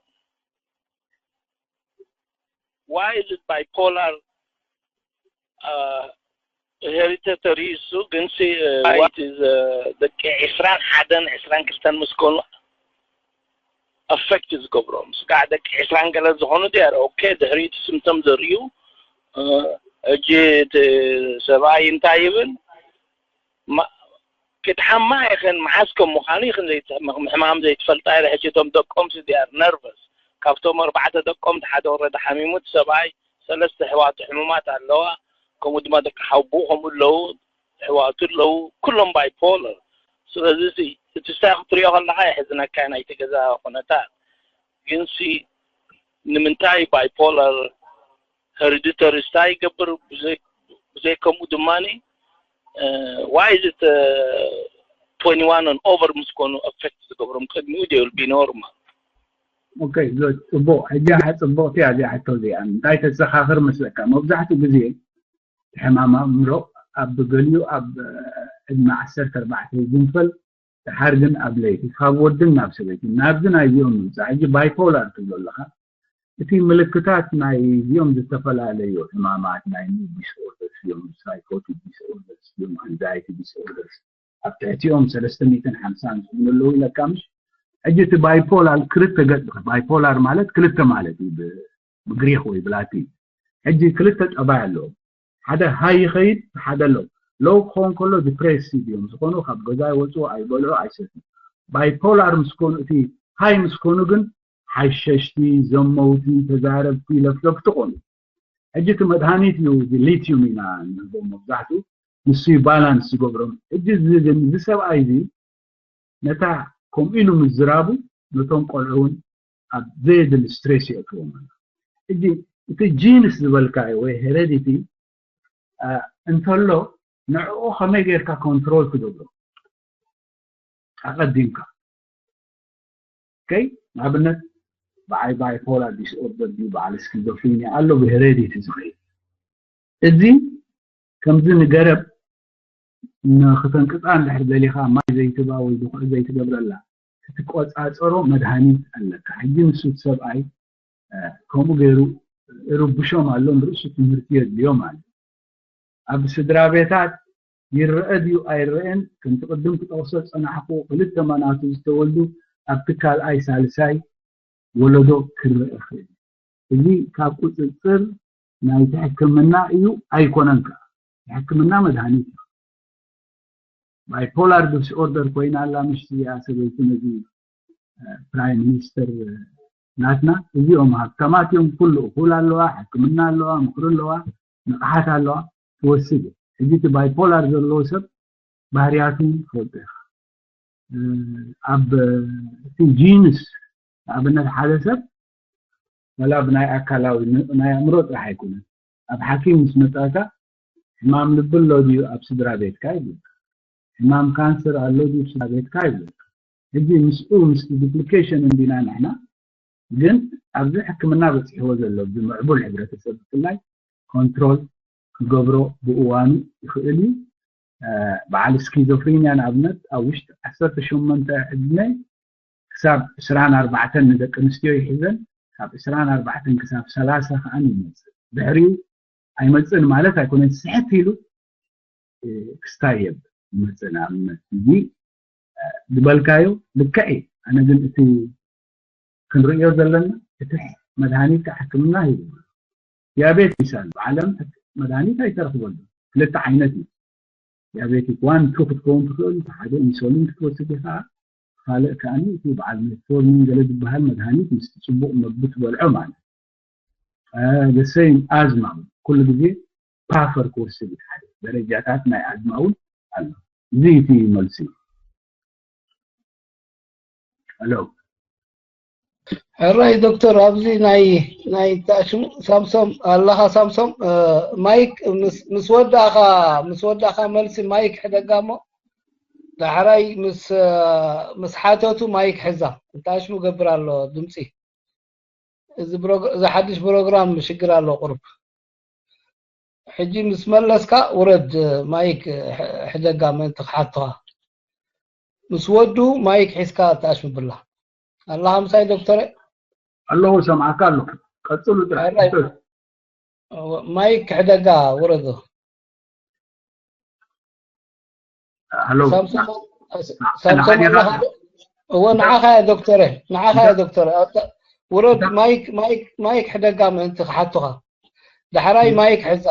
Why is it bipolar? Hereditary እሱ ግን ሲ ደቂ ዕስራን ሓደን ዕስራን ክልተን ምስ ኮኑ ኣፌክት ዝገብሮም ስጋዕ ደቂ ዕስራን ገለ ዝኾኑ ዲያር ኦኬ ድሕሪት ስምቶም ዘርእዩ ሕጂ እቲ ሰብኣይ እንታይ ይብል ክትሓማ ኢኽን መዓዝ ከም ምዃኑ ኢኽን ሕማም ዘይትፈልጣ ኢለ ሕጂ እቶም ደቆም ስዲያር ነርቨስ ካብቶም ኣርባዕተ ደቆም ሓደ ወረዳ ሓሚሙት ሰብኣይ ሰለስተ ኣሕዋቱ ሕሙማት ኣለዋ ከምኡ ድማ ደቂ ሓቡ ከምኡ ኣለዉ ኣሕዋቱ ኣለዉ ኩሎም ባይፖለር ስለዚ እቲ ስታይ ክትሪኦ ከለካ የሕዝነካ ናይቲ ገዛ ኩነታት ግንሲ ንምንታይ ባይፖለር ሄሪዲተሪ ስታይ ይገብር ብዘይ ከምኡ ድማ why is it twenty one and over ምስ ኮኑ ኣፌክት ዝገብሮም ቅድሚኡ they will be normal okay good ፅቡቅ ሕጂ እያ ፅቡቅቲ እያ እዚኣ ሕቶ እዚኣ እንታይ ተዘኻኽር መስለካ መብዛሕትኡ ግዜ ሕማም ኣእምሮ ኣብ ገሊኡ ኣብ ዕድመ ዓሰርተ ኣርባዕተ ይግንፈል ድሓር ግን ኣብ ለይቲ ካብ ወድን ናብ ሰበይቲ ናብዚ ናይዚኦም ምምፃእ ሕጂ ባይፖላር ትብሎ ኣለካ እቲ ምልክታት ናይ እዚኦም ዝተፈላለዩ ሕማማት ናይ ዲስኦርደርስ እዮም ሳይኮቲክ ዲስኦርደርስ እዮም ኣንዛይቲ ዲስኦርደርስ ኣብ ትሕቲኦም ሰለስተ ሚእትን ሓምሳን ዝኾኑ ኣለዉ ኢለካ ምሽ ሕጂ እቲ ባይፖላር ክልተ ገፅ ባይፖላር ማለት ክልተ ማለት እዩ ብግሪክ ወይ ብላቲን ሕጂ ክልተ ጠባይ ኣለዎም ሓደ ሃይ ይኸይድ ሓደ ሎው ሎው ክኸውን ከሎ ዲፕሬስድ እዮም ዝኾኑ ካብ ገዛ ይወፅኡ ኣይበልዑ ኣይሰትዩ ባይፖላር ምስ ኮኑ እቲ ሃይ ምስ ኮኑ ግን ሓሸሽቲ ዘመውቲ ተዛረብቲ ለፍለፍቲ ኮኑ ሕጂ እቲ መድሃኒት እዩ እዚ ሊትዩም ኢና ንህቦም መብዛሕትኡ ንሱ እዩ ባላንስ ዝገብሮም ሕጂ እዚ ግን እዚ ሰብኣይ እዚ ነታ ከምኡ ኢሉ ምዝራቡ ነቶም ቆልዑ እውን ኣብ ዘየድሊ ስትሬስ የእትዎም ኣሎ ሕጂ እቲ ጂንስ ዝበልካዮ ወይ ሄሬዲቲ እንተሎ ንዕኡ ከመይ ጌርካ ኮንትሮል ትገብሮ ኣቀዲምካ ከይ ንኣብነት በዓል ባይፖላር ዲስኦርደር ድዩ በዓል ስኪዞፍሪኒያ ኣሎ ብሄሬዲቲ ዝኸይድ እዚ ከምዚ ንገረብ ንክተንቅፃ እንድሕር ደሊኻ ማይ ዘይትባ ወይ ድኩዒ ዘይትገብረላ ክትቆፃፀሮ መድሃኒት ኣለካ። ሕጂ ንሱ እቲ ሰብኣይ ከምኡ ገይሩ ይርብሾም ኣሎ፣ ንርእሱ ትምህርቲ የድልዮ ማለት እዩ። ኣብ ስድራ ቤታት ይረአ ድዩ ኣይረአን፣ ከምቲ ቅድም ክጠቕሶ ዝፀናሕኩ ክልተ መናቱ ዝተወልዱ ኣብቲ ካልኣይ ሳልሳይ ወለዶ ክረአ ይኽእል። እዚ ካብ ቁፅፅር ናይቲ ሕክምና እዩ ኣይኮነን። ከዓ ሕክምና መድሃኒት እዩ። ባይፖላር ዲስኦርደር ኮይና ኣላ፣ ምሽ እዚኣ ሰበይቲ ነዚ ፕራይም ሚኒስተር ናትና። እዚኦም ሃብታማት እዮም፣ ኩሉ እኹል ኣለዋ፣ ሕክምና ኣለዋ፣ ምኽሪ ኣለዋ፣ ንቕሓት ኣለዋ፣ ትወስድ እየ። ሕጂ እቲ ባይፖላር ዘለዎ ሰብ ባህርያቱ ትፈልጦ ኢኻ። ኣብ እቲ ጂንስ ንኣብነት ሓደ ሰብ ዋላ ብናይ ኣካላዊ ናይ ኣእምሮ ጥራሕ ኣይኮነን። ኣብ ሓኪም ምስ መጻእካ ሕማም ልቢ ኣሎ ድዩ ኣብ ስድራ ቤትካ ይብልካ። ሕማም ካንሰር ኣሎ ድዩ ኣብ ስድራ ቤትካ ይብልካ። ሕጂ ምስኡ ምስ ዱፕሊኬሽን እንዲና ንሕና ግን ኣብዚ ሕክምና በፂሕዎ ዘሎ ብምዕቡል ሕብረተሰብ ብፍላይ ኮንትሮል ክገብሮ ብእዋኑ ይኽእል እዩ። በዓል ስኪዞፍሪንያ ንኣብነት ኣብ ውሽጢ ዓሰርተ ሸሞንተ ዕድመ ክሳብ ዕስራን ኣርባዕተን ንደቂ ኣንስትዮ ይሕዘን፣ ካብ ዕስራን ኣርባዕተን ክሳብ ሰላሳ ከዓን ይመፅእ። ድሕሪኡ ኣይመፅእን ማለት ኣይኮነን፣ ስሕት ኢሉ ክስታየብ ይመፅእ። ንኣብነት እዚ ዝበልካዮ ልክዕ እዩ። ኣነ ግን እቲ ክንርእዮ ዘለና እቲ መድሃኒት ከዓ ሕክምና ሂቡ። ዲያቤት ይሳል ብዓለም መድሃኒት ኣይተረኽበሉ። ክልተ ዓይነት እዩ። ዲያቤቲክ ዋን ቱ ክትከውን ትኽእል፣ ሓደ ኢንሶሊን ክትወስድ ኢኻ፣ ካልእ ከዓኒ እቲ በዓል ሜትፎርሚን ገለ ዝበሃል መድሃኒት ምስቲ ፅቡቕ መግቢ ትበልዖ ማለት። ዘሰይም ኣዝማ ኩሉ ግዜ ፓፈር ክወስድ እዩ። ሓደ ደረጃታት ናይ ኣዝማ እውን ኣሎ። እዚ እቲ መልሲ። ኣሎ። ሕራይ ዶክተር፣ ኣብዚ ናይ ናይ ታሽሙ ሳምሶም ኣለኻ። ሳምሶም ማይክ ምስ ወዳእኻ ምስ ወዳእኻ መልሲ ማይክ ሕደጋ እሞ ዳሕራይ ምስ ምስ ሓተቱ ማይክ ሕዛ። ታሽሙ ገብር ኣሎ ድምፂ። እዚ ሓድሽ ፕሮግራም ሽግር ኣሎ ቁሩብ። ሕጂ ምስ መለስካ ውረድ ማይክ ሕደጋ ምእንቲ ክሓትኻ። ምስ ወዱ ማይክ ሒዝካ ተኣሽምብላ። ኣለኻ ምሳይ ዶክተረ? ኣለኹ፣ ሰምዓካ ኣለኹ። ቀጽሉ ጥራሕ። ማይክ ሕደጋ ውረዶ። ኣሎ። ሳምሶም ሳምሶም ኣለኻ? እወ፣ ንዓኻ እያ ዶክተረ፣ ንዓኻ እያ ዶክተረ። ውረድ፣ ማይክ ማይክ ማይክ ሕደጋ ምእንቲ ክሓቱኻ። ዳሕራይ ማይክ ሕዛ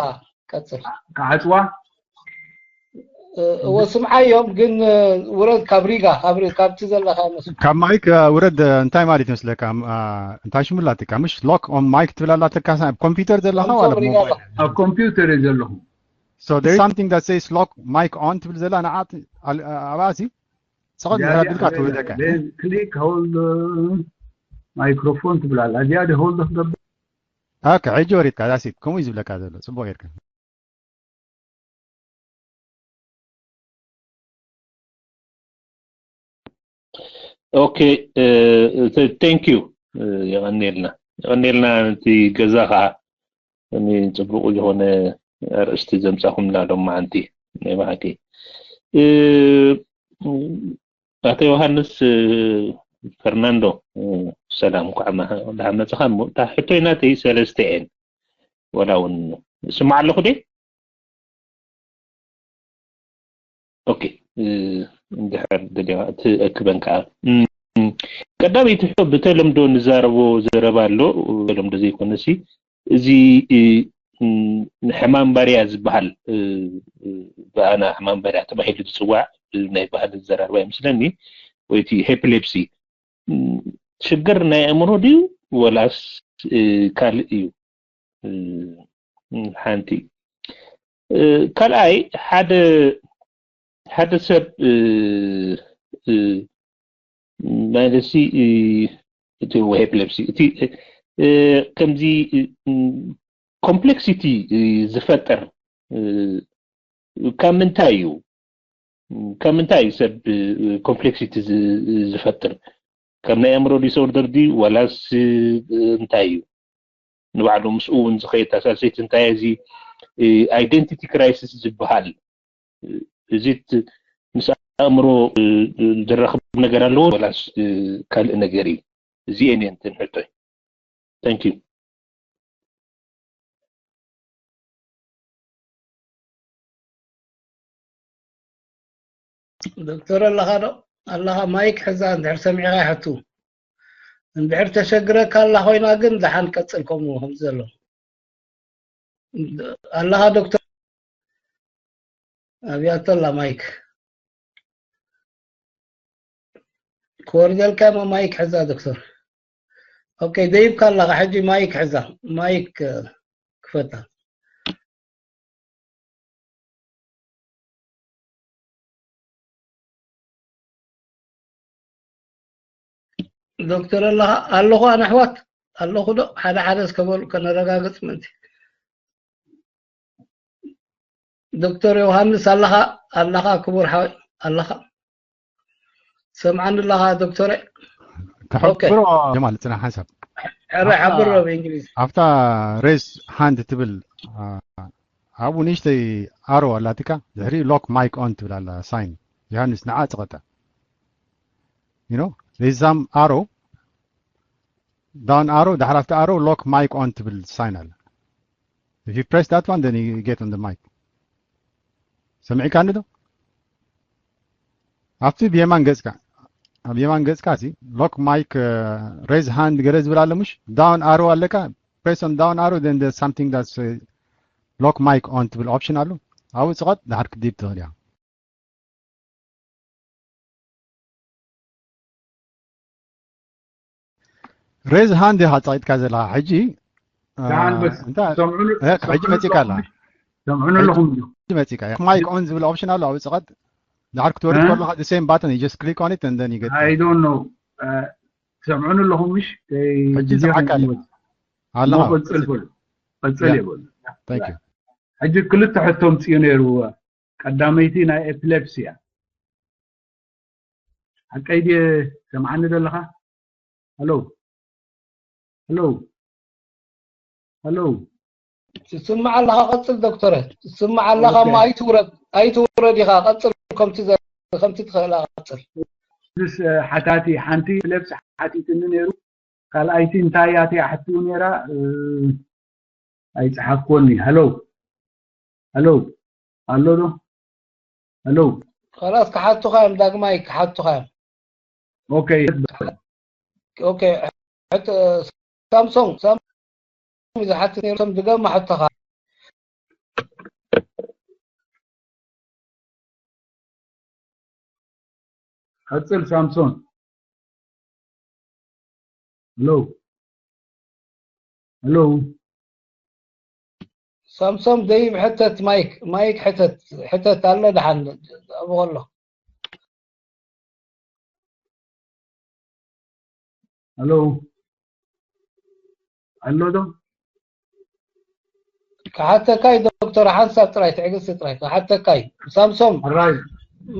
ቀጽል። ክዓጽዋ? እወ፣ ስምዓዮም፣ ግን ውረድ ካብ ሪጋ፣ ካብ ሪ- ካብቲ ዘለኻ መስል። ካብ ማይክ ውረድ። እንታይ ማለት ይመስለካ? እንታይ ሽሙ ኣላትካ? ምሽ ሎክ ኦን ማይክ ትብል ኣላትካ? ኣብ ኮምፒውተር ዘለኻ ዋላ ሞባይል? ኣብ ኮምፒውተር እየ ዘለኹ። So there is something that says lock mic on ትብል ዘላ ንዓት ኣብኣሲ ጸቐጥ ቢልካ ትወደካ። ክሊክ ሆልድ ማይክሮፎን ትብል ኣላ። እዚኣ ደ ሆልድ ክገብር። ኦኬ፣ ሕጂ ወሪድካ። ዳሲት ከምኡ እዩ ዝብለካ ዘሎ። ጽቡቕ ጌርካ። ኦኬ፣ thank you፣ የቐኔልና፣ የቐኔልና። ነቲ ገዛ ከዓ ጽቡቕ ዝኾነ ኣርእስቲ ዘምጻኹምና ሎም መዓንቲ ናይ ብሓቂ። ኣቶ ዮሃንስ፣ ፈርናንዶ፣ ሰላም፣ እንኳዕ ደሓን መጻኻ። እሞ እታ ሕቶይ ናተይ ሰለስተ እየን። ወላ እውን እስማዕ ኣለኹ ደ? ኦኬ፣ እንድሕር ደሊኻ እቲ እክበን ከዓ ቀዳመይቲ ሕቶ፣ ብተለምዶ ንዛረቦ ዘረባ ኣሎ። ተለምዶ ዘይኮነሲ፣ እዚ ንሕማም ባርያ ዝበሃል፣ ብኣና ሕማም ባርያ ተባሂሉ ዝፅዋዕ ናይ ባህሊ ዘራርባ ይመስለኒ፣ ወይ እቲ ሄፕሌፕሲ፣ ሽግር ናይ ኣእምሮ ድዩ ወላስ ካልእ እዩ? ሓንቲ። ካልኣይ፣ ሓደ ሓደ ሰብ ማለትሲ እቲ ሄፕለፕሲ እቲ ከምዚ ኮምፕሌክሲቲ ዝፈጥር ካብ ምንታይ እዩ? ካብ ምንታይ እዩ ሰብ ኮምፕሌክሲቲ ዝፈጥር? ካብ ናይ ኣእምሮ ዲስኦርደር ድዩ ዋላስ እንታይ እዩ? ንባዕሉ ምስኡ እውን ዝኸይድ ኣሳሰይቲ እንታይ እዚ ኣይደንቲቲ ክራይሲስ ዝበሃል እዚ ምስ ኣእምሮ ዝረኽብ ነገር ኣለዎ ወላስ ካልእ ነገር እዩ? እዚኤን እየን እተን ሕቶይ። Thank you። ዶክተር ኣለኻ ዶ ኣለኻ? ማይክ ሕዛ እንድሕር ሰሚዕኻ ይሕቱ። እንድሕር ተሸግረካ ኣላ ኮይና ግን ደሓን ቀጽል። ከምኡ ከም ዘሎ ኣለኻ ዶክተር? ኣብያቶ ኣላ ማይክ። ክወርደልካ ሞ ማይክ ሕዛ ዶክተር። ኦኬ፣ ደይብካ ኣለኻ ሕጂ ማይክ ሕዛ። ማይክ ክፈታ። ዶክተር ኣለኻ ኣለኹ ኣነ ኣሕዋት ኣለኹ ዶ ሓደ ሓደ እስከ በሉ ከነረጋግጽ ምእንቲ። ዶክተር ዮሃንስ ኣለኻ ኣለኻ ክቡር ሓወይ ኣለኻ ሰምዓኒ ኣለኻ ዶክተረ? ተሕብሮ ጀማል ጽና ሓንሳብ ሕረ ሓብሮ ብእንግሊዝ ኣብታ raise hand ትብል ኣብኡ ንእሽተይ ኣሮ ኣላትካ ድሕሪ lock mic on ትብል ኣላ ሳይን ዮሃንስ ንዓ ጽቐጣ you know there's some arrow down arrow ድሕሪ ኣብቲ ኣሮ lock mic on ትብል ሳይን ኣላ if you press that one then you get on the mic ሰሚዕካኒ ዶ ኣብቲ ብየማን ገጽካ ኣብ የማን ገጽካ ሲ lock mic raise hand ገለ ዝብል ኣሎ ምሽ down arrow ኣለካ press on down arrow then there's something that's lock mic on ትብል option ኣሎ ኣብኡ ጽቐጥ ድሓር ክትዲብ ትኽእል እያ raise hand ኢኻ ጸቂጥካ ዘለኻ ሕጂ ደሓን በስ እንታይ ሰምዑኒ ሕጂ መጺካ ኣላ ሰምዑኒ ኣለኹም እዩ ሕጂ መጺካ mic on ዝብል option ኣሎ ኣብ ጽቐጥ ድሓር ክትወርድ ከለኻ the same button you just click on it and then you get I don't know ሰምዑኒ ኣለኹም ምሽ ሕጂ ሰምዓካ ኣለኻ ኣለኻ ቀጽል በሉ ቀጽል ይበሉ thank you ሕጂ ክልተ ሕቶ ምጽኡ ነይሩ ቀዳመይቲ ናይ epilepsy እያ ሓቀይ ድየ ሰምዓኒ ዘለኻ hello hello hello ትስማዕ ኣለኻ ቀጽል ዶክተረ ትስማዕ ኣለኻ እሞ ኣይትውረድ ኣይትውረድ ኢኻ ቀጽል ከምቲ ከምቲ ትኽእላ ቀጽል ሓታቲ ሓንቲ epilepsy ሓቲትኒ ነይሩ ካልኣይቲ እንታይ እያ እቲኣ ሕትኡ ነይራ ኣይፀሓፍኮኒ hello hello ኣሎ ዶ hello خلاص ክሓቱኻ እዮም ዳግማይ ክሓቱኻ እዮም okay okay ሕቶ ሳምሶን ሳም ዝሓትት ነይሩ ድገማ ሕቶኻ ቀፅል ሳምሶን hello hello ሳምሶም ደይብ ሕተት ማይክ ማይክ ሕተት ሕተት ኣሎ ደሓን ኣብኡ ኣሎ hello ኣሎ ዶ ክሓተካይ ዶክተር ሓንሳብ ጥራይ ትዕግስቲ ጥራይ ክሓተካይ ሳምሶም ሕራይ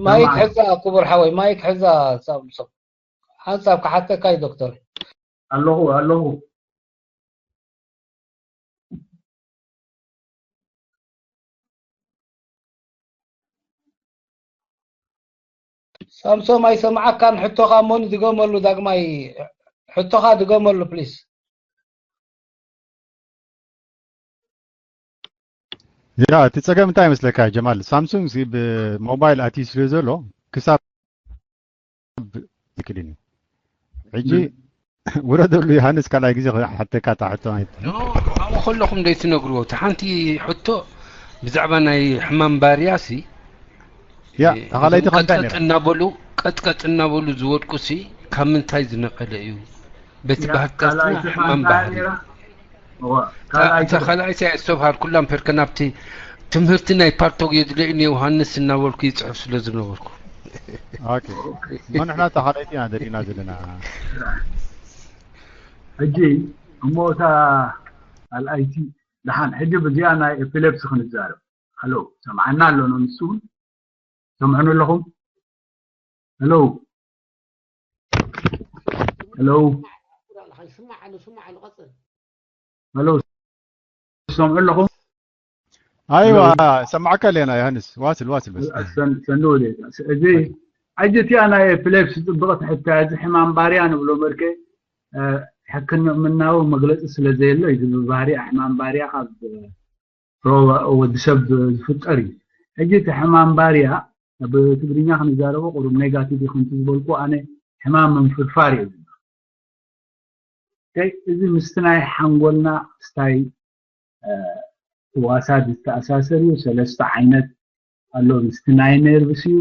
ማይክ ሕዛ ክቡር ሓወይ ማይክ ሕዛ ሳምሶም ሓንሳብ ክሓተካይ ዶክተር ኣለኹ ኣለኹ ሳምሶም ኣይሰምዓካን ሕቶኻ እሞ ንድገመሉ ዳግማይ ሕቶኻ ድገመሉ please ያ እቲ ጸገም እንታይ ይመስለካ ጀማል ሳምሱንግ ሲ ብሞባይል ኣትዩ ስለ ዘሎ ክሳብ ይክልን እዩ ሕጂ ውረደሉ ዮሃንስ ካልኣይ ግዜ ክሓተካ እታ ሕቶ ኣይት ኖ ኣብኡ ከለኹም ደይ ትነግርዎ እቲ ሓንቲ ሕቶ ብዛዕባ ናይ ሕማም ባርያ ሲ ያ ተኻላይቲ ከንታይ ነይራ ቀጥቀጥ እናበሉ ቀጥቀጥ እናበሉ ዝወድቁ ሲ ካብ ምንታይ ዝነቐለ እዩ በቲ ያ፣ ባህርታትና ካልኣይቲ ሕማም ፋንታ ባህሪ ነይራ። እዋ፣ ካልኣይቲ እታ ካልኣይቲ ኣስተብሃልኩላ እምበር ከናብቲ ትምህርቲ ናይ ፓርቶግ የድልየኒ ዮሃንስ እናበልኩ ይፅሕፍ ስለ ዝነበርኩ ኦኬ እሞ ንሕና እታ ካልኣይቲ ኢና ደሊና ዘለና ሕጂ እሞ እታ ካልኣይቲ ደሓን ሕጂ ብዚኣ ናይ ኤፒሌፕሲ ክንዛረብ ኣሎ ሰምዓና ኣሎ ንሱ እውን ሰምዑኒ ኣለኹም ሄሎ ሄሎ ሄሎ ሰምዑ ኣለኹም ኣይዋ ሰማዕካ ኣለና ዮሃንስ ዋስል ዋስል በስ ሰንድው እዚ ሕጂ እቲኣ ናይ ኤፕሌፕሲ ጽብቕቲ ሕቶ እያ። እዚ ሕማም ባርያ ንብሎ በርከ ሕክምናዊ መግለፂ ስለ ዘየሎ እዩ። እዚ ብባህሪ ሕማም ባርያ ካብ ሮባ ወዲ ሰብ ዝፍጠር እዩ። ሕጂ እቲ ሕማም ባርያ ብትግርኛ ክንዛረቦ ቁሩብ ኔጋቲቭ እዩ ከምቲ ዝበልኩ ኣነ ሕማም ምንፍርፋር እዩ። እዚ ምስቲ ናይ ሓንጎልና ስታይ ህዋሳት ዝተኣሳሰር እዩ። ሰለስተ ዓይነት ኣሎ። ምስቲ ናይ ነርቭስ እዩ፣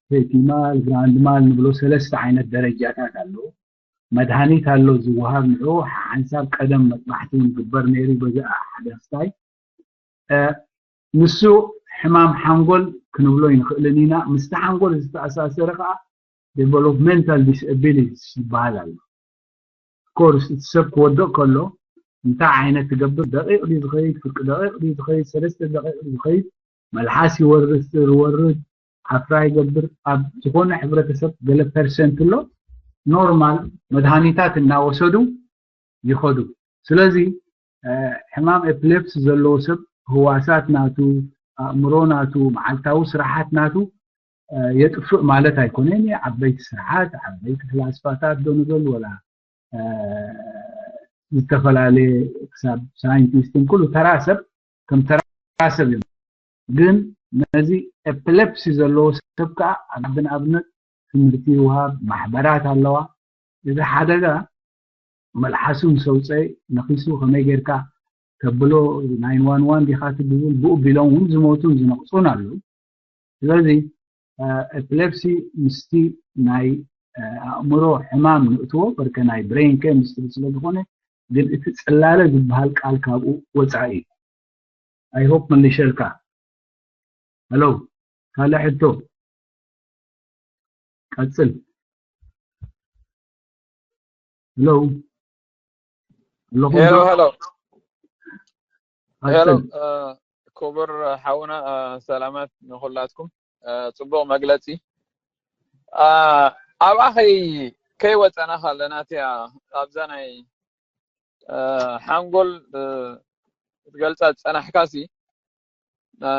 ፔቲማል ግራንድማል ንብሎ ሰለስተ ዓይነት ደረጃታት ኣለዎ። መድሃኒት ኣሎ ዝወሃብ ንዑ ሓንሳብ ቀደም መጥባሕቲ እውን ግበር ነይሩ በዚ ሓደ ስታይ ንሱ ሕማም ሓንጎል ክንብሎ ይንኽእልን ኢና። ምስቲ ሓንጎል ዝተኣሳሰረ ከዓ ዴቨሎፕመንታል ዲስኣቢሊቲስ ይበሃል ኣሎ። ኮርስ እቲ ሰብ ክወድቕ ከሎ እንታይ ዓይነት ትገብር? ደቂቕ ድዩ ዝኸይድ? ፍርቂ ደቂቕ ድዩ ዝኸይድ? ሰለስተ ደቂቕ ድዩ ዝኸይድ? መልሓስ ይወርድ፣ ስር ይወርድ፣ ሓፍራ ይገብር። ኣብ ዝኾነ ሕብረተሰብ ገለ ፐርሰንት ኣሎ ኖርማል መድሃኒታት እናወሰዱ ይኸዱ። ስለዚ ሕማም ኤፕሌፕሲ ዘለዎ ሰብ ህዋሳት ናቱ፣ ኣእምሮ ናቱ፣ መዓልታዊ ስራሓት ናቱ የጥፍእ ማለት ኣይኮነን። ዓበይቲ ስራሓት፣ ዓበይቲ ፍላስፋታት ዶ ንበል ወላ ዝተፈላለየ ክሳብ ሳይንቲስትን ኩሉ ተራ ሰብ ከም ተራ ሰብ እዮም። ግን ነዚ ኤፕሌፕሲ ዘለዎ ሰብ ከዓ ኣብ ንኣብነት ትምህርቲ ይውሃብ፣ ማሕበራት ኣለዋ። እዚ ሓደጋ መልሓሱ ምስ ኣውፀ ነኺሱ ከመይ ጌርካ ተብሎ ናይን ዋን ዋን ዲኻ ትድውል ብኡ ቢሎም እውን ዝሞቱን ዝነቕፁን ኣለዉ። ስለዚ ኤፕሌፕሲ ምስቲ ናይ ኣእምሮ ሕማም ንእትዎ በርከ ናይ ብሬን ኬሚስትሪ ስለ ዝኾነ ግን እቲ ጽላለ ዝበሃል ቃል ካብኡ ወፃኢ እዩ። I hope መሊሸልካ። ሄሎ ካልእ ሕቶ ቀጽል። ሄሎ ኣለኹም ሄሎ ዶ? ሄሎ ሄሎ ቀጽል። እ፣ ክቡር ሓውና እ፣ ሰላማት ንኹላትኩም እ፣ ጽቡቕ መግለጺ እ፣ ኣብኣ ከይ ከይወጸና ከለና እቲያ ኣብዛ ናይ እ፣ ሓንጎል እ፣ ክትገልጻ ዝጸናሕካሲ እ፣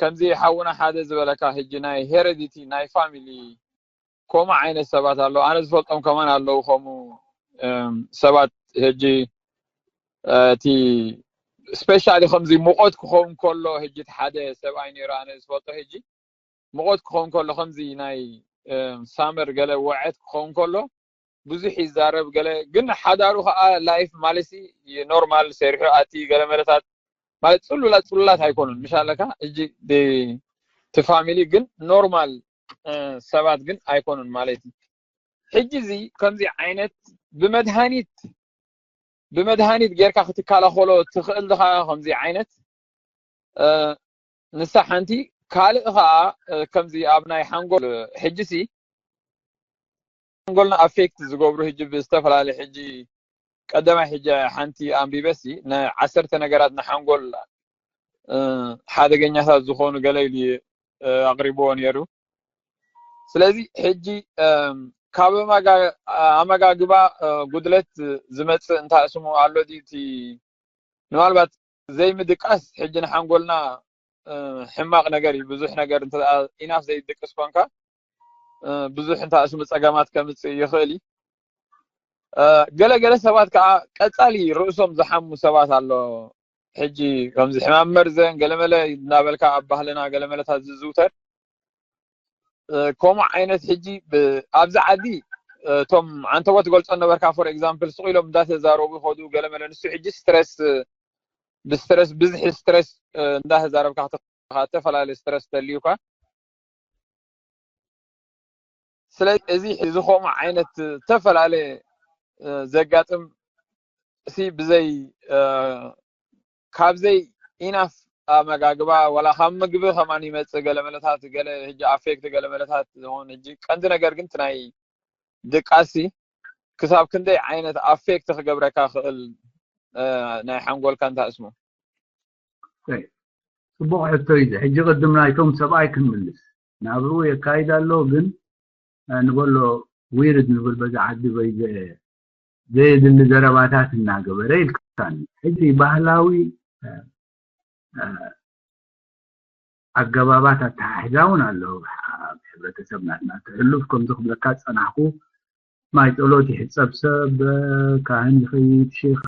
ከምዚ ሓውና ሓደ ዝበለካ ሕጂ ናይ ሄሬዲቲ ናይ ፋሚሊ ከምኡ ዓይነት ሰባት ኣለዉ። ኣነ ዝፈልጦም ከማን ኣለዉ ከምኡ እም፣ ሰባት ሕጂ እ፣ እቲ ስፔሻሊ ከምዚ ሙቐት ክኸውን ከሎ ሕጂ እቲ ሓደ ሰብኣይ ነይሩ ኣነ ዝፈልጦ ሕጂ ሙቐት ክኸውን ከሎ ከምዚ ናይ እም፣ ሳመር ገለ ወዐት ክኸውን ከሎ ብዙሕ ይዛረብ ገለ ግን ሓዳሩ ከዓ ላይፍ ማለት ኖርማል ሰሪሑ ኣቲ ገለ መለታት ማለት ጽሉላት ጽሉላት ኣይኮኑን ምሽ ኣለካ ሕጂ እቲ ፋሚሊ ግን ኖርማል እ፣ ሰባት ግን ኣይኮኑን ማለት እዩ። ሕጂ እዚ ከምዚ ዓይነት ብመድሃኒት ብመድሃኒት ጌርካ ክትከላኸሎ ትኽእል ድኻ ከምዚ ዓይነት እ፣ ንሳ ሓንቲ ካልእ ኸዓ እ፣ ከምዚ ኣብ ናይ ሓንጎል ሕጂ ሲ ሓንጎልና ኣፌክት ዝገብሩ ሕጂ ብዝተፈላለዩ ሕጂ ቀደማይ ሕጂ ሓንቲ ኣንቢበሲ ንዓሰርተ ነገራት ንሓንጎል እ፣ ሓደገኛታት ዝኾኑ ገለ ኢሉ እ፣ ኣቕሪብዎ ነይሩ። ስለዚ ሕጂ እም፣ ካብ ኣመጋ- ኣመጋግባ እ፣ ጉድለት ዝመፅእ እንተኣስሙ ኣሎ ድዩ እቲ ንማልባት ዘይምድቃስ ሕጂ ንሓንጎልና እ፣ ሕማቕ ነገር እዩ። ብዙሕ ነገር እንተ ኢናፍ ዘይድቅስ ኮንካ እ፣ ብዙሕ እንተኣስሙ ፀገማት ከምፅእ ይኽእል እዩ። እ፣ ገለገለ ሰባት ከዓ ቀፃሊ ርእሶም ዝሓሙ ሰባት ኣሎ። ሕጂ ከምዚ ሕማም መርዘን ገለመለ እናበልካ ኣብ ባህልና ገለመለታት ዝዝውተር እ፣ ከምኡ ዓይነት ሕጂ ብ- ኣብዚ ዓዲ እ፣ እቶም ዓንተቦ ትገልፆ ነበርካ ፎር ኤግዛምፕል ስቕ ኢሎም እንዳተዛረቡ ይኸዱ ገለመለ ንሱ ሕጂ ስትረስ እ፣ ብስትረስ ብዝሒ ስትረስ እ፣ እንዳተዛረብካ ክተ- ዝተፈላለዩ ስትረስ ተልዩካ ስለዚ እዚ እዚ ከምኡ ዓይነት ዝተፈላለየ እ፣ ዘጋጥም ሲ ብዘይ እ፣ ካብ ዘይ ኢናፍ ኣመጋግባ ወላ ካብ ምግቢ ከማን ይመፅእ ገለ መለታት ገለ ሕጂ ኣፌክት ገለ መለታት ዝኸውን ሕጂ ቀንዲ ነገር ግን እቲ ናይ ድቃሲ ክሳብ ክንደይ ዓይነት ኣፌክት ክገብረካ ክእል እ፣ ናይ ሓንጎልካ እንታይ እስሙ ጽቡቕ ሕቶ እዩ። ሕጂ ቅድም ናይቶም ሰብኣይ ክንምልስ ናብርኡ የካይድ ኣሎ ግን እ፣ ንበሎ ዊርድ ንብል በዛ ዓዲ ወይ ዘ- ዘየድሊ ዘረባታት እናገበረ ኢልካኒ። ሕጂ ባህላዊ እ፣ እ፣ ኣገባባት ኣተሓሕዛ እውን ኣሎ። ሕብረተሰብ ናትና እቲ ሕሉፍ ከምዚ ክብለካ ዝጸናሕኩ፣ ማይ ጸሎት ይሕጸብ ሰብ፣ ካህን ይኸይድ፣ ሼኽ